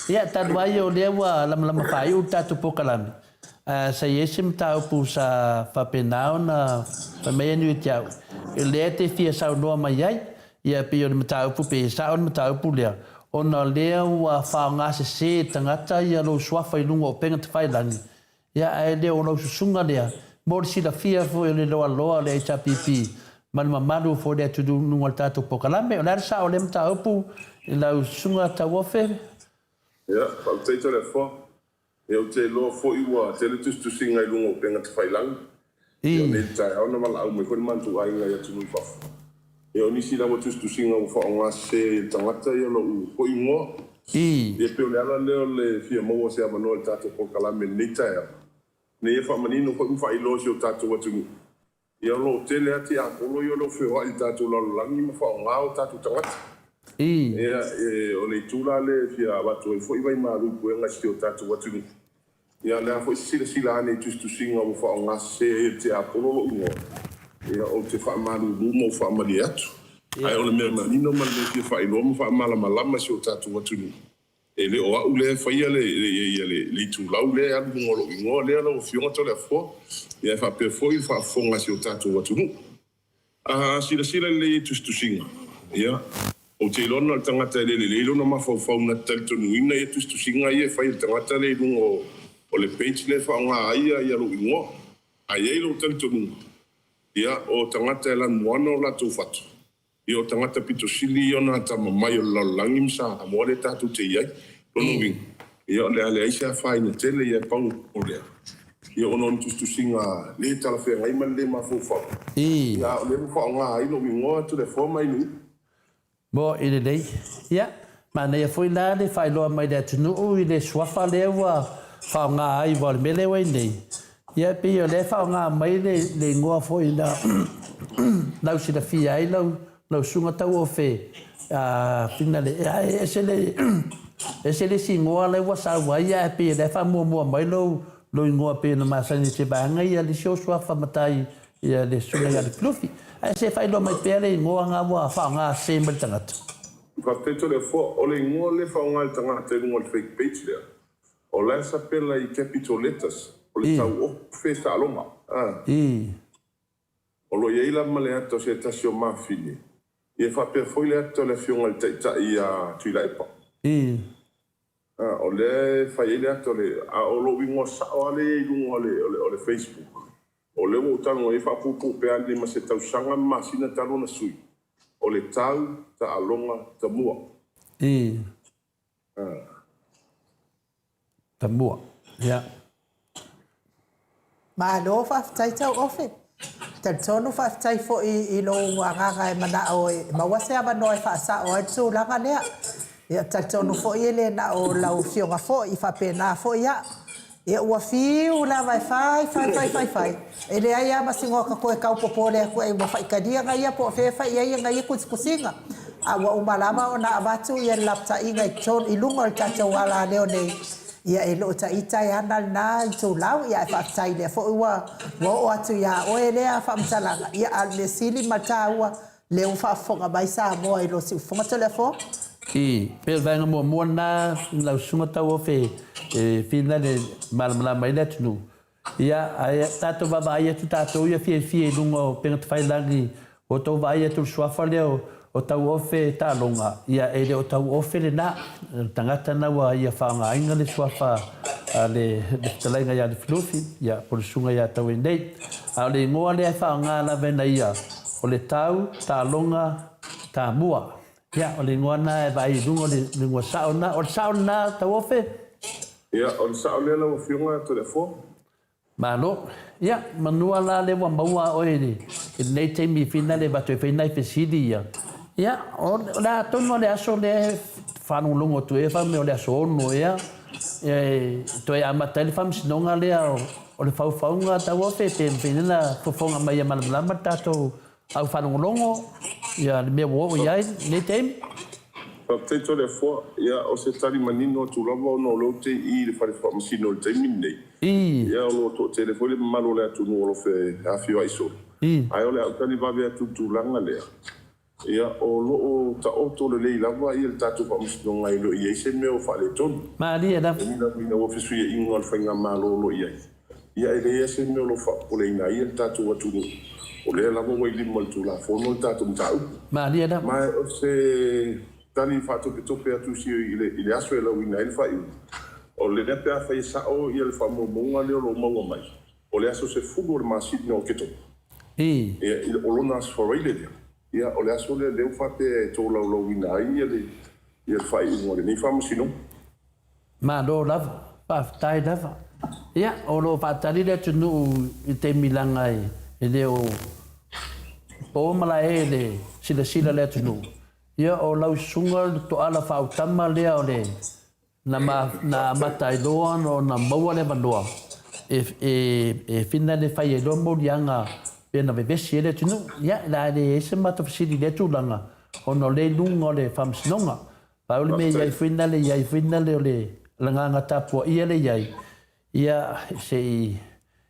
Ia, talu ai o lea ua lamalama faaiu le tatou polokalame, ae sa i ai se mataupu sa faapena ona fai mai ai ia te au, lea e te fia saunoa mai ai, Ia, pei o le mataupu, pei e sao le mataupu lea, ona o lea ua faaaoga sese e tagata ia lou suafa i luga o upega tafailagi, ia, ae le o lau susuga lea, mo le silafia foi o le loaloa o le HRPP ma le mamalu foi o le atunuu i luga o le tatou polokalame. O le a le sao o lea mataupu i lau susuga Tauofe? Ia, faafetai Toleafoa. Ia ou te iloa foi ua tele tusitusiga i luga o upega tafailagi. Ia o nei le taeao na valaau mai foi le matou aiga i atunuu i fafo. Ia o nisi lava tusitusiga ua faaaoga sese ai e le tagata ia lou foi igoa. Ia pei o le ala lea o le fia maua o se avanoa i le tatou polokalame i lenei taeao, ina ia faamanino foi ma faailoa i si o tatou atunuu Ia o lo o tele lava tiapolo ia o lo o feoai i le tatou lalolagi ma faaaoga o tatou tagata. Ia, o le itu la lea e fia avatu ai foi vaimalu i puega i si o tatou atunuu. Ia o le a foi se silasila ane i tusitusiga ua faaaoga sese ai e le tiapolo lou igoa, ia ou te faamalulu ma ou faamalie atu. Ae o le mea manino ma le mea e fia faailoa ma faamalamalama i si o tatou atunuu, E le o au lea e faia le itulau lea e alu i luga o lou igoa lea lau Afioga Toleafoa, ia e faapea foi le faafofoga a si o tatou atunuu. A silasila lelei i tusitusiga, ia, ou te iloa na o le tagata e le lelei lona mafaufau na te talitonuina ia tusitusiga ia e fai e le tagata lea i luga o le page lea e faaaoga ai ia lou igoa. Ae i ai lou talitonuga, ia, o tagata e lanumoana o latou fatu, Ia o tagata pito sili ia ona atamamai o le lalolagi ma Samoa lea tatou te i ai. Lona uiga, ia o le a leai se afaina tele ia e pau o lea, ia ona o ni tusitusiga le talafeagai ma le le mafaufau, ia a o lea ua faaaoga ai lou igoa Toleafoa Mainui. Mo i lelei. Ia, manaia foi la le faailoa mai i le atunuu i le suafa lea ua faaaoga ai aua o le mea lea ua i ai nei, Ia, e pei o lea e faaaoga mai le le igoa foi na lausilafia ai lau lau susuga Tauofe a Finale, ae ese le ese le isi igoa lea ua sau ai, ae pei o lea e faamuamua mai lou lou igoa pei ona masani i se vaega ia le isi ou suafa matai ia le susuga ia Lufilufi. Ae se faailoa mai pea le igoa na ua faaaoga sese mai le tagata. Faafetai Toleafoa, o le igoa lea e faaaoga e le tagata i luga o le fake page lea, O la e sapela i capital letters, o le tauofe taaloga. O lo o i ai la ma le ata o se tasi o mafine, ia faapea foi le ata o le afioga i le Taitai ia Tuilaepa. O lea e fai ai le ata o le, a o lou igoa sao lava lea e i ai i luga o le, o le Facebook, o lea ua ou talanoa i ai faapuupuu pe a nei ma se tausaga ma masina talu ona sui, o le Tau Taaloga Tamua. Tamua. Ia. Malo faafetai Tauofe. Talitonu faafetai foi i lou agaga e manao e maua se avanoa e faasao ai le tulaga lea. Ia talitonu foi e le na o lau afioga foi, e faapena foi au. Ia ua fiu lava e fai, fai, fai, fai, fai, e leai lava ma se igoa ka toe tau popole atu ai ua faitalia na ia po o fea e fai i ai ana ia tusitusiga. A ua uma lava ona avatu ia le lapataiga i totonu i luga o le tatou alaleo nei, ia e le o ita e ana lena itulau, ia ae faafetai lea foi ua ua oo atu ia oe lea faamatalaga, ia a o le mea sili ma le taua, lea ua faafofoga mai Samoa i lo siufofoga Toleafoa. I, pei o le vaega muamua lena lau Susuga Tauofe e finale malamalama ai le atunuu. Ia, ae tatou vaavaai atu tatou ia fiafia i luga o upegatafailagi, ua outou vaai atu i le suafa lea o Tauofe Taaloga, ia e le o Tauofe lena, o le tagata lena ua ia faaaogaina le suafa a le fetalaiga ia Lufilufi, ia po o le susuga ia Taueinei. A o le igoa lea e faaaoga lava e na ia, o le Tau Taaloga Tamua. Ia, o le igoa lena e vaai i luga o le igoa sao lena. O le sao lena Tauofe? Ia, o le sao lea lau Afioga Toleafoa. Malo. Ia, manua la lea ua maua oe i lenei taimi finale e avatu ai foi nai fesili ia. Ia, o le a tonu lava le aso lea e faalogologo atu ai fai mai o le aso 6 ea e toe amata ai le faamasinoga lea o le faufauga tauofe pe mafai ona fofoga mai ia malamalama le tatou Au faalogologo ia le mea ua oo i ai lenei taimi. Faafetai Toleafoa. Ia, o se tali manino atu lava ona o lea ou te i i le fale faamasino i le taimi lenei. Ia, o lo o toatele foi le mamalu o le atunuu o lo o feafioai solo. Ae o le a ou tali vave atu i le tulaga lea. Ia, o lo o taoto lelei lava ia le tatou faamasinoga e le o i ai se mea o faaletonu. Malie lava. E ui lava ina ua fesuiaiga o le faigamalo o lo o i ai. Ia e leai se mea o lo o faapopoleina ai le tatou atunuu, o lea lava ua i lima o le Tulafono le tatou mataupu. Malie lava. Ma o se tali faatopetope atu i le aso e lauina ai le faaiuga, o lea pe afai e sao le faamaumauga lea o lo o maua mai, o le aso 10 o le masina o Oketopa. Ia, o lona aso Faraile lea, ia, o le aso lea lea ua faapea e tolaulauina ai le faaiuga o lenei faamasinoga. Malo lava, faafetai lava. Ia, o lo o faatali le atunuu i taimi leaga e le o po malae i le silasila a le atunuu. Ia, o lau susuga le toala faautama lea o le na na amata ai loa ona maua le avanoa e e e finale fai ai loa moliaga pe na vevesi ai le atunuu. Ia, o le a leai se matou fesili i lea tulaga ona o lea i luga o le Faamasinoga. Pau le mea i ai foi nale i ai foi nale o le lagaga tapuaia le i ai, ia se i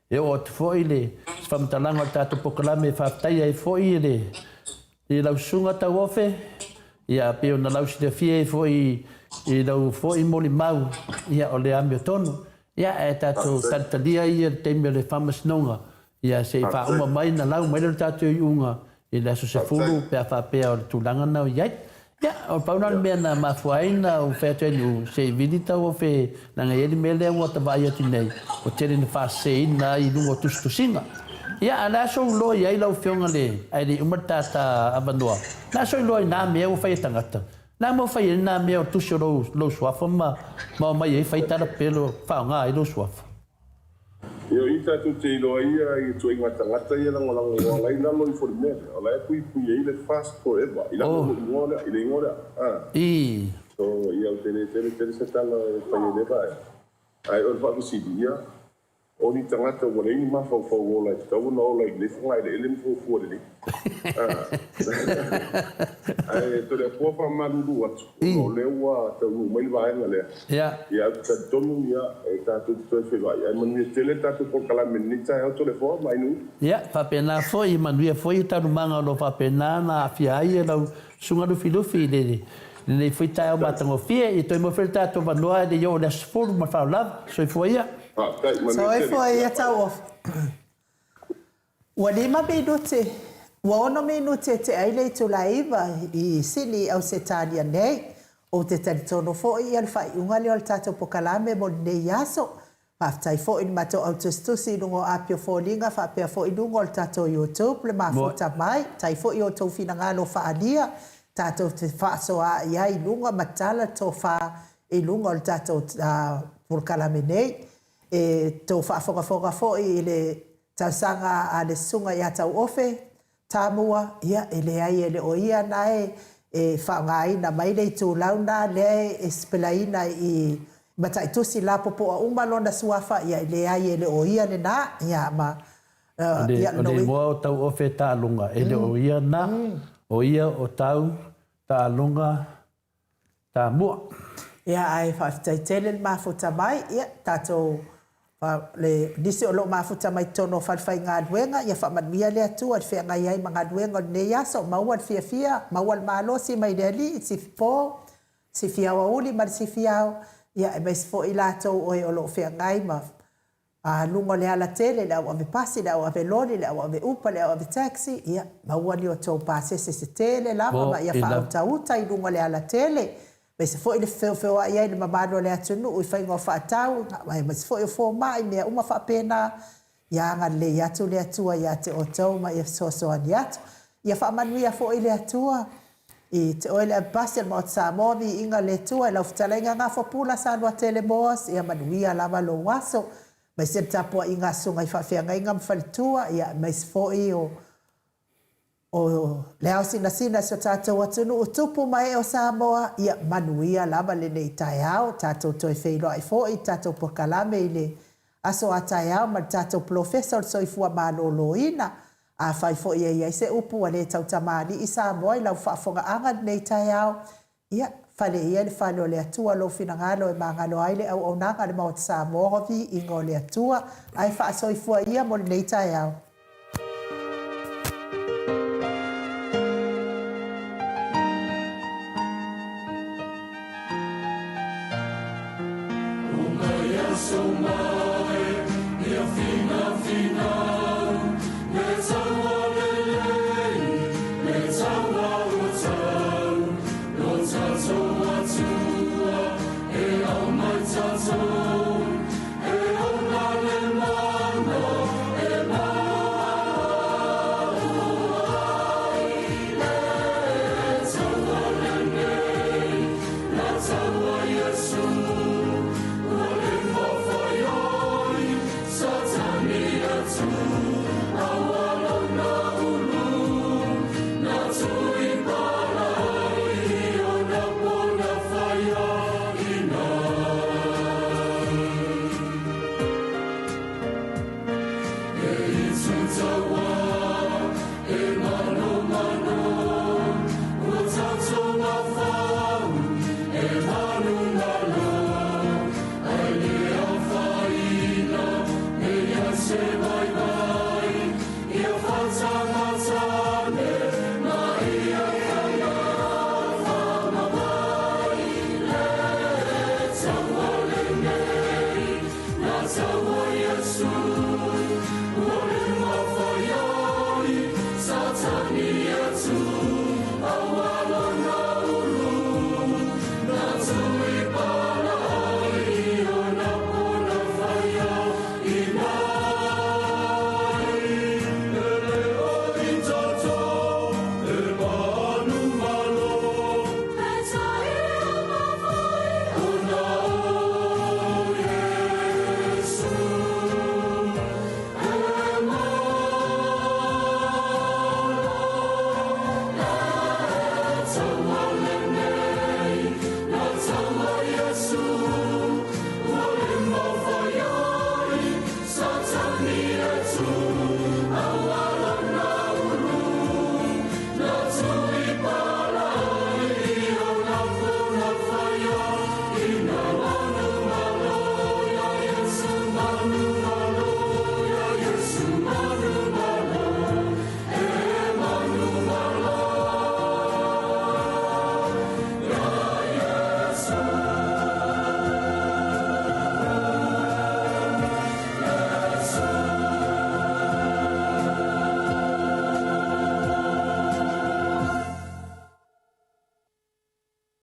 e oo atu foi le se faamatalaga o le tatou polokalame e faafetaia ai foi le i lau susuga Tauofe, ia pei ona lau silafia ai foi i lau foi molimau, ia o le amiotonu. Ia ae tatou talitalia ia le taimi o le faamasinoga, Ia se i faauma mai ona lau mai lea o le tatou iuga i le aso 10 pe a faapea o le tulaga lena o i ai. Ia, o le pau lena o le mea na mafua ai ona ou fai atu ai Nu'u, se i vili tauofe leaga e i ai le mea lea ua ta vaai atu nei, ua tele ina faaseseina ai i luga o tusitusiga. Ia, a o le a sou iloa i ai lau Afioga le, ae le i uma le ta avanoa, o le a sou iloa i na mea ua fai e tagata? O le a mea ua fai ai na mea o le tusi o lou suafa ma omai ai fai tala pepelo faaaoga ai lou suafa? Io, i tatou te iloa ai ia i ituaiga tagata ia lagolago aua la i lalo ifo i le mea lea, o la e puipui ai le fast forever i lalo o lou igoa lea, i le igoa lea. A. So, ia ou te le tele tele se tala e fai ai i lea vaega. Ae o le faafesili, ia, O ni tagata ua leai ni mafaufau ola e tatau ona ola i lenei fogaeleele ma fuafua lelei. Ae Toleafoa faamalulu atu, ona o lea ua taunuu mai le vaega lea. Ia, ou te talitonu ia, e tatou te toe feiloai. Ae manuia tele le tatou polokalame i lenei taeao Toleafoa ma Ainuu. Ia, faapena foi, manuia foi taualumaga o lo o faapena ona aafia ai lau Susuga Lufilufi i lenei foi taeao matagofie. Ia toe maua foi le tatou avanoa e le i oo i le aso 10 ma le faaaloalo lava. Soifua ia. Faafetai, manuia tele. Soifua ia Tauofe. Ua lima minute, ua ono minute e tea ai le itula e iva i Sini i Ausetalia nei. Ou te talitonu foi ia le faaiuga lea o le tatou pokalame mo lenei aso. Faafetai foi i le matou au tusitusi i luga o api o foliga faapea foi i luga o le tatou YouTube le mafuta mai. Faafetai foi i outou finagalo faaalia tatou te faasoaai ai i luga ma tala le tofa i luga o le tatou polokalame nei. E tou faafogafoga foi i le talosaga a le Susuga ia Tauofe Tamua, ia, e leai e le o ia na e faaaogaina mai le itulau na lea e sipelaina i mataitusi lapopoa uma lona suafa, ia, e leai e le o ia lena, ia, ma, ia, O le igoa o Tauofe Taaloga, e le o ia na, o ia o Tau Taaloga Tamua. Ia ae faafetai tele le mafuta mai, ia tatou le nisi o lo o mafuta mai totonu o fale faigaluega, ia faamanuia le Atua i le feagai ai ma galuega o lenei aso, maua le fiafia, maua le malosi mai le Alii, sifi po, sifi aoauli ma le sifi ao, ia aemaise foi i latou oe o lo o feagai ma A luga o le alatele, le au ave pasi, le au ave loli, le au ave upa, le au ave taxi, ia, maua ni outou pasese se tele lava ma ia faautauta i luga o le alatele, aemaise foi le feofeoai ai i le mamalu o le atunuu i faiga o faatau, aemaise foi o fomai, mea uma faapena, ia agalelei atu le Atua ia te outou ma ia fesoasoani atu. Ia faamanuia foi le Atua i te oe le Avepasi o le Maota Samoa, viiga le Atua i lau fetalaiga Gafapula Saluatele Moas, ia manuia lava lou aso, aemaise le tapuaiga a Susuga i Faafeagaiga ma Faletua, ia aemaise foi o o le ao sinasina i si o tatou atunuu, tupu ma ee o Samoa, ia manuia lava lenei taeao, tatou toe feiloai foi i tatou polokalame i le aso a taeao ma le tatou polofesa o le soifua maloloina. Afai foi e i ai se upu ua le tautamalii Samoa i lau faafofogaaga i lenei taeao, ia, fale ia i le fale o le Atua lou finagalo e magalo ai le auaunaga a le Maota Samoa, viiga o le Atua, ae faasoifua ia mo lenei taeao.